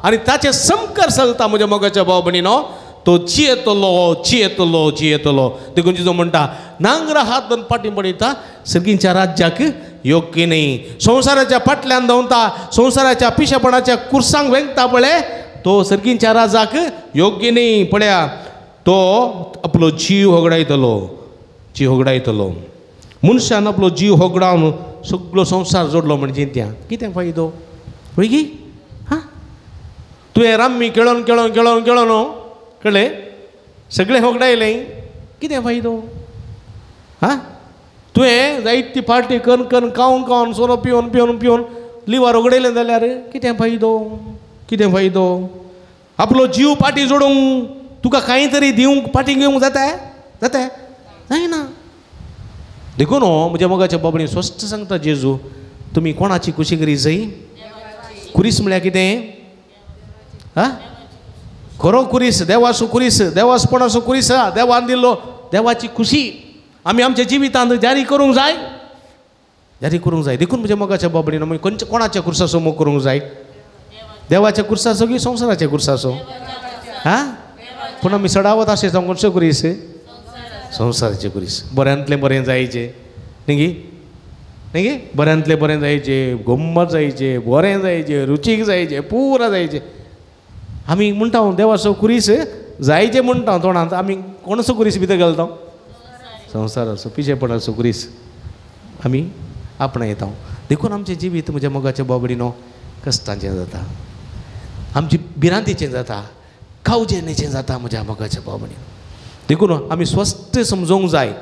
आनी ताचें समकर चलता म्हज्या मोगाच्या भाव भयणीनो तो जियेतलो जियेतलो जियेतलो देखून जेजू म्हणटा नांगरा हात दोन फाटीं पडयता सर्गींच्या राज्याक योग्य न्ही संवसाराच्या फाटल्यान धांवता संवसाराच्या पिशेपणाच्या कुर्सांक वेंगता पळय तो सर्गींच्या राजाक योग्य न्ही पळया तो आपलो जीव होगडायतलो जीव होगडायतलो मनशान आपलो जीव होगडावन सगळो संवसार जोडलो म्हणजे त्या कितें फायदो वय गी हां तुवें राम्मी खेळोन खेळोन खेळोन खेळोन कळ्ळें सगळें होगडायलें कितें फायदो हां तुवें जायती पार्टी करून करून खावन खावन सोरो पिवन पिवन पिवन लिवर होगडयलें जाल्यार कितें फायदो कितें फायदो आपलो जीव पाटी जोडूंक तुका कांय तरी दिवंक पाटी घेवंक जाता जाता जायना देखून म्हज्या मोगाच्या बाबणी स्पश्ट सांगता जेजू तुमी कोणाची खुशी करी जाय कुरीस म्हळ्यार कितें आं खरो कुरीस देवाचो कुरीस देवासपणाचो कुरीस देवान दिल्लो देवाची खुशी आमी आमच्या जिवितांत जारी करूंक जाय, जारी करूंक जाय. देखून म्हज्या मोगाच्या बाबडीन आमी खंयच्या कोणाच्या कुर्साचो मोग करूंक जाय? देवाच्या कुर्साचो की संवसाराच्या कुर्साचो? हां, पूण आमी सडावत अशें जावं खंयचो कुरीस? संवसाराचे कुरीस. बऱ्यांतलें बरें जायचें न्ही गी, न्ही गी, बऱ्यांतलें बरें जायचें, गम्मत जायचें, बरें जायचें, रुचीक जायचें, पुरा जायचें. आमी म्हणटा देवाचो कुरीस जायचें म्हणटा तोंडांत, आमी कोणाचो कुरीस भितर घालता? संवसाराचो पिशेपणाचो कुरीस आमी आपणायता. देखून आमचें जिवीत म्हज्या मोगाच्या बाबडीनो कश्टांचें जाता, आमची भिरांतीचें जाता, कावजेणेचें जाता म्हज्या मोगाच्या बाबडीनो. देखून आमी स्वस्थ समजूंक जाय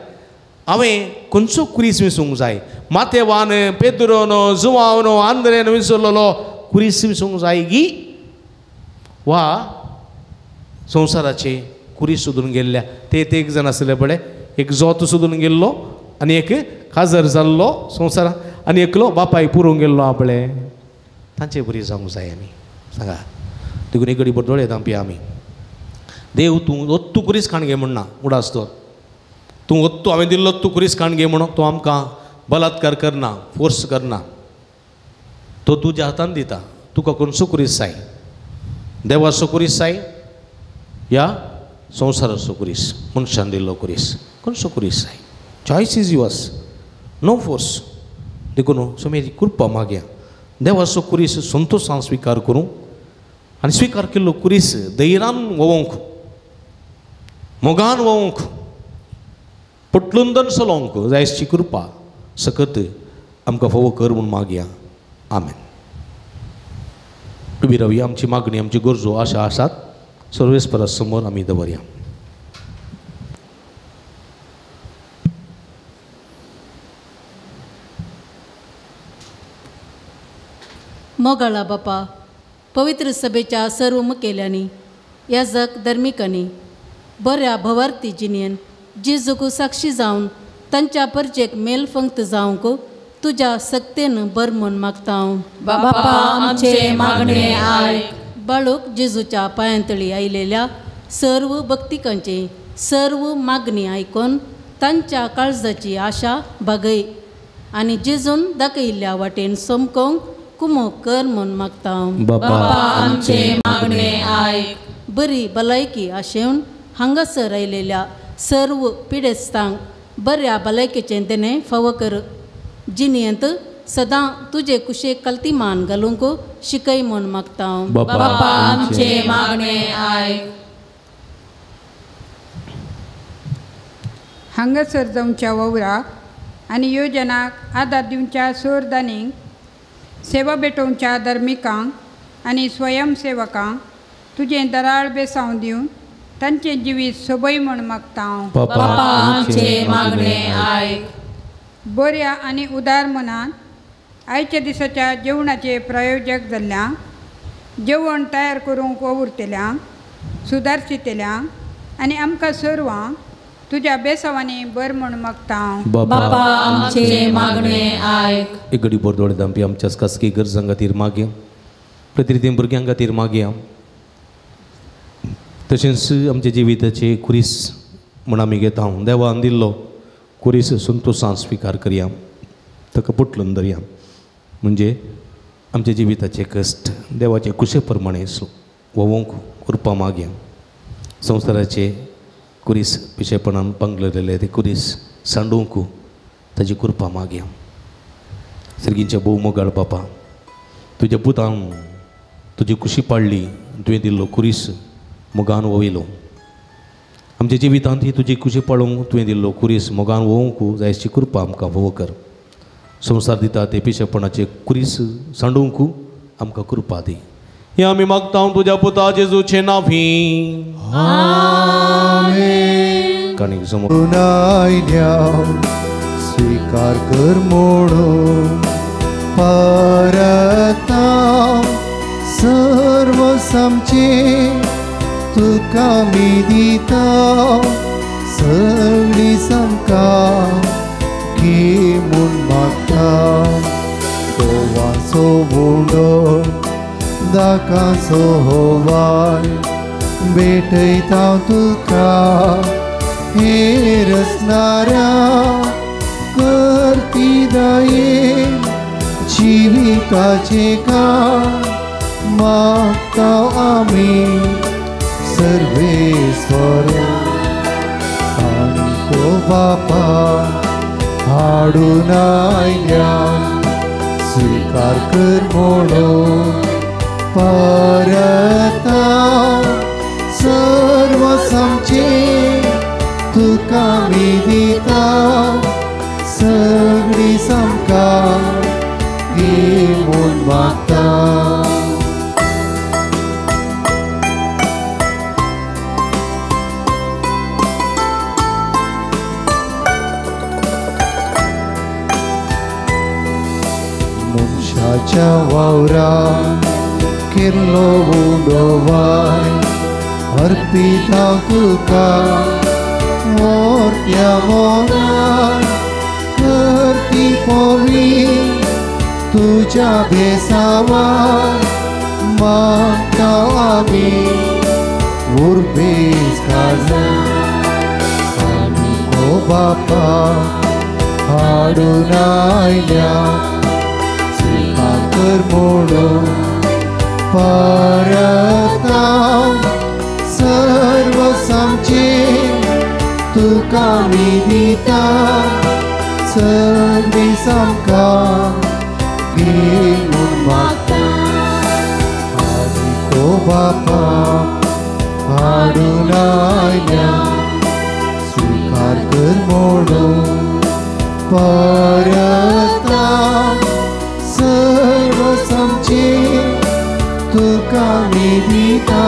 हांवें खंयचो कुरीस विसूंक जाय. मातेवान पेद्रोन जुवावन आंद्रेन विसरलेलो कुरीस विसूंक जाय गी वा संवसाराचे कुरीस सोदून गेल्ल्या ते एक जाण आसले पळय, एक जोत सोदून गेल्लो आनी एक काजर जाल्लो संवसार आनी एकलो बापाय पुरोवंक गेल्लो आपले, तांचे बरी जावंक जाय आमी सांगा. देखून एक घडी दोळे धांपया आमी. देव तूं ओत्तू कुरीस खाण घे म्हणना उडास तर तूं ओत्तू हांवें दिल्लो तूं कुरीस खाण घे म्हणून तो आमकां बलात्कार करना, फोर्स करना, तो तुज्या हातान दिता. तुका कोणसो कुरीस जाय? देवाचो कुरीस जाय या संवसाराचो कुरीस, मनशान दिल्लो कुरीस? कोणसो कुरीस जाय? Choice is yours, no force. देखून स्वामीची कृपा मागया देवाचो कुरीस संतोशान स्विकार करूं आनी स्विकार केल्लो कुरीस धैर्यान वोवंक, मोगान वोवंक, पटलुंदन चलोवंक जायची कृपा सकत आमकां फावो कर म्हूण मागया. आमेन. उबी रावया. आमची मागणी आमची गरजो आशा आसात सर्वेस्परा समोर आमी दवरया. मोगाळा बापा, पवित्र सभेच्या सर्व मुखेल्यांनी, याजक धर्मिकांनी बऱ्या भवार्थी जिणेन जेजूक साक्षी जावन तांच्या परजेक मेल फंक्त जावंक तुज्या सक्तेन बर म्हूण मागता हांव. बापा आमचे मागणे आयक. बाळूक जेजूच्या पांयांतळी आयलेल्या सर्व भक्तिकांची सर्व मागणी आयकून तांच्या काळजाची आशा भागय आनी जेजून दाखयिल्ल्या वाटेन सोमकोंक कुमोक कर म्हूण मागता हांव. बापा आमचे मागणे आयक. बरी भलायकी आशेवन हांगासर आयलेल्या सर्व पिडेस्तांक बऱ्या भलायकेचें देणें फावो कर. जिणेंत सदां तुजे कुशेक कलती मान घालूंक शिकय म्हूण मागता हांव. बापा आमचे मागणे आयक. हांगासर जावच्या वावराक आनी योजनाक आदार दिवच्या सोरदानींक, सेवा भेटोवच्या धर्मिकांक आनी स्वयंसेवकांक तुजें दराळ बेसांव दिवन तांचें जिवीत सोबय म्हूण मागता हांव. बापा आमचे मागणे आयक. बऱ्या आनी उदार मनान आयच्या दिसाच्या जेवणाचे प्रायोजक जाल्ल्यांक, जेवण तयार करूंक वावुरतल्यांक, सुदारचितल्यांक आनी आमकां सर्वांक तुज्या बेसावांनी बर म्हूण मागता हांव. बापा आमचे मागणे आयक. एक घडी दोळे धांपी आमच्या खासगी गरजां खातीर मागया, प्रतिनिधी भुरग्यां खातीर मागया, तशेंच आमच्या जिविताचे कुरीस म्हूण आमी घेता. देवान दिल्लो कुरीस संतोशान स्विकार करया, ताका पोटलून धरया, म्हणजे आमच्या जिविताचे कश्ट देवाचे कुशे प्रमाणे वोवंक कृपा मागया. संवसाराचे कुरीस पिशेपणान पांगललेले ते कुरीस सांडूंक ताजी कृपा मागया. सर्गींच्या भोव मोगाळ बापा, तुज्या पुतान तुजी कुशी पाडली, तुवें दिल्लो कुरीस मोगान वयलो. आमच्या जिवितांत ही तुजी कुशी पाळूंक तुवें दिल्लो कुरीस मोगान वोवंक जायची कृपा आमकां फावो कर. संवसार दिता ते पिशेपणाचे कुरीस सांडूंक आमकां कृपा दी. हें आमी मागता तुज्या पुता जेजूचे नांवी. आमेन. काणीक समोर स्वीकार कर म्हणून परता सर्व समचे तुका मी दिता सगळी सामका घे म्हूण मागता. गोवाचो बोंडो दाकाचो होवाय भेटयता तुका हे रचणाऱ्या करती दये जिविताचें काम मागता आमी सर्वेस्वरा आनी को बापा हाडून आयल्या स्वीकार कर म्हणून परता सर्व आमचें तुका आमी दिता सगळीं सामकां घे म्हूण मागता. मनशाच्या वावरा केल्लो उडो वाय अर्पिता तुका मोठ्या मोगान करती पोवी तुज्या भेसावान मागता आमी उर्बेस काजा आनी ओ बापा हाडून आयल्या स्वीकार कर म्हणून परता सर्व आमचें तुका आमी दिता सगळीं सामकां घे म्हूण मागता आनी को बापा हाडून आयल्या स्वीकार कर म्हणून परता सर्व आमचें तुका आमी दिता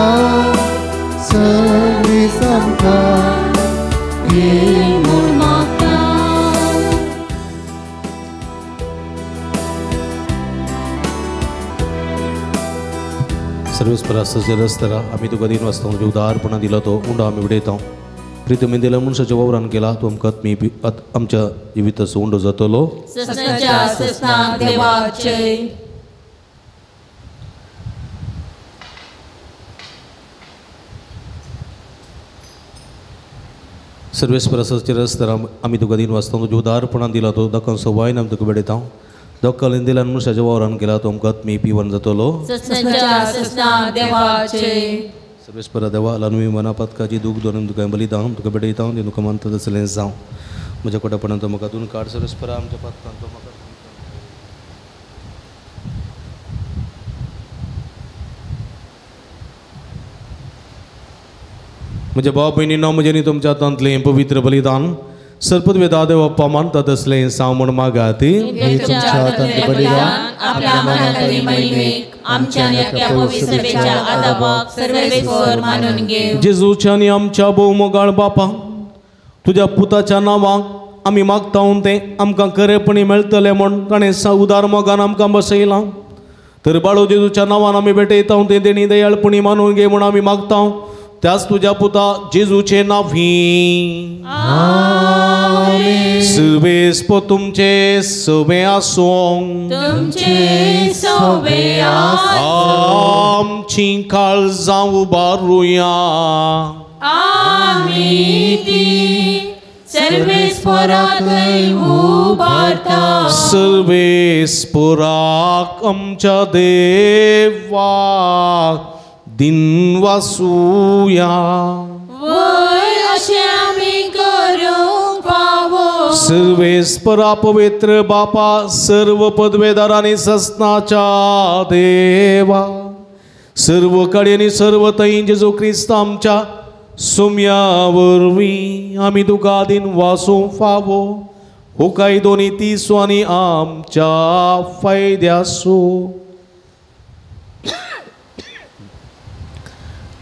सगळीं सामकां घे म्हूण मागता. सर्वेस्परा सजरस्तरा आमी तुका दिन वाचता तुजें उदारपणा दिला तो उंडो आमी उडयता प्रितमी दिला मनशाच्या वावरान केला तो आमकां आमच्या जिविताचो उंडो जातलो. सर्वेस्परा सजरस्तरा आमी तुका दिन वाचता तुजें उदारपणा दिला तो दाकांचो वायन आमी तुका भेटयता दोकालीन दिल्यान मनशाच्या वावरान केला तो आमकां आत्मी पिवन जातलो. सर्वेस्परा देवा लानवी मना पदकाची दूख दोन तुका बलिदान तुका भेटयता तें तुका मानता तसलें जावं म्हज्या कोटापणान तो म्हाका दोन काड सर्वेस्परा आमच्या पदकान तो म्हाका म्हज्या भाव भयणीनो म्हजें न्ही तुमच्या हातांतलें पवित्र बलिदान सरपद देव बाप्पा मानता तसलें साव म्हूण मागात. जेजूच्या आनी आमच्या भोवमोगाळ बापा तुज्या पुताच्या नांवाक आमी मागता तें आमकां खरेपणी मेळटलें म्हूण ताणें उदार मोगान आमकां बसयलां. तर बाळू जेजूच्या नांवान आमी भेटयता तें देणी दयाळपणी मानून घे म्हूण आमी मागता त्याच तुज्या पुता जेजूचे नांवी. सर्वेस्पर तुमचे सवे आसूं आमची काळजां उबारुया सर्वेस्पराक आमच्या देवाक दिनवासूया. सर्वेस्परा पवित्र बापा सर्व पदवेदार आनी सस्नाच्या देवा सर्व कडेन आनी सर्व थंय जेजू क्रिस्त आमच्या सुम्या वरवीं आमी तुका दिनवासूंक फावो हो कायदो आनी तिसो आनी आमच्या फायद्यासो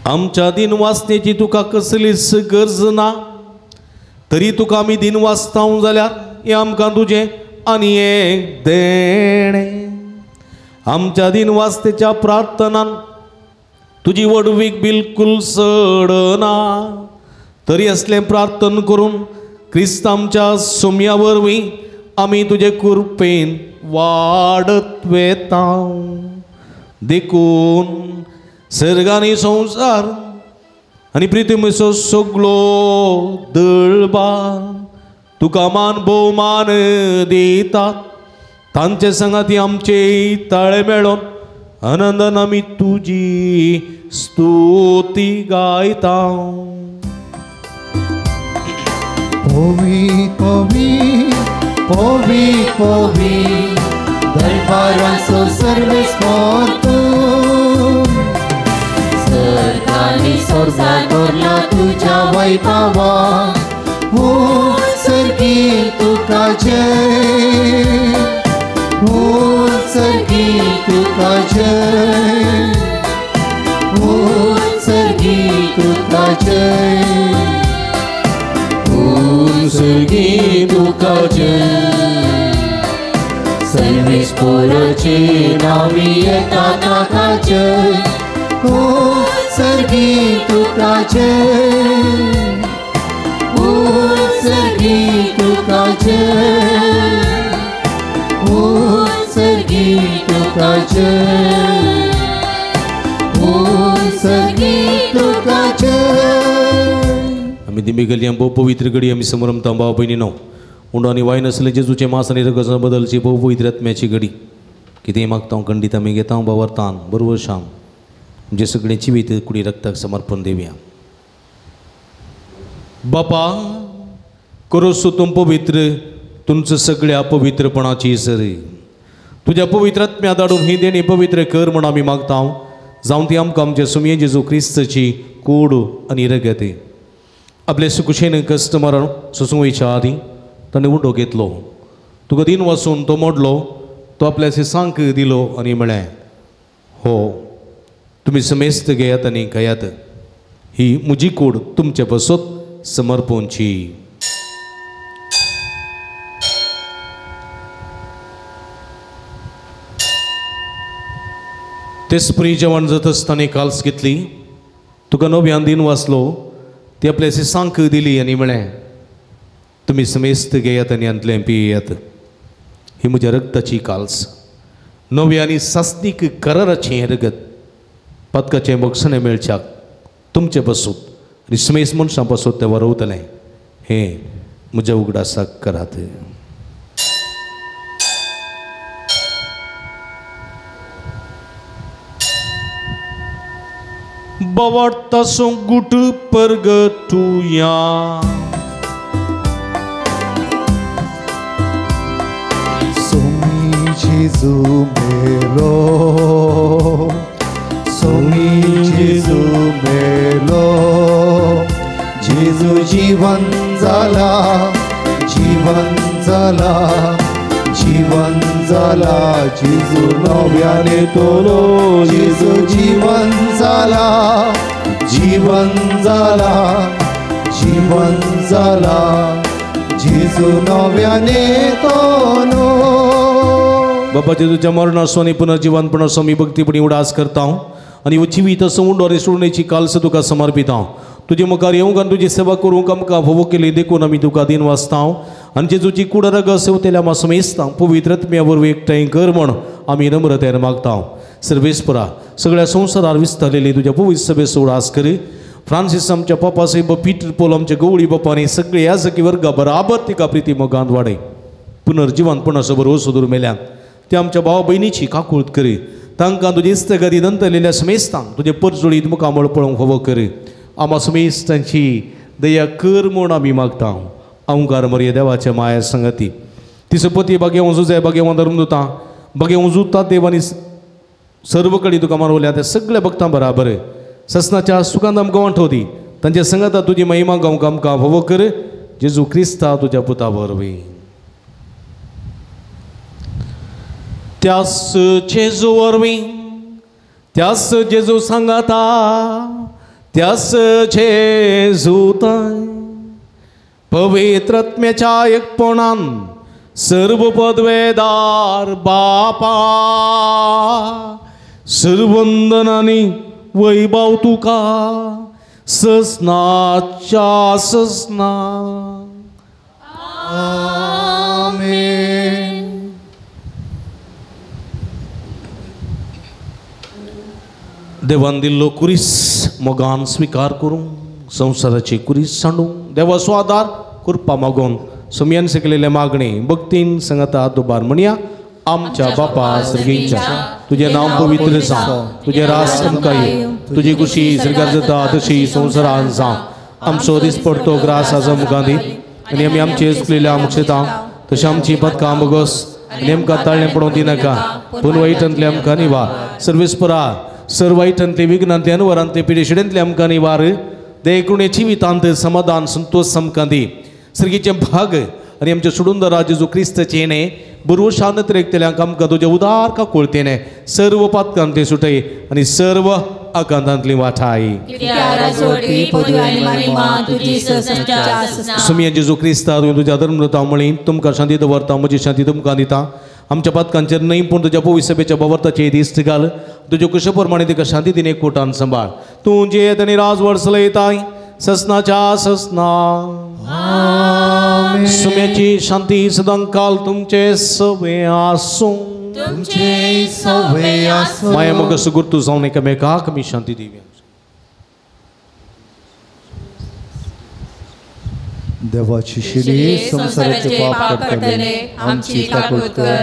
आमच्या दिनवासनेची तुका कसलीच गरज ना तरी तुका आमी दिनवासता जाल्यार हें आमकां तुजें आनी एक देणें. आमच्या दिनवासतेच्या प्रार्थनान तुजी व्हडवीक बिलकूल सडना तरी असलें प्रार्थना करून क्रिस्त आमच्या सोम्या वरवीं आमी तुजे कृपेन वाडत वेता. देखून सर्गानी संवसार आनी प्रितीमेचो सगलो दळबा तुका मान भोवमान दितात. तांचे संगाती आमचे ताळे मेळोन आनंदान आमी तुजी स्तुती गायता. पवी पवी पवी पवी दरबाराचो सर्वेस्पर तूं, सर्गांनी संवसार भरला तुज्या वैभवा, हो सर्गी तुका जय, हो सर्गी तुका जय, हो सर्गी तुका जय, हो सर्गी तुका जय. सर्वेस्पराचे नांवी येता ताका जय, हो सर्गी तुका जय, हो सर्गी तुका जय, हो सर्गी तुका जय, हो सर्गी तुका जय. आमी दिमी गेली भोव पवित्र घडी आमी समरमता भाव भयणीनो. उंडो आनी वाय नासलें जेजूचें मांस आनी रगत बदलची भोव पवित्र आत्म्याची घडी. कितेंय मागता खंडीत आमी घेता बावरतान बरोबर शाम आमचें सगळें जिवीत कुडी रक्ताक समर्पण दिवया. बापा करोसो तूं पवित्र तुमचं सगळ्या पवित्रपणाची सरी तुज्या पवित्र आत्म्या धाडून ही देणी पवित्र कर म्हूण आमी मागता. जावन ती आमकां आमच्या सुमये जेजू क्रिस्ताची कूड आनी रगत. आपले सुकुशेन कश्ट मरण सोसूंक वयच्या आदीं ताणें उंडो घेतलो, तुका दिन वासून तो मोडलो, तो आपल्या सांक दिलो आनी म्हळें, हो तुमी समेस्त घेयात आनी खायात, ही म्हजी कूड तुमचे पासत समर्पणची. तेच परी जेवण जाता आसतना काल्स घेतली, तुका नव्यान दिन वाचलो, ती आपल्या सांक दिली आनी म्हळें, तुमी समेस्त घेयात आनी हांतलें पियेयात, ही म्हज्या रक्ताची काल्स, नवी आनी सासणीक कराराचें हें रगत पातकाचें बक्षणें मेळच्याक तुमचे पासून आनी समेस्त मनशां पासून तें वरवतलें, हें म्हज्या उगडासाक करात. बवाडतासो गुट परगटुया. सोमी जेजू मेलो, सोमी जेजू मेलो, जेजू जीवन जाला, जीवन जाला, जीवन जाला, जेजू नव्याने तोलो, जेजू जीवन जाला, जीवन जाला, जीवन जाला, जेजू नव्याने तोलो. बाबा जेजूच्या मरणाचो आनी पुनर्जिवनपणाचो आमी भक्तीपणी उडास करता आनी जिवीत असो उंडो आनी सोडण्याची काल्स तुका समर्पिता. तुजे मुखार येवंक आनी तुजी सेवा करूंक आमकां फावो केली देखून आमी तुका दिन वाचता आनी जेजूची कूड रगत सेवतेल्या आमकां समेस्तां पवित्र आत्म्या वरवीं एकठांय कर म्हूण आमी नम्रतेन मागता. सर्वेस्परा सगळ्या संवसारार विस्तारलेली तुज्या पवित्र सभेचो उडास करी. फ्रांसीस आमच्या पापा साहेब, पीटर पोल आमच्या गवळी बापा आनी सगळे ह्या सखी वर्गा बराबर तिका प्रिती मोगांत वाडय. पुनर्जिवनपणाचो बरो सोदूर मेल्यान ते आमच्या भाव भयणीची काकूळत करी. तांकां तुजी इस्तगती नंतरलेल्या समेस्तांक तुजे परजोळीत मुखामळ पळोवंक फावो करी. आमा समेस्तांची दया कर म्हूण आमी मागता. अंकार मरिया देवाच्या माया संगती तिचो पती बागेवं जुजाय बागेवं धर्मदुता बागेवं जुता देवानी सर्व कडेन तुका मानवल्या त्या सगळ्या भक्तां बराबर ससनाच्या सुखांत आमकां वांटोवदी. तांच्या संगता तुजी महिमा गावंक आमकां फावो कर. जेजू क्रिस्ता तुज्या पुता वरवीं. त्यास जेजू वरवीं, त्यास जेजू सांगाता, त्यास जेजू पवित्र आत्म्याच्या एकपणान सर्व पदवेदार बापा सर्वंदनानी वैभव तुका ससनाच्या ससना. आमेन. देवान दिल्लो कुरीस मोगान स्विकार करूं, संवसाराची कुरीस सांडूं, देवाचो आदार कृपा मागून सुमयान शिकलेले मागणी भक्तीन संगता दुबार म्हणया. आमच्या बापा सर्गीच्या, तुजें नांव पवित्र जावं, तुजें रास आमकां येवं, तुजी खुशी सर्गार जाता तशी संवसारान जावं. आमचो दिसपडतो ग्रास आज आमकां दी आनी आमी आमचे चुकलेल्या आमक्षेता तशें आमची पदकां बगस आनी आमकां ताळणें पडोवंक दिनाका, पूण वायटांतले आमकां निवार. सर्वेस्परा सर वायटांतले विघ्नांतले अनवरांतले पिडेशिडेंतले आमकां निवार. देखून जिवितांत समाधान संतोष आमकां दी. सर्गीचें भाग आनी आमच्या सोडून जेजू क्रिस्ताचें येणें बरोशान रेखतल्यांक आमकां तुज्या उदार काकुळतेने सर्व पातकांतली सुटय आनी सर्व आकांतांतली वाठाय. सुमया जेजू क्रिस्ता तुवें तुज्या धर्मदूता म्हळी, तुमकां शांती दवरता, म्हजी शांती तुमकां दिता. आमच्या पातकांचेर न्हय पूण तुज्या पवित्र सभेच्या बावर्ताचेर दिश्ट घाल. तुज्या कुशे प्रमाणे तिका शांती दिने कोटान सांबाळ. तूं जेत आनी राजवड चलयताय ससनाच्या ससना. सुम्याची शांती सदांकाल तुमचे सवे आसूं. माया मोग सुगुर्तू जावन एकामेकाक आमी शांती दिवया. देवाची शिडी संवसाराचे पाप काडटले आमची काकूत कर.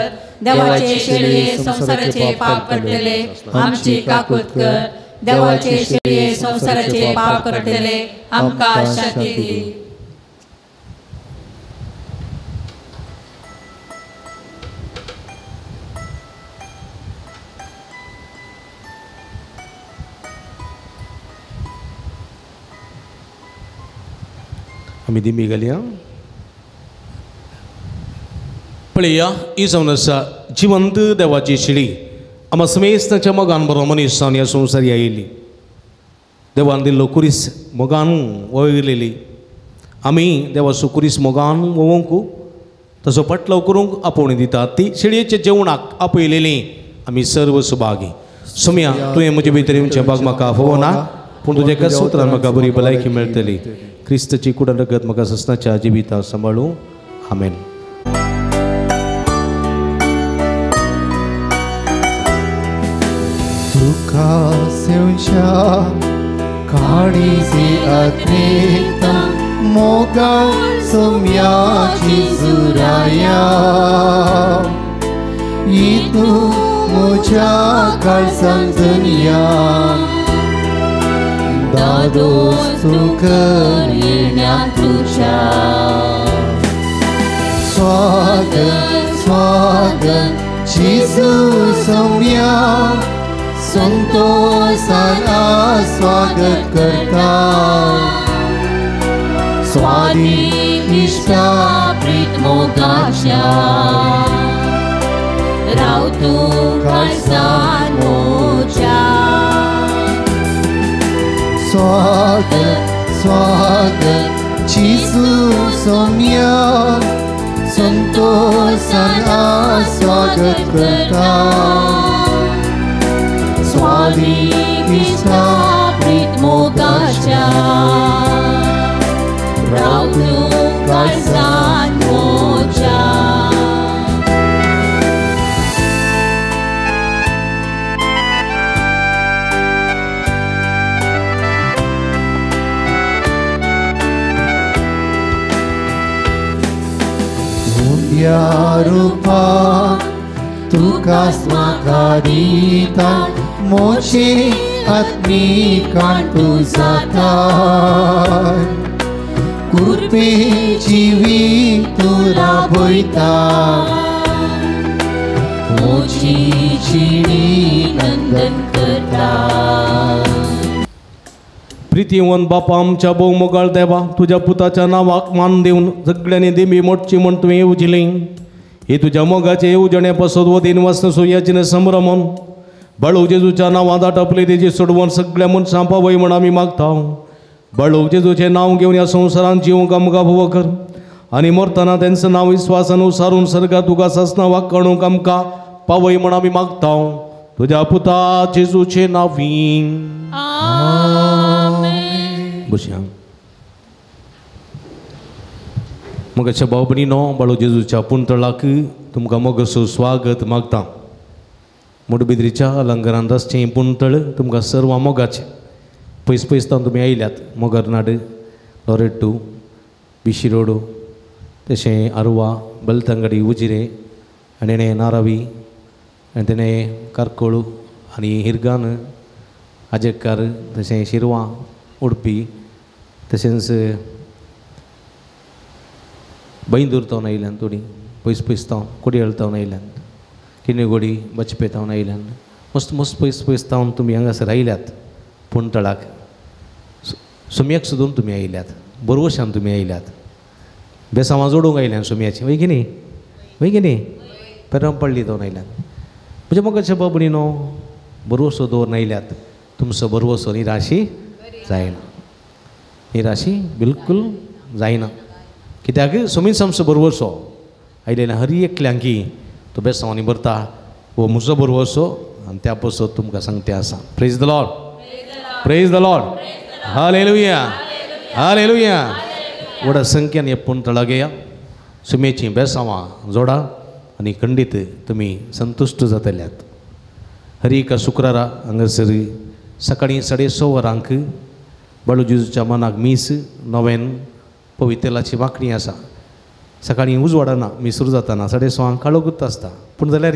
देवाचे शेळये संवसाराचे पाप काडटले आमची काकूत कर. देवाचे शेळये संवसाराचे पाप काडटले आमकां शांती दी. आमी दिमी घालया. पळया ही जावन आसा जिवंत देवाची शिडी. आमा समेस्ताच्या मोगान बरो मनीस जावन ह्या संवसारी आयिल्ली. देवान दिल्लो कुरीस मोगान वळयलेली. आमी देवाचो कुरीस मोगान वोवंक तसो पाटलाव करूंक आपोवणी दिता. ती शिडयेच्या जेवणाक आपयलेली आमी सर्व सुभागी. सुमया तुवें म्हजे भितर येवचें भाग म्हाका फावना, पूण तुज्या एकाच उतरान म्हाका बरी भलायकी मेळटली. क्रिस्ताची कुडा रगत म्हाका ससनाच्या जिविता सांबाळूं. आमेन. तुका सेवच्या काळीजी अत्रेता मोगा सुम्याची जुराया इतू म्हज्या काळजान दुनिया दादोस तूं येण्या तुज्या. स्वागत स्वागत जेजू सोम्या संतोषान स्वागत करता. स्वादी निष्ठा प्रीत मोगाच्या राव तूं काळजान म्हज्या. स्वागत स्वागत जेजू सोम्या संतोषान स्वागत करता. स्वादी निष्ठा प्रीत मोगाच्या राव तूं काळजान म्हज्या. उंड्या रुपा तुकाच म्हाका दिता मोचे आत्मिकान तूं जाता. कृपे जिवीत तूं राबयता मोची जिणी नंदन करता. प्रितीवन बापा आमच्या भोव मोगाळ देवा, तुज्या पुताच्या नांवाक मान दिवन सगळ्यांनी दिमी मोडची म्हण तुवें येवजिली. ही तुज्या मोगाचे येवजणे पासत वदीन वाचन सुयाचीन संभ्रमण बाळू जेजूच्या नांवान आटपली तेजी सोडवण सगळ्या मनशां पावय म्हण आमी मागता. बाळू जेजूचें नांव घेवन ह्या संवसारांत जिवंक आमकां भोव कर आनी मरतना तेंचें नांव विस्वासान उसारून सर्गात तुका सासना वाकणूंक आमकां पावय म्हण आमी मागता. तुज्या पुता जेजूचे नांवी बसया. मगाच्या भाव भयणीनो, बाळू जेजूच्या पुंतळाक तुमकां मोगाचो स्वागत मागता. मुडबिद्रीच्या अलंकारान रसचें पुणतळ तुमकां सर्व मोगाचें पयस पयस तावन तुमी आयल्यात मोगरनाड लोरेट्टू बिशी रोडू तशें आरवा बेलतंगडी उजिरे आनी तेणें नारावी आनी तेणें कारकोळू आनी हिरगान आजेकार तशें शिरवां उडपी तशेंच बैंदूर तावन आयल्यान थोडीं पयस पयस तावन कोडयेळ तावन आयल्यान किनेगोडी बचपे तावन आयल्यान मस्त मस्त पयस पयस तावन तुमी हांगासर आयल्यात पुणतळाक सुम्याक सोदून तुमी आयल्यात बरवशान तुमी आयल्यात बेसांवां जोडूंक आयल्यान सुम्याची वय की न्ही वय की न्ही पेरमपल्ली तावन आयल्यान म्हज्या मोगाच्या बाबणी न्हू बरवसो दवरून आयल्यात तुमचो बरवसो निराशी जायना निराशी बिलकुल जायना कित्याक सोमीन आमचो बरवसो आयलेल्या हर एकल्यांकी तो बेसांवांनी भरता हो म्हजो बरवसो आनी त्या पसत तुमकां सांगते आसा. Praise the Lord, praise the Lord, hallelujah, hallelujah. व्हडा संख्येन हे पुणतळाक येया सुमेचीं बेसांवां जोडा आनी खंडीत तुमी संतुश्ट जातल्यात. हर एका शुक्रारा हांगासर सकाळीं 6:30 वरांक बाळू जेजूच्या मनाक मीस नव्यान पवित्रलाची मागणी आसा. सकाळीं उजवाडना मीस सुरू जाताना 6:30 काळोखूच आसता पूण जाल्यार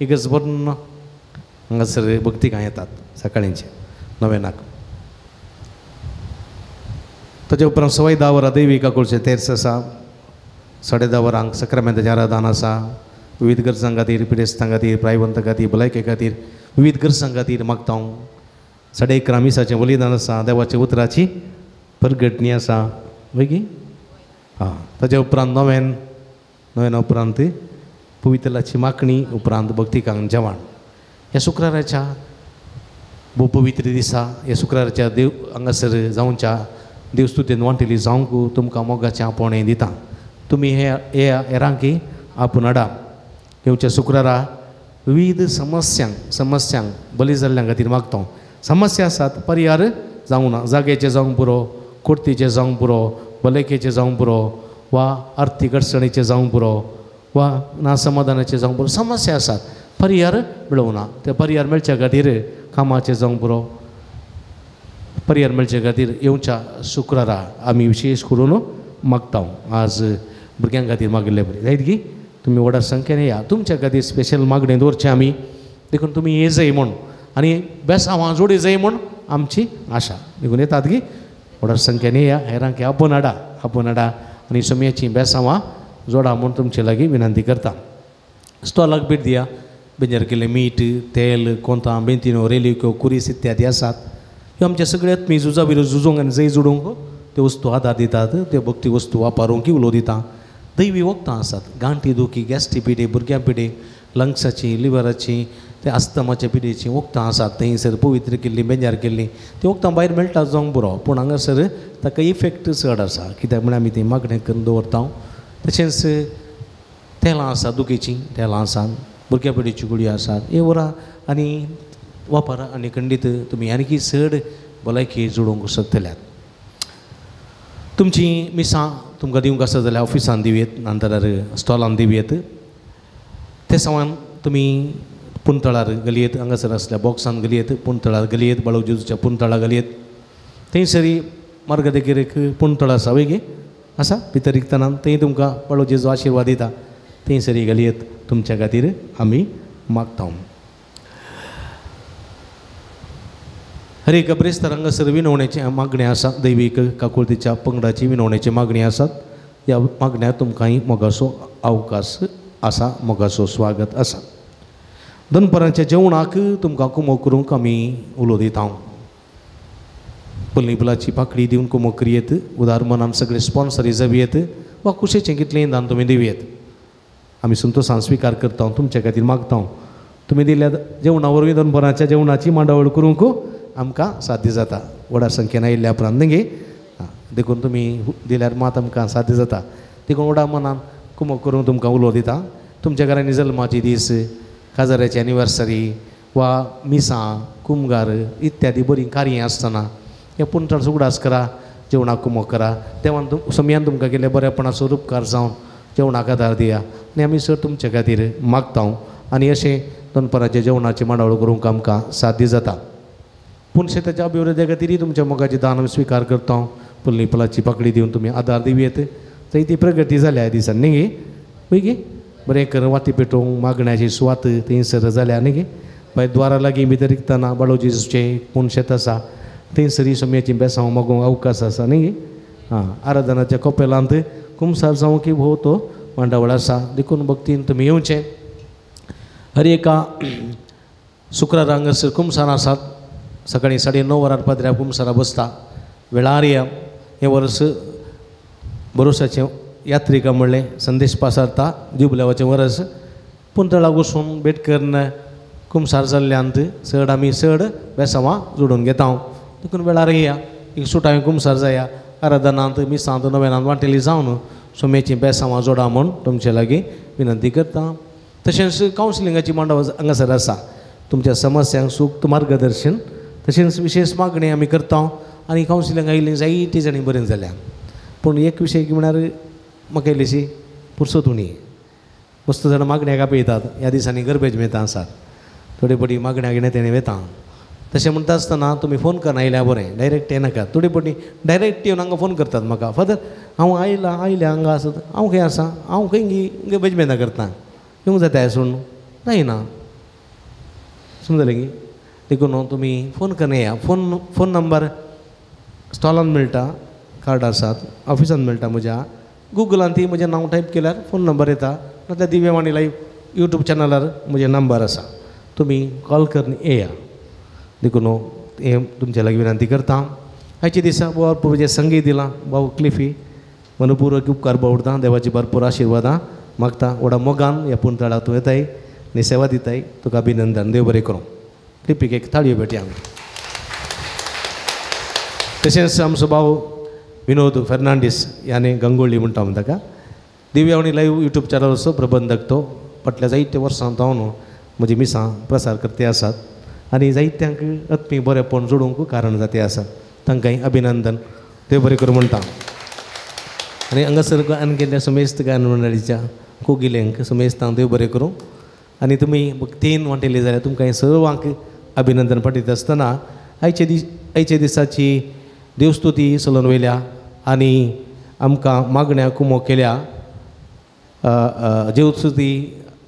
एकच बरून हांगासर भक्तिकां येतात सकाळींचे नव्यानाक. ताच्या उपरांत 10:15 वरां दैवी काकुळचें तेर्स आसा. 10:30 वरांक सक्रामेंताचें आराधन आसा. विविध गरजां खातीर पिडेस्तां खातीर प्रायवंतां खातीर भलायके खातीर विविध गरजां खातीर मागता हांव. 11:30 मिसाचें बलिदान आसा. देवाच्या उतराची परगटणी आसा वय की आं. ताच्या उपरांत नव्यान नव्यान उपरांत पवित्रलाची मागणी उपरांत भक्तिकांक जेवण. ह्या शुक्राराच्या भोव पवित्र दिसा ह्या शुक्राराच्या देव हांगासर जावच्या देवस्तुतेन वांटेली जावंक तुमकां मोगाचें आपोवणें दिता. तुमी हे हेरांकी आपूण हाडा. येवच्या शुक्रारा विविध समस्यांक बली जाल्ल्या खातीर मागता. समस्या आसात परिहार जावंक ना जाग्याचें जावंक पुरो कोर्तीचें जावंक पुरो भलायकेचें जावंक पुरो वा आर्थीक अडचणीचें जावंक पुरो वा नासमाधानाचें जावंक पुरो समस्या आसात परिहार मेळोवना ते परिहार मेळच्या खातीर कामाचें जावंक पुरो परिहार मेळचे खातीर येवच्या शुक्रारा आमी विशेश करून मागता. आज भुरग्यां खातीर मागिल्ले बरें जायत की तुमी व्हडा संख्येन या तुमच्या खातीर स्पेशल मागणें दवरचें आमी देखून तुमी ये जाय म्हूण आनी बेसांवां जोडी जाय म्हूण आमची आशा देखून येतात की व्हडा संख्येन या हेरांक आपोवन हाडा आपोवन हाडा आनी सोम्याचीं बेसांवां जोडा म्हूण तुमचे लागीं विनंती करता. स्टॉलाक भेट दिया. बेंजर केल्लें मीठ तेल कोंतां बेंतिनो रेलिक्यो कुरीस इत्यादी आसात. ह्यो आमच्या सगळे आत्मी झुजा विरोध झुजूंक आनी जंय जोडूंक त्यो वस्तू आदार दितात त्यो भक्ती वस्तू वापरूंक उलो दिता. दैवी वखदां आसात गांठी दुखी गॅस्ट्री पिडे भुरग्यां पिडे लंग्साची लिवराची ते अस्तमाच्या पिडेची वखदां आसात. थंयसर पवित्र केल्लीं बेंजार केल्लीं तीं वखदां भायर मेळटा जावंक पुरो पूण हांगासर ताका इफेक्ट चड आसा कित्याक म्हळ्यार आमी ती मागणें करून दवरता. तशेंच तेलां आसात दुखीचीं तेलां आसात भुरग्यां पिडेच्यो गुळयो आसात हे वरां आनी वापरा आनी खंडीत तुमी आनीकी चड भलायकी जोडूंक शकतल्यात. तुमची मिसां तुमकां दिवंक आसा जाल्यार ऑफिसान दिवयेत नाजाल्यार स्टॉलान दिवयेत. ते सामान तुमी पुणतळार गलयेत हांगासर आसल्या बॉक्सान गलयेत पुणतळार गलयेत बाळू जेजूच्या पुणतळा गलयेत थंयसरी मार्गदेगेर एक पुणतळ आसा वय गे आसा भितर रिगतना थंय तुमकां बाळू जेजू आशिर्वाद दिता थंयसरी गलयेत तुमच्या खातीर आमी मागता. हर एक ब्रेस्तार हांगासर विनवण्याची मागणी आसा. दैवीक काकुळतीच्या पंगडाची विनवण्याची मागणी आसात. ह्या मागण्या तुमकांय मोगाचो अवकाश आसा मोगाचो स्वागत आसा. दनपरांच्या जेवणाक तुमकां कुमो करूंक आमी उलो दिता. पल्ली फुलाची पाकळी दिवन कुमो करयेत उदार मनान सगळे स्पॉन्सरी जावयेत वा कुशेचें कितलेंय दान तुमी दिवयेत. आमी संतोशान स्विकार करता तुमच्या खातीर मागता. तुमी दिल्या जेवणा वरवीं दनपरांच्या जेवणाची मांडावळ करूंक आमकां साध्य जाता. व्हडा संख्येन आयिल्ल्या उपरांत न्ही देखून तुमी दिल्यार मात आमकां साध्य जाता. देखून व्हडा मनान कुमो करूंक तुमकां उलो दिता. तुमच्या घरांनी जल्माची दीस काजाराची एनिवर्सरी वा मिसां कुमगार इत्यादी बरीं कार्यां आसतना हे पुणतळ उगडास करा जेवणाक कुमो करा. देवान समयान तुमकां केल्ल्या बरेपणाचो उपकार जावन जेवणाक आदार दिया आनी आमी सर तुमच्या खातीर मागता. आनी अशें दनपाराच्या जेवणाची मांडावळ करूंक आमकां साध्य जाता. पूण शेताच्या अभिवृद्धी खातीरय तुमच्या मोगाचें दान आमी स्विकार करता. पुल्ली फुलाची पाकळी दिवन तुमी आदार दिवयेत. जायती प्रगती जाल्या ह्या दिसांनी न्ही गे, पळय गे बरें कर वाती पेटोवंक मागण्याची सुवात थंयसर जाल्या न्ही गे. मागीर द्वारा लागीं भितर रिगतना बाळोजी जेजूचें पूण शेत आसा थंयसरय सोम्याचीं बेसांव मागूंक अवकाश आसा न्ही गे. आं आराधनाच्या कपेलांत कुमसार जावं की भोव तो मांडावळ आसा, देखून भक्तीन तुमी येवचें. हर एका शुक्रारा हांगासर कुमसार आसात. सकाळीं 9:30 वरार पाद्र्या कुमसारा बसता. वेळार या हें वर्स भरोसाचें यात्रिका म्हणलें संदेश पासारता जुबल्यावाचें वरस पुंतळाक वचून भेट करून कुमसार जाल्ल्यांत चड आमी चड बेसांवां जोडून घेता. देखून वेळार या एक सुटावें कुमसार जाया आराधनांत मिसांत नव्यानांत वांटेली जावन सोम्याचीं बेसांवां जोडा म्हूण तुमचे लागीं विनंती करता. तशेंच कावन्सिलिंगाची मांडावळ हांगासर आसा. तुमच्या समस्यांक सूक्त मार्गदर्शन तशेंच विशेश मागणी आमी करता आनी कावन्सिलिंग आयिल्लीं जायतीं जाणीं बरीं जाल्या. पूण एक विशय की म्हळ्यार म्हाका इल्लीशी पुरसत उणी वस्तू जाणां मागण्याक आपयतात. ह्या दिसांनी गरबेज मेळटा आसात थोडी पटी मागण्या घेणे तेणें वेता. तशें म्हणटा आसतना तुमी फोन करना आयल्यार बरें, डायरेक्ट येनाका. थोडी पटी डायरेक्ट येवन हांगा फोन करतात म्हाका, फादर हांव आयलां आयलें हांगा आसत हांव खंय आसा हांव खंय गरबेज मेळटा करता येवंक जाता सोडून जायना, समजलें की. देखून तुमी फोन करना येया. फोन नंबर स्टॉलान मेळटा, कार्ड आसात ऑफिसान मेळटा म्हज्या गुगलान ती म्हजें नांव टायप केल्यार फोन नंबर येता. नाजाल्यार दिव्यवाणी लायव्ह यूट्यूब चॅनलार म्हजें नंबर आसा, तुमी कॉल करून येया. देखून हें तुमच्या लागीं विनंती करता. आयच्या दिसा भरपूर जें संगीत दिलां भाऊ क्लिफी मनपूर्वक उपकार बावडता. देवाची भरपूर आशिर्वादां मागता. व्हडा मोगान ह्या पुंतळाक तूं येताय आनी सेवा दिताय, तुका अभिनंदन. देव बरें करूं. क्लिपीक एक ताळयो भेटया. तशेंच आमचो भाव विनोद फेर्नांडीस याने गंगोळी म्हणटा आमी ताका, दिव्यावणी लायव्ह यूट्यूब चॅनलाचो प्रबंधक तो फाटल्या जायत्या वर्सां जावन म्हजी मिसां प्रसार करते आसात आनी जायत्यांक आत्मीक बरेपण जोडूंक कारण जाते आसा. तांकांय अभिनंदन. देव बरें करूं म्हणटा. आनी हांगासर आनी गेल्ल्या समेस्त गायन मंडळीच्या कोगिल्यांक समेस्तांक देव बरें करूं. आनी तुमी भक्तीन वांटेली जाल्यार तुमकां सर्वांक अभिनंदन पाठयता आसतना आयच्या दिसाची देवस्तुती सलोन वयल्या आनी आमकां मागण्या कुमो केल्या देवस्तुती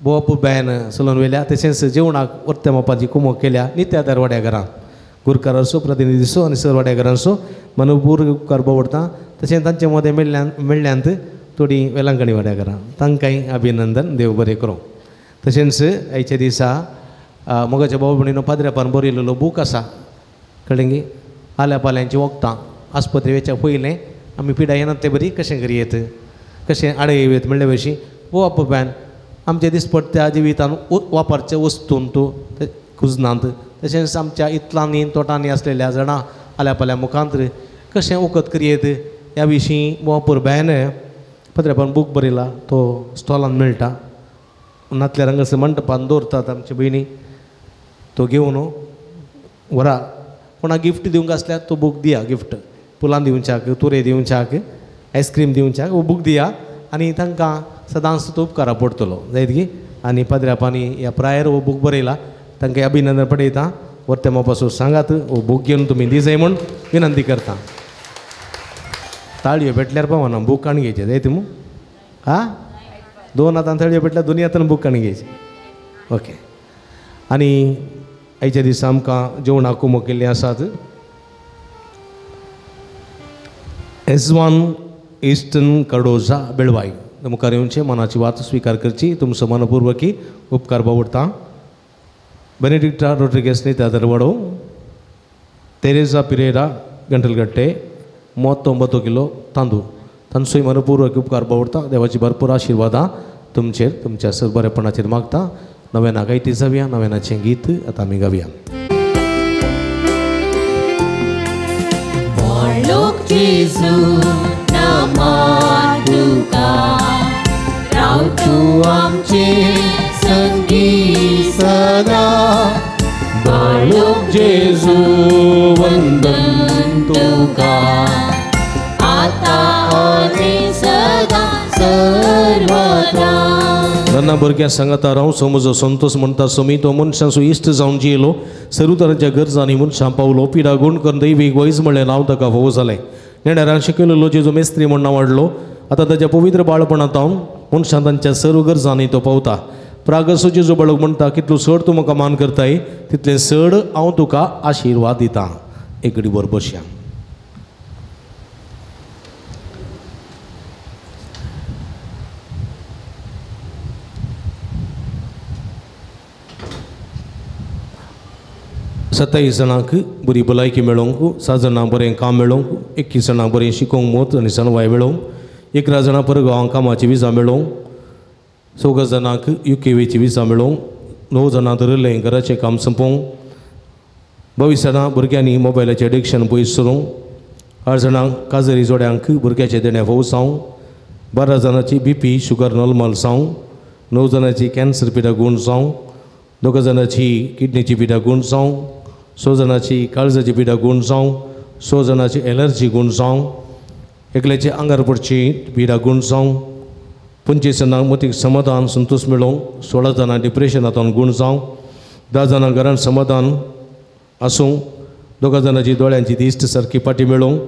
बोवापू बॅन सलोन वयल्या. तशेंच जेवणाक वर्त्या मापाची कुमो केल्या नित्या दरवाड्या घरां गुरकारांचो प्रतिनिधीचो आनी सरवाड्या घरांचो मनपूर्वक उपकार बावडटा. तशेंच तांचे मदें मेळ्ळ्यांत थोडीं वेलांकणी वाड्या घरां तांकांय अभिनंदन. देव बरें करूं. तशेंच आयच्या दिसा मोगाच्या भाव भयणीनो पाद्र्यापान बरयलेलो बूक आसा, कळ्ळें गी. आल्या पाल्यांची वखदां आस्पत्रे वेच्या पयलें आमी पिडा येनात ते बरी कशें करयेत कशें आडे येत म्हणल्या भशेन वापरप्यान आमच्या दिसपट्ट्या जिवितान वापरच्या वस्तूंत कुजनांत तशेंच आमच्या इतलांनी तोटांनी आसलेल्या झाडां आल्या पाल्या मुखांत कशें वखद करयेत ह्या विशीं वापरप्यान पत्र्यापान बूक बरयला तो स्टॉलान मेळटा. नातल्या हांगासर मंडपान दवरतात आमचे भयणी, तो घेवन व्हरा. कोणाक गिफ्ट दिवंक आसल्यार तो बूक दिया गिफ्ट, फुलां दिवच्याक तुरे दिवच्याक आयस्क्रीम दिवच्याक हो बूक दिया आनी तांकां सदांच तो उपकारा पडटलो जायत गी. आनी पाद्र्यापानी ह्या प्रायर हो बूक बरयला तांकां अभिनंदन पडयता. वर्ते मोपासून सांगात हो बूक घेवन तुमी दिजाय म्हूण विनंती करता. ताळयो भेटल्यार पावना बूक काडून घेवचें जायत मू. आं दोन हातान ताळयो भेटल्यार दोनी हातान बूक काडून घेवचें. ओके. आनी आयच्या दिसा आमकां जेवणाक कुमो केल्लीं आसात. एजवान इस्टर्न कडोजा बेळवाय मुखार येवचें, मनाची वात स्विकार करची. तुमचो मनपूर्वकी उपकार बावडटा. बेनेडिक्टा रोड्रिगेस नित्या दरवाडो, तेरेजा पिरेरा गंटलगट्टे, 39 किलो तांदूळ तांचोय मनपूर्वक उपकार बावडटा. देवाची भरपूर आशिर्वादां तुमचेर तुमच्या सर बरेपणाचेर मागता. नव्याना गायती जावया, नव्यानाचें गीत आतां आमी गावया. जेजू वंदन तुका आता आनी सदा सर्वदा. लन्ना भुरग्यां सांगाता रावचो म्हजो संतोश म्हणटा सोमी तो मनशांचो इश्ट जावन जियेलो सर्व तरांच्या गरजांनी मनशां पावलो पिडा गुण करून दैवीक वैज म्हणलें नांव ताका फावो जालें नेणारान शिकयलेलो जेजू मेस्त्री म्हण नांव वाडलो आतां ताच्या पवित्र बाळपणांत हांव मनशां तांच्या सर्व गरजांनी तो पावता प्रागसो जेजू बाळक म्हणटा कितलो चड तूं म्हाका मान करताय तितलें चड हांव तुका आशिर्वाद दितां एक घडी बसया. सत्तावीस जाणांक बरी भलायकी मेळोवंक 7 जाणांक बरें काम मेळोवंक 21 जाणांक बरें शिकोवंक मोत आनी सणवाय मेळोवंक 11 जाणां परगांवांक कामाची विजा मेळोवंक 4 जाणांक युकेवेची विजा मेळोवंक 9 जाणां धरिल्लें घराचें काम सोंपोवंक 22 जाणां भुरग्यांनी मोबायलाचें एडिक्शन पयस करूंक 8 जाणांक काजरी जोड्यांक भुरग्याचें देणें फावो जावं 12 जाणांची बीपी शुगर नॉर्मल जावं 9 जाणांची कॅन्सर पिडा गूण जावं 2 जाणांची किडनीची पिडा गूण जावं 6 जाणांची काळजाची पिडा गूण जावं 6 जाणांची एलर्जी गूण जावं एकल्याची आंगार पडची पिडा गूण जावं 25 जाणांक मतीक समाधान संतोश मेळोवंक 16 जाणांक डिप्रेशनांतून गूण जावं 10 जाणांक घरान समाधान आसूं 2 जाणांची दोळ्यांची दिश्ट सारकी पाटी मेळोवंक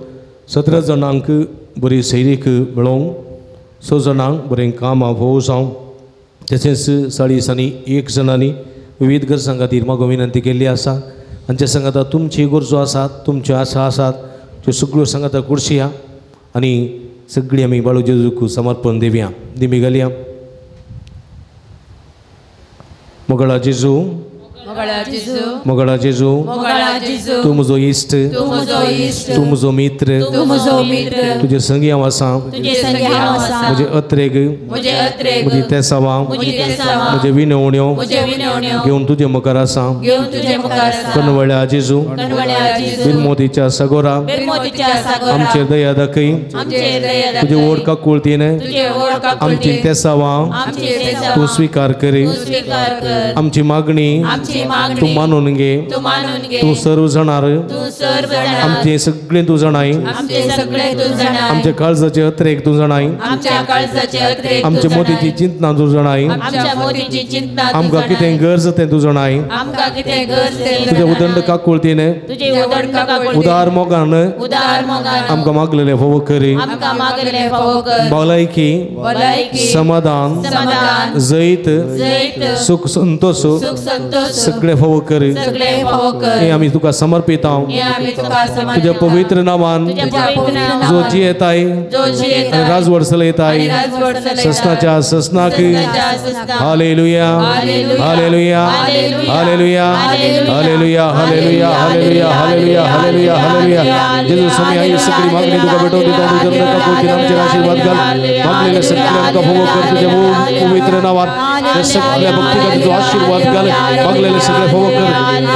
17 जाणांक बरी सैरीक मेळोवंक 6 जाणांक बरें कामां भोव जावं तशेंच 40 आनी 1 जाणांनी विविध गरजां खातीर म्हाका विनंती केल्ली आसा आनी सांगाता तुमची गरजो आसात तुमच्यो आशा आसात त्यो सगळ्यो सांगाता कुर्शिया आनी सगळी आमी बाळू जेजूक समर्पण दिवया दिमी घालया. मोगळा जेजू मोगळा जेजू तूं म्हजो इश्ट तूं म्हजो मित्र तुजे संगी हांव आसा म्हजे अत्रेग म्हजी तेसावां म्हजे विनवण्यो घेवन तुजे मुखार आसा कनवळ्या जेजू बिरमोतीच्या सागोरा आमचेर दया दाखय तुजे व्हड काकुळतीन आमची तेसावां तूं स्विकार करी आमची मागणी तूं मानून घे तूं सर्व जाणार आमचे सगळे तूं जाणाय आमच्या काळजाचे अत्रेक तूं जाणाय आमच्या मोतीची चिंतना तूं जाणाय आमकां कितें गरज तें तूं जाणाय तुज्या उदंड काकुळतीन उदार मोगान आमकां मागलेलें फावो करी भलायकी समाधान जैत सुख संतोष सगळे फावो करी हे आमी तुका समर्पित तुज्या पवित्र नामान जो जियेताय आनी राजवट चलयताय ससनाच्या ससनाक. Hallelujah hallelujah hallelujah hallelujah hallelujah hallelujah hallelujah hallelujah hallelujah. जेजू स्वामी आई सगळी मागणी तुका भेटोवन दिता तुज्या काकुळतीन आमचेर आशीर्वाद घाल मागलेले सगळे आमकां फावो कर तुज्या पवित्र नांवान सगळ्या भक्तीका तुजो आशीर्वाद घाल मागलेले सगळे फावो कर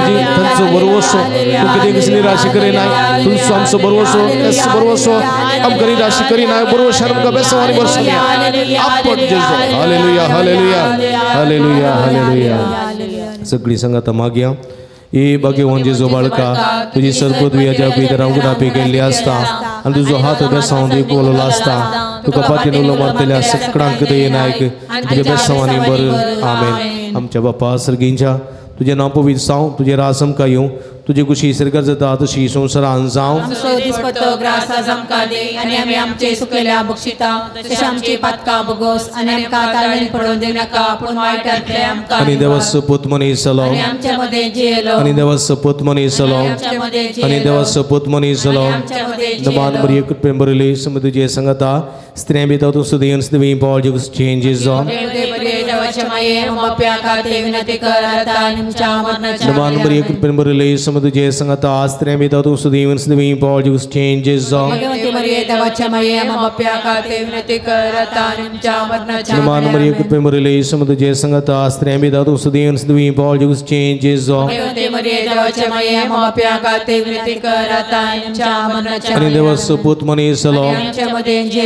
तुजी तांचो भरवसो तूं कितें निराश करिनाय तुमचो आमचो भरवसो येस भरवसो आमकां निराश करिनाय भरवशान आमकां बेसांवांनी भरसुया आपण जेजू. Hallelujah hallelujah hallelujah hallelujah. सगळी संगात मागया. ए भाग्यवान जेजू बाळका तुजी सरपृथ्वीच्या भितर उडापी केल्ली आसता आनी तुजो हात बेसांव दिवलो आसता तुका पातीन उलो मारतल्या सगळ्यांक दयेन आयक तुज्या बेसांवांनी बर. आमेन. आमच्या बापा सर्गींच्या तुजें नांव पवित्र जावं तुजें राज आमकां येवं तुजी खुशी सरकार जाता तशी संवसारान जावं. आमचो दिसपट्टो ग्रास आज आमकां दी आनी आमी आमचे सुकयल्या बक्षिता तशें आमची पातकां भोगोस आनी आमकां ताळमेळ पडोवन दिवनाका पूण वायटांतलें आमकां आनी देवाचो पूत मनीस जालो आनी आमच्या मदें जियेलो आनी देवाचो पूत मनीस जालो आनी देवाचो पूत मनीस जालो. दमान बरी कृपेन भरिल्ली सम तुजे संगता स्त्रियां भितर तूं सुदीन सुदवी पावल चेंजीस दमान बरी कृपेन भरिल्ली सम तुजे संगता स्त्रियां भितर तूं सुदीन सुदवी पावल चेंजीस दमान बरी कृपेन भरिल्ली सम तुजे संगता स्त्रियां भितर तूं सुदीन सुदवी पावल चेंजीस आनी देवाचो पूत मनीस जालो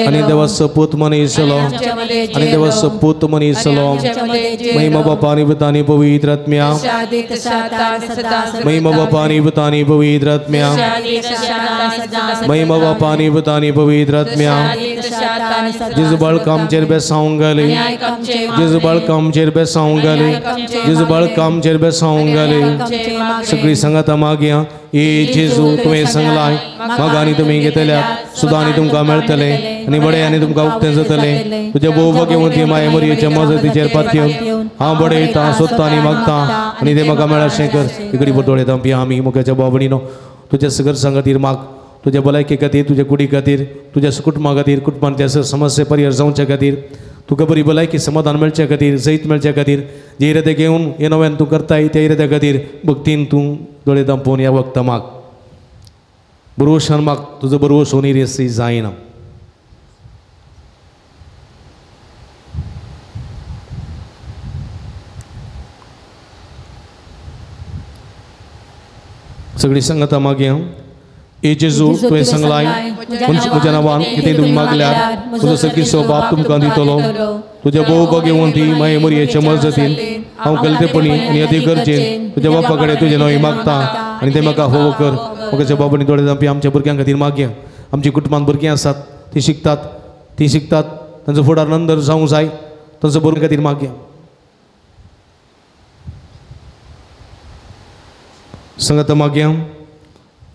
आनी देवाचो पूत मनीस जालो आनी देवाचो पूत मनीस जालो. महिमा बापा आणि पुता आणि पवित्र आत्म्या, महिमा बापा आणि पुता आणि पवित्र आत्म्या, महिमा बापा आणि पुता आणि पवित्र आत्म्या. जेजू बाळका आमचेर बेसावंक घाली, जेजू बाळका आमचेर बेसावंक घाली, जेजू बाळका आमचेर बेसावंक घाली. सगळी सांगाता मागया. ए जेजू तुवें सांगलाय मागा आनी तुमी घेतल्यात सुद्दां आनी तुमकां मेळटलें आनी बडें आनी तुमकां उक्तें जातलें. तुज्या भोव भाग्यवंती माय मरयेच्या मजतीचेर पातयेवन हांव बडयतां, सोदतां आनी मागतां आनी तें म्हाका मेळाशें कर. इकडी बोटोळे तांपी आमी मुखाच्या बाबणीनो तुज्या सगळ्या खातीर माग, तुज्या भलायके खातीर, तुज्या कुडी खातीर, तुज्या कुटुंबा खातीर, कुटुंबांतल्या समस्या परिहार जावच्या खातीर, तुका बरी भलायकी समाधान मेळच्या खातीर, जैत मेळच्या खातीर, जे इरादे घेवन हे नव्यान तूं करताय त्या इराद्या खातीर भक्तीन तूं दोळे दांपोवन ह्या वखदां माग. बरोवशान माग, तुजो बरोवसो निरेसी जायना. सगळी सांगता मागया. ए जेजू तुवें सांगलाय म्हज्या नांवान कितें तुमी मागल्यार तुजो सर्गेस्त बाप तुमकां दितलो. तुज्या भोव भाग्यवंती माये मरयेच्या मजतीन हांव गलतेपणी आनी अती गरजेन तुज्या बापा कडेन तुजें नांव मागता आनी तें म्हाका होवो कर. म्हाका बाबांनी दोळे जावपी आमच्या भुरग्यां खातीर मागया. आमची कुटुंबांत भुरगीं आसात, तीं शिकतात, तीं शिकतात, तांचो फुडार नंदर जावंक जाय, तांचो भुरग्यां खातीर मागया. संगत मागया.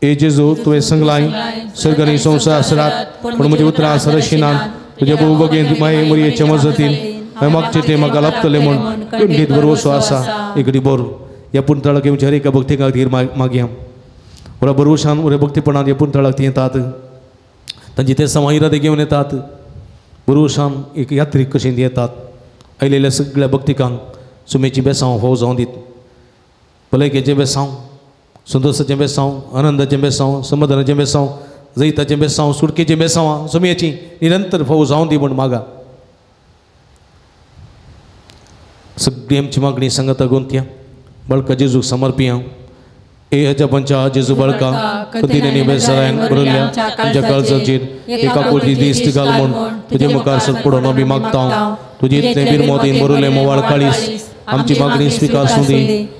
ए जेजू तुवें सांगलाय सर्ग आनी संवसार आसरात पूण म्हजी उतरां सरशिनात. तुज्या भोव भाग्यवंती माये मरयेच्या मजतीन हांवें मागचें तें म्हाका लाभतलें म्हूण खंडीत भरवसो आसा. इकडी बोर ह्या पुणतळाक येवच्या हर एका भक्ती खातीर मागया. बऱ्या भरवशान बऱ्या भक्तीपणान ह्या पुणतळाक ती येतात, तांची ते समा इरादे घेवन येतात, भरवशान एक यात्रीक कशें येतात. आयलेल्या सगळ्या भक्तिकांक सुमेची बेसांव फोव जावं दीत, भलायकेचें बेसांव, संतोषाचें बेसांव, आनंदाचें बेसांव, समाधानाचें बेसांव, जैताचें बेसांव, सुटकेचें बेसांव सुमयाची निरंतर फोव जावं दी म्हूण मागा. सगळी आमची मागणी सांगता गोंतया बाळका जेजूक समर्पिया. ए हजा पंचा जेजू बाळका कधीने बेसरायन बरयल्या आमच्या काळजाचेर एका कोटी दिश्ट घाल म्हूण तुजे मुखार सदपडून आमी मागता. तुजे इतलें बिरमोतीन बरयलें मोवाळ काळीस आमची मागणी स्विकार सुदी.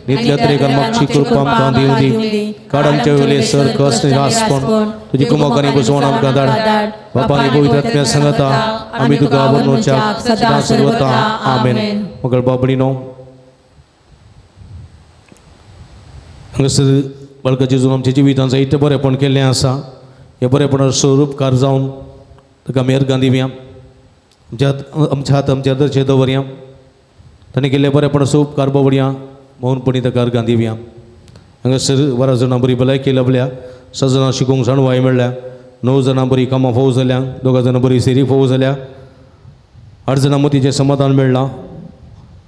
नितल्या तरेकन मागची कृपा आमकां दिवं दी. काड आमच्या वयले सर कस निरासपण तुजी कुमकांनी बसवण आमकां धाड. बापा आनी पवित्र आत्म्या सांगता आमी तुका वर्णोच्या सदां सर्वता. आमेन. मगळ बाबणीनो हांगासर बाळका जेजून आमच्या जिवितान जायतें बरेंपण केल्लें आसा. ह्या बरेंपणाचो स्वरूपकार जावन ताका आमी अर्गां दिवया. आमच्या हात आमच्या दर्शे दवरया. ताणें केल्लें बरेंपणाचो उपकार बावडया मौनपणी ताका अर्गां दिवया. हांगासर 12 जाणां बरी भलायकी लाभल्या, 6 जाणां शिकूंक जाणवाय मेळ्ळ्या, 9 जाणां बरी कामां फोव जाल्या, 2 जाणां बरी सेरी फोव जाल्या, 8 जाणां मतीचें समाधान मेळ्ळां,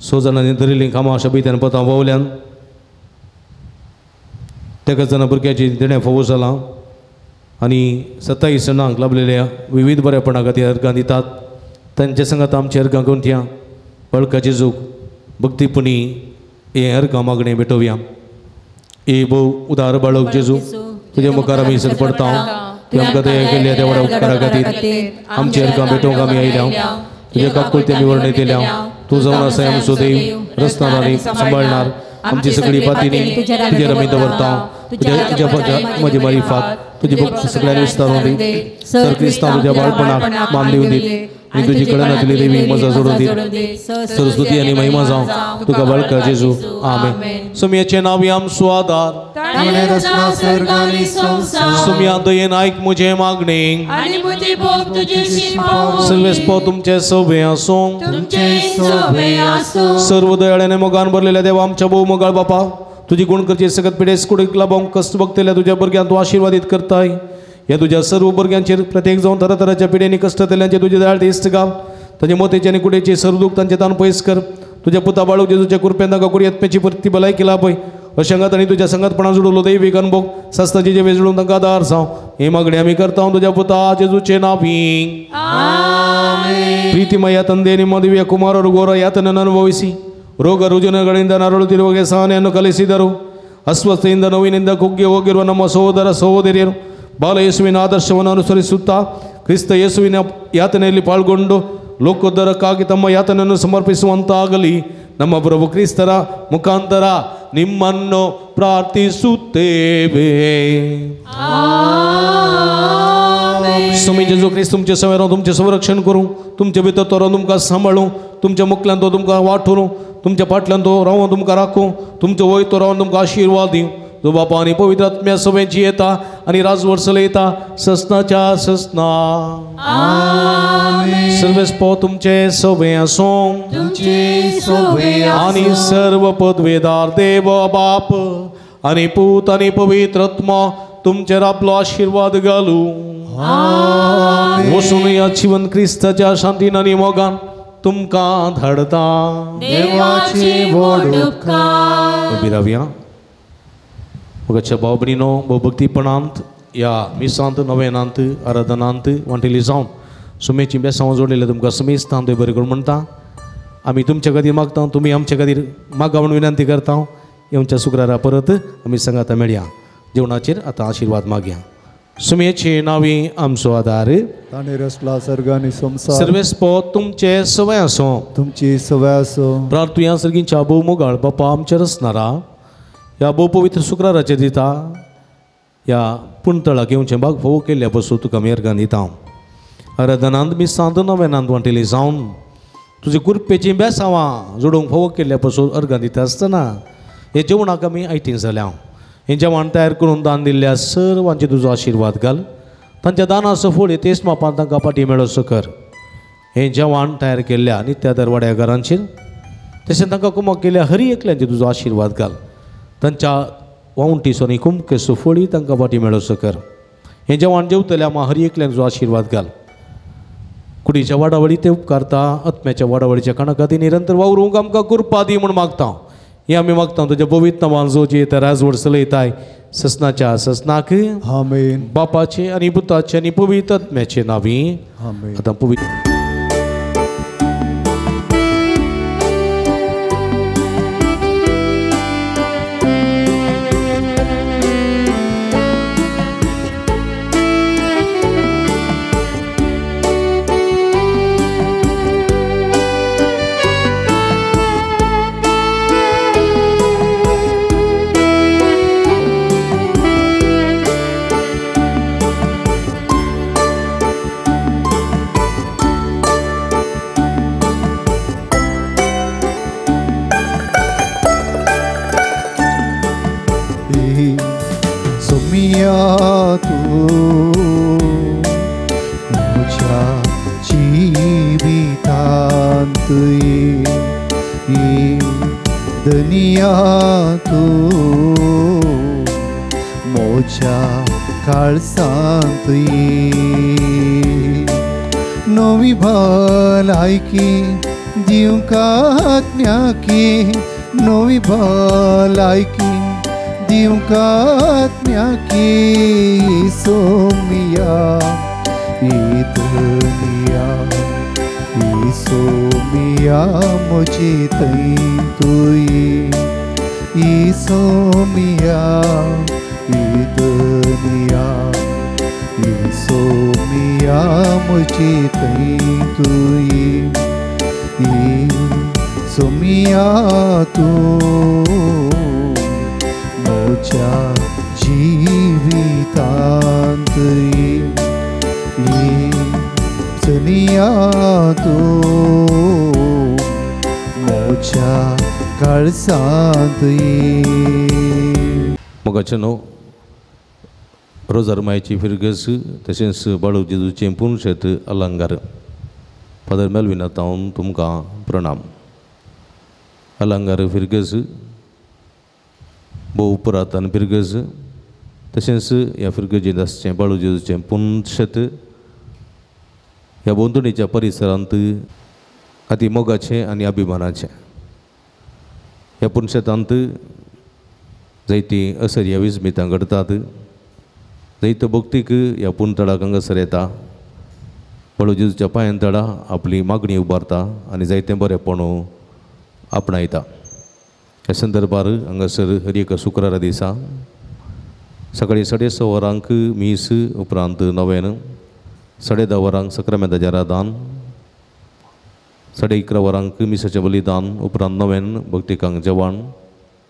6 जाणांनी धरिल्लीं कामां शबीत्यान पतां पावल्यान, 13 जाणां भुरग्याची देणें फोव जालां आनी 27 जाणांक लाभलेल्या विविध बरेपणा खातीर अर्गां दितात. तांचे संगात आमची अर्गां गुंतया. बाळका जेजूक भक्तीपणी हे अर्गां मागणें भेटोवया. ए भोव उदार बाळक जेजू तुज्या मुखार आमी सरपडता. तुवें आमकां दया केल्ल्या त्या व्हडा उपकारा खातीर आमची अर्गां भेटोवंक आमी आयल्या. तुज्या काकुळते आमी वर्णयतल्या. तूं जावन आसा आमचो देव, रस्तान आनी सांबाळणार आमची सगळी पातीनी तुजेर आमी दवरता. तुज्या म्हजी मारिफात तुजी भक्ती सगळ्यांनी विस्तारून दी. सर क्रिस्तांव तुज्या बाळपणाक मान दिवन दी आनी तुजी कळनातली देवी मजा जोडून दी. सरस्वती आनी महिमा जावं तुका बाळका जेजू. आमेन. सुमयाचें नांव आमचो आदार, सुमया दयेन आयक म्हजें मागणें, सर्वेस्पो तुमचें सवे आसूं. सर्व दयाळ्याने मोगान भरलेल्या देवा आमच्या भोव मोगाळ बापा, तुजी गुण करची सगळ्यात पिडेस कुडीक लाभोवंक कश्ट बघतल्या तुज्या भुरग्यांक तूं आशिर्वादीत करताय. ह्या तुज्या सर्व भुरग्यांचेर प्रत्येक जावन तरातराच्या पिडेनी कश्ट जाल्ल्यांचेर तुजे दयाळ दिश्ट घाल. तांचे मोतेचे आनी कुडेचे सर्व दूख तांचे तान पयस कर. तुज्या पुता बाळूक जेजूच्या कृपेन तांकां कुडी आत्म्याची परती भलायकी लाभय. अशें अंगात आनी तुज्या संगातपणान जुडलो दैवीक अनुभव सास्ताचे जे वेजळून तांकां आदार जावं. ही मागणी आमी करता तुज्या पुता जेजूचे नांवी. ಪ್ರೀತಿಮಯ ತಂದೆ, ನಿಮ್ಮ ದಿವ್ಯ ಕುಮಾರರು ಘೋರ ಯಾತನನ್ನು ಅನುಭವಿಸಿ ರೋಗ ರುಜಿನಗಳಿಂದ ನರಳುತ್ತಿರುವಾಗೆ ಸಹನೆಯನ್ನು ಕಲಿಸಿದರು. ಅಸ್ವಸ್ಥೆಯಿಂದ ನೋವಿನಿಂದ ಕುಗ್ಗಿ ಹೋಗಿರುವ ನಮ್ಮ ಸಹೋದರ ಸಹೋದರಿಯರು ಬಾಲ ಯೇಸುವಿನ ಆದರ್ಶವನ್ನು ಅನುಸರಿಸುತ್ತಾ ಕ್ರಿಸ್ತ ಯೇಸುವಿನ ಯಾತನೆಯಲ್ಲಿ ಪಾಲ್ಗೊಂಡು ಲೋಕೋದ್ಧಾರಕ್ಕಾಗಿ ತಮ್ಮ ಯಾತನೆಯನ್ನು ಸಮರ್ಪಿಸುವಂತಾಗಲಿ. ನಮ್ಮ ಪ್ರಭು ಕ್ರಿಸ್ತರ ಮುಖಾಂತರ ನಿಮ್ಮನ್ನು ಪ್ರಾರ್ಥಿಸುತ್ತೇವೆ. स्वामी जेजू क्रिस्त तुमचे सवेरो तुमचें संरक्षण करूं, तुमचे भितर तो रावन तुमकां सांबाळूं, तुमच्या मुखल्यान तो तुमकां वाट व्हरूं, तुमच्या फाटल्यान तो रावन तुमकां राखूं, तुमचो वयर तो रावन तुमकां आशिर्वाद दिवं. जो बापा आनी पवित्र आत्म्या सवेंची येता आनी राजवट चलयता ससनाच्या ससना. सर्वेस्पो तुमचे सवे आसूं आनी सर्व पदवेदार देव बाप आनी पूत आनी पवित्र आत्मा तुमचेर आपलो आशिर्वाद घालूं. वचून ह्या जिवन क्रिस्ताच्या शांतीन आनी मोगान तुमकां धाडता. उबी रावया. मोगाच्या भाव भयणीनो, भोवभक्तीपणांत ह्या मिसांत, नवेनांत, आराधनांत वांटेली जावन सुमेची बेसांव जोडलेले तुमकां समेस्तान देव बरें करूं म्हणटा. आमी तुमच्या खातीर मागता, तुमी आमच्या खातीर मागा म्हूण विनंती करता. येवच्या शुक्रारा परत आमी सांगाता मेळया. जेवणाचेर आतां आशिर्वाद मागया. सुमेचे नांवी आमचो आदार. ताणें रचला सर्ग आनी संवसार. सर्वेस्पो तुमचे सवय आसूं. तुमची सवय आसूं. प्रार्थुया सर्गींच्या भोव मोगाळ बापा आमच्या रचणारा ह्या भोव पवित्र शुक्राराचेर दिता ह्या पुणतळाक येवचें भाग फोव केल्ल्या पसून तुका मेहरगान दिता. आराधनांत मिसांत नवेनांत वांटेली जावन तुजे कृपेचीं बेसांवां जोडूंक फोव केल्ल्या पसून अर्गां दिता आसतना हे जेवणाक आमी आयतीं जाल्या. हें जेवण तयार करून दान दिल्ल्या सर्वांचे तुजो आशिर्वाद घाल. तांच्या दानाचो फळ तेच मापान तांकां फाटी मेळोसो कर. हें जेवण तयार केल्ल्या नित्या दरवाड्या घरांचेर तशें तांकां कुमक केल्ल्या हरी एकल्यांचेर तुजो आशिर्वाद घाल. तांच्या वावंटीचो आनी कुमकेचो फळी तांकां फाटी मेळोसो कर. हें जेवण जेवतल्या आमा हरी एकल्यांक तुजो आशिर्वाद घाल. कुडीच्या वाडावळी ते उपकारता, आत्म्याच्या वाडावळीच्या काणा खातीर निरंतर वावरूंक आमकां कृपा दी म्हूण मागता. हें आमी मागता तुज्या पवित्र नांवान जो जी येता राजवट चलयताय ससनाच्या ससनाक. आमेन. बापाचे आनी पुताचे आनी पवित्र आत्म्याचे नांवी. आमेन. आतां पवित्र नवी भलायकी दिवंक आत्म्याकी, नवी भलायकी दिवंक आत्म्याकी. सोमिया इदनिया सोमिया म्हजी थंय तुयी. सोमिया इदनिया सोमिया म्हजी थंय तुयी. सोमिया तूं म्हज्या जिवितांत चनिया तूं म्हज्या काळसांत. मोगाचें न्हू रोजार मायची फिरगस तशेंच बाळू जेजूचें पुनशेत अलंगार. फादर मेलविना तावन तुमकां प्रणाम. अलंगार फिरगस भोव पुरातन फिरगस तशेंच ह्या फिरगजेंत आसचें बाळू जेजूचें पुनशेत ह्या भोंवतणीच्या परिसरांत अती मोगाचें आनी अभिमानाचें. ह्या पुनशेतांत जायतीं असर्या विस्मितां घडटात. जैत भक्तीक ह्या पुनतळाक हांगासर येता. बाळू जेजूच्या पांयान तळा आपली मागणी उबारता आनी जायतें बरेंपण आपणायता. ह्या संदर्भार हांगासर हर एका शुक्रारा दिसा सकाळीं 6:30 वरांक मीस, उपरांत नवेन 10:30 वरांक सक्रामेंताचें आराधन, 11:30 वरांक मिसाचें बलिदान, उपरांत नव्यान भक्तिकांक जेवण,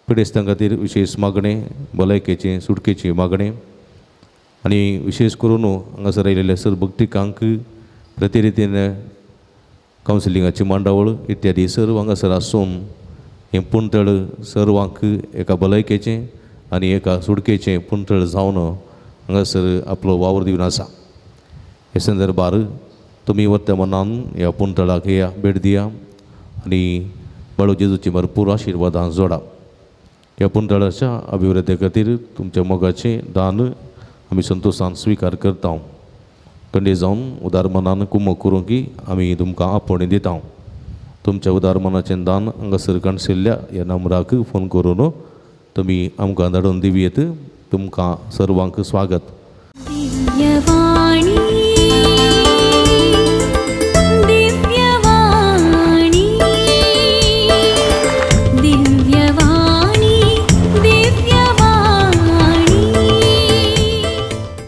पिडेस्तां खातीर विशेश मागणें, भलायकेचें सुटकेचें मागणें आनी विशेश करून हांगासर आयिल्ले सर भक्तिकांक प्रतिरितीन कावन्सिलिंगाची मांडावळ इत्यादी सर्व हांगासर आसून हें पुंतळ सर्वांक एका भलायकेचें आनी एका सुटकेचें पुंतळ जावन हांगासर आपलो वावर दिवन आसा. हे संदर्भार तुमी वर्तमानान ह्या पुंतळाक या भेट दिया आनी बाळू जेजूची भरपूर आशिर्वादां जोडा. ह्या पुंतळाच्या अभिवृद्धी खातीर तुमच्या मोगाचें दान आमी संतोशान स्विकार करता. कंडे जावन उदार मनान कुमक करूंक की आमी तुमकां आपोवणें दिता. तुमच्या उदार मनाचें दान हांगासर काणशिल्ल्या ह्या नंबराक फोन करून तुमी आमकां धाडून दिवयेत. तुमकां सर्वांक स्वागत. दिव्यवाणी.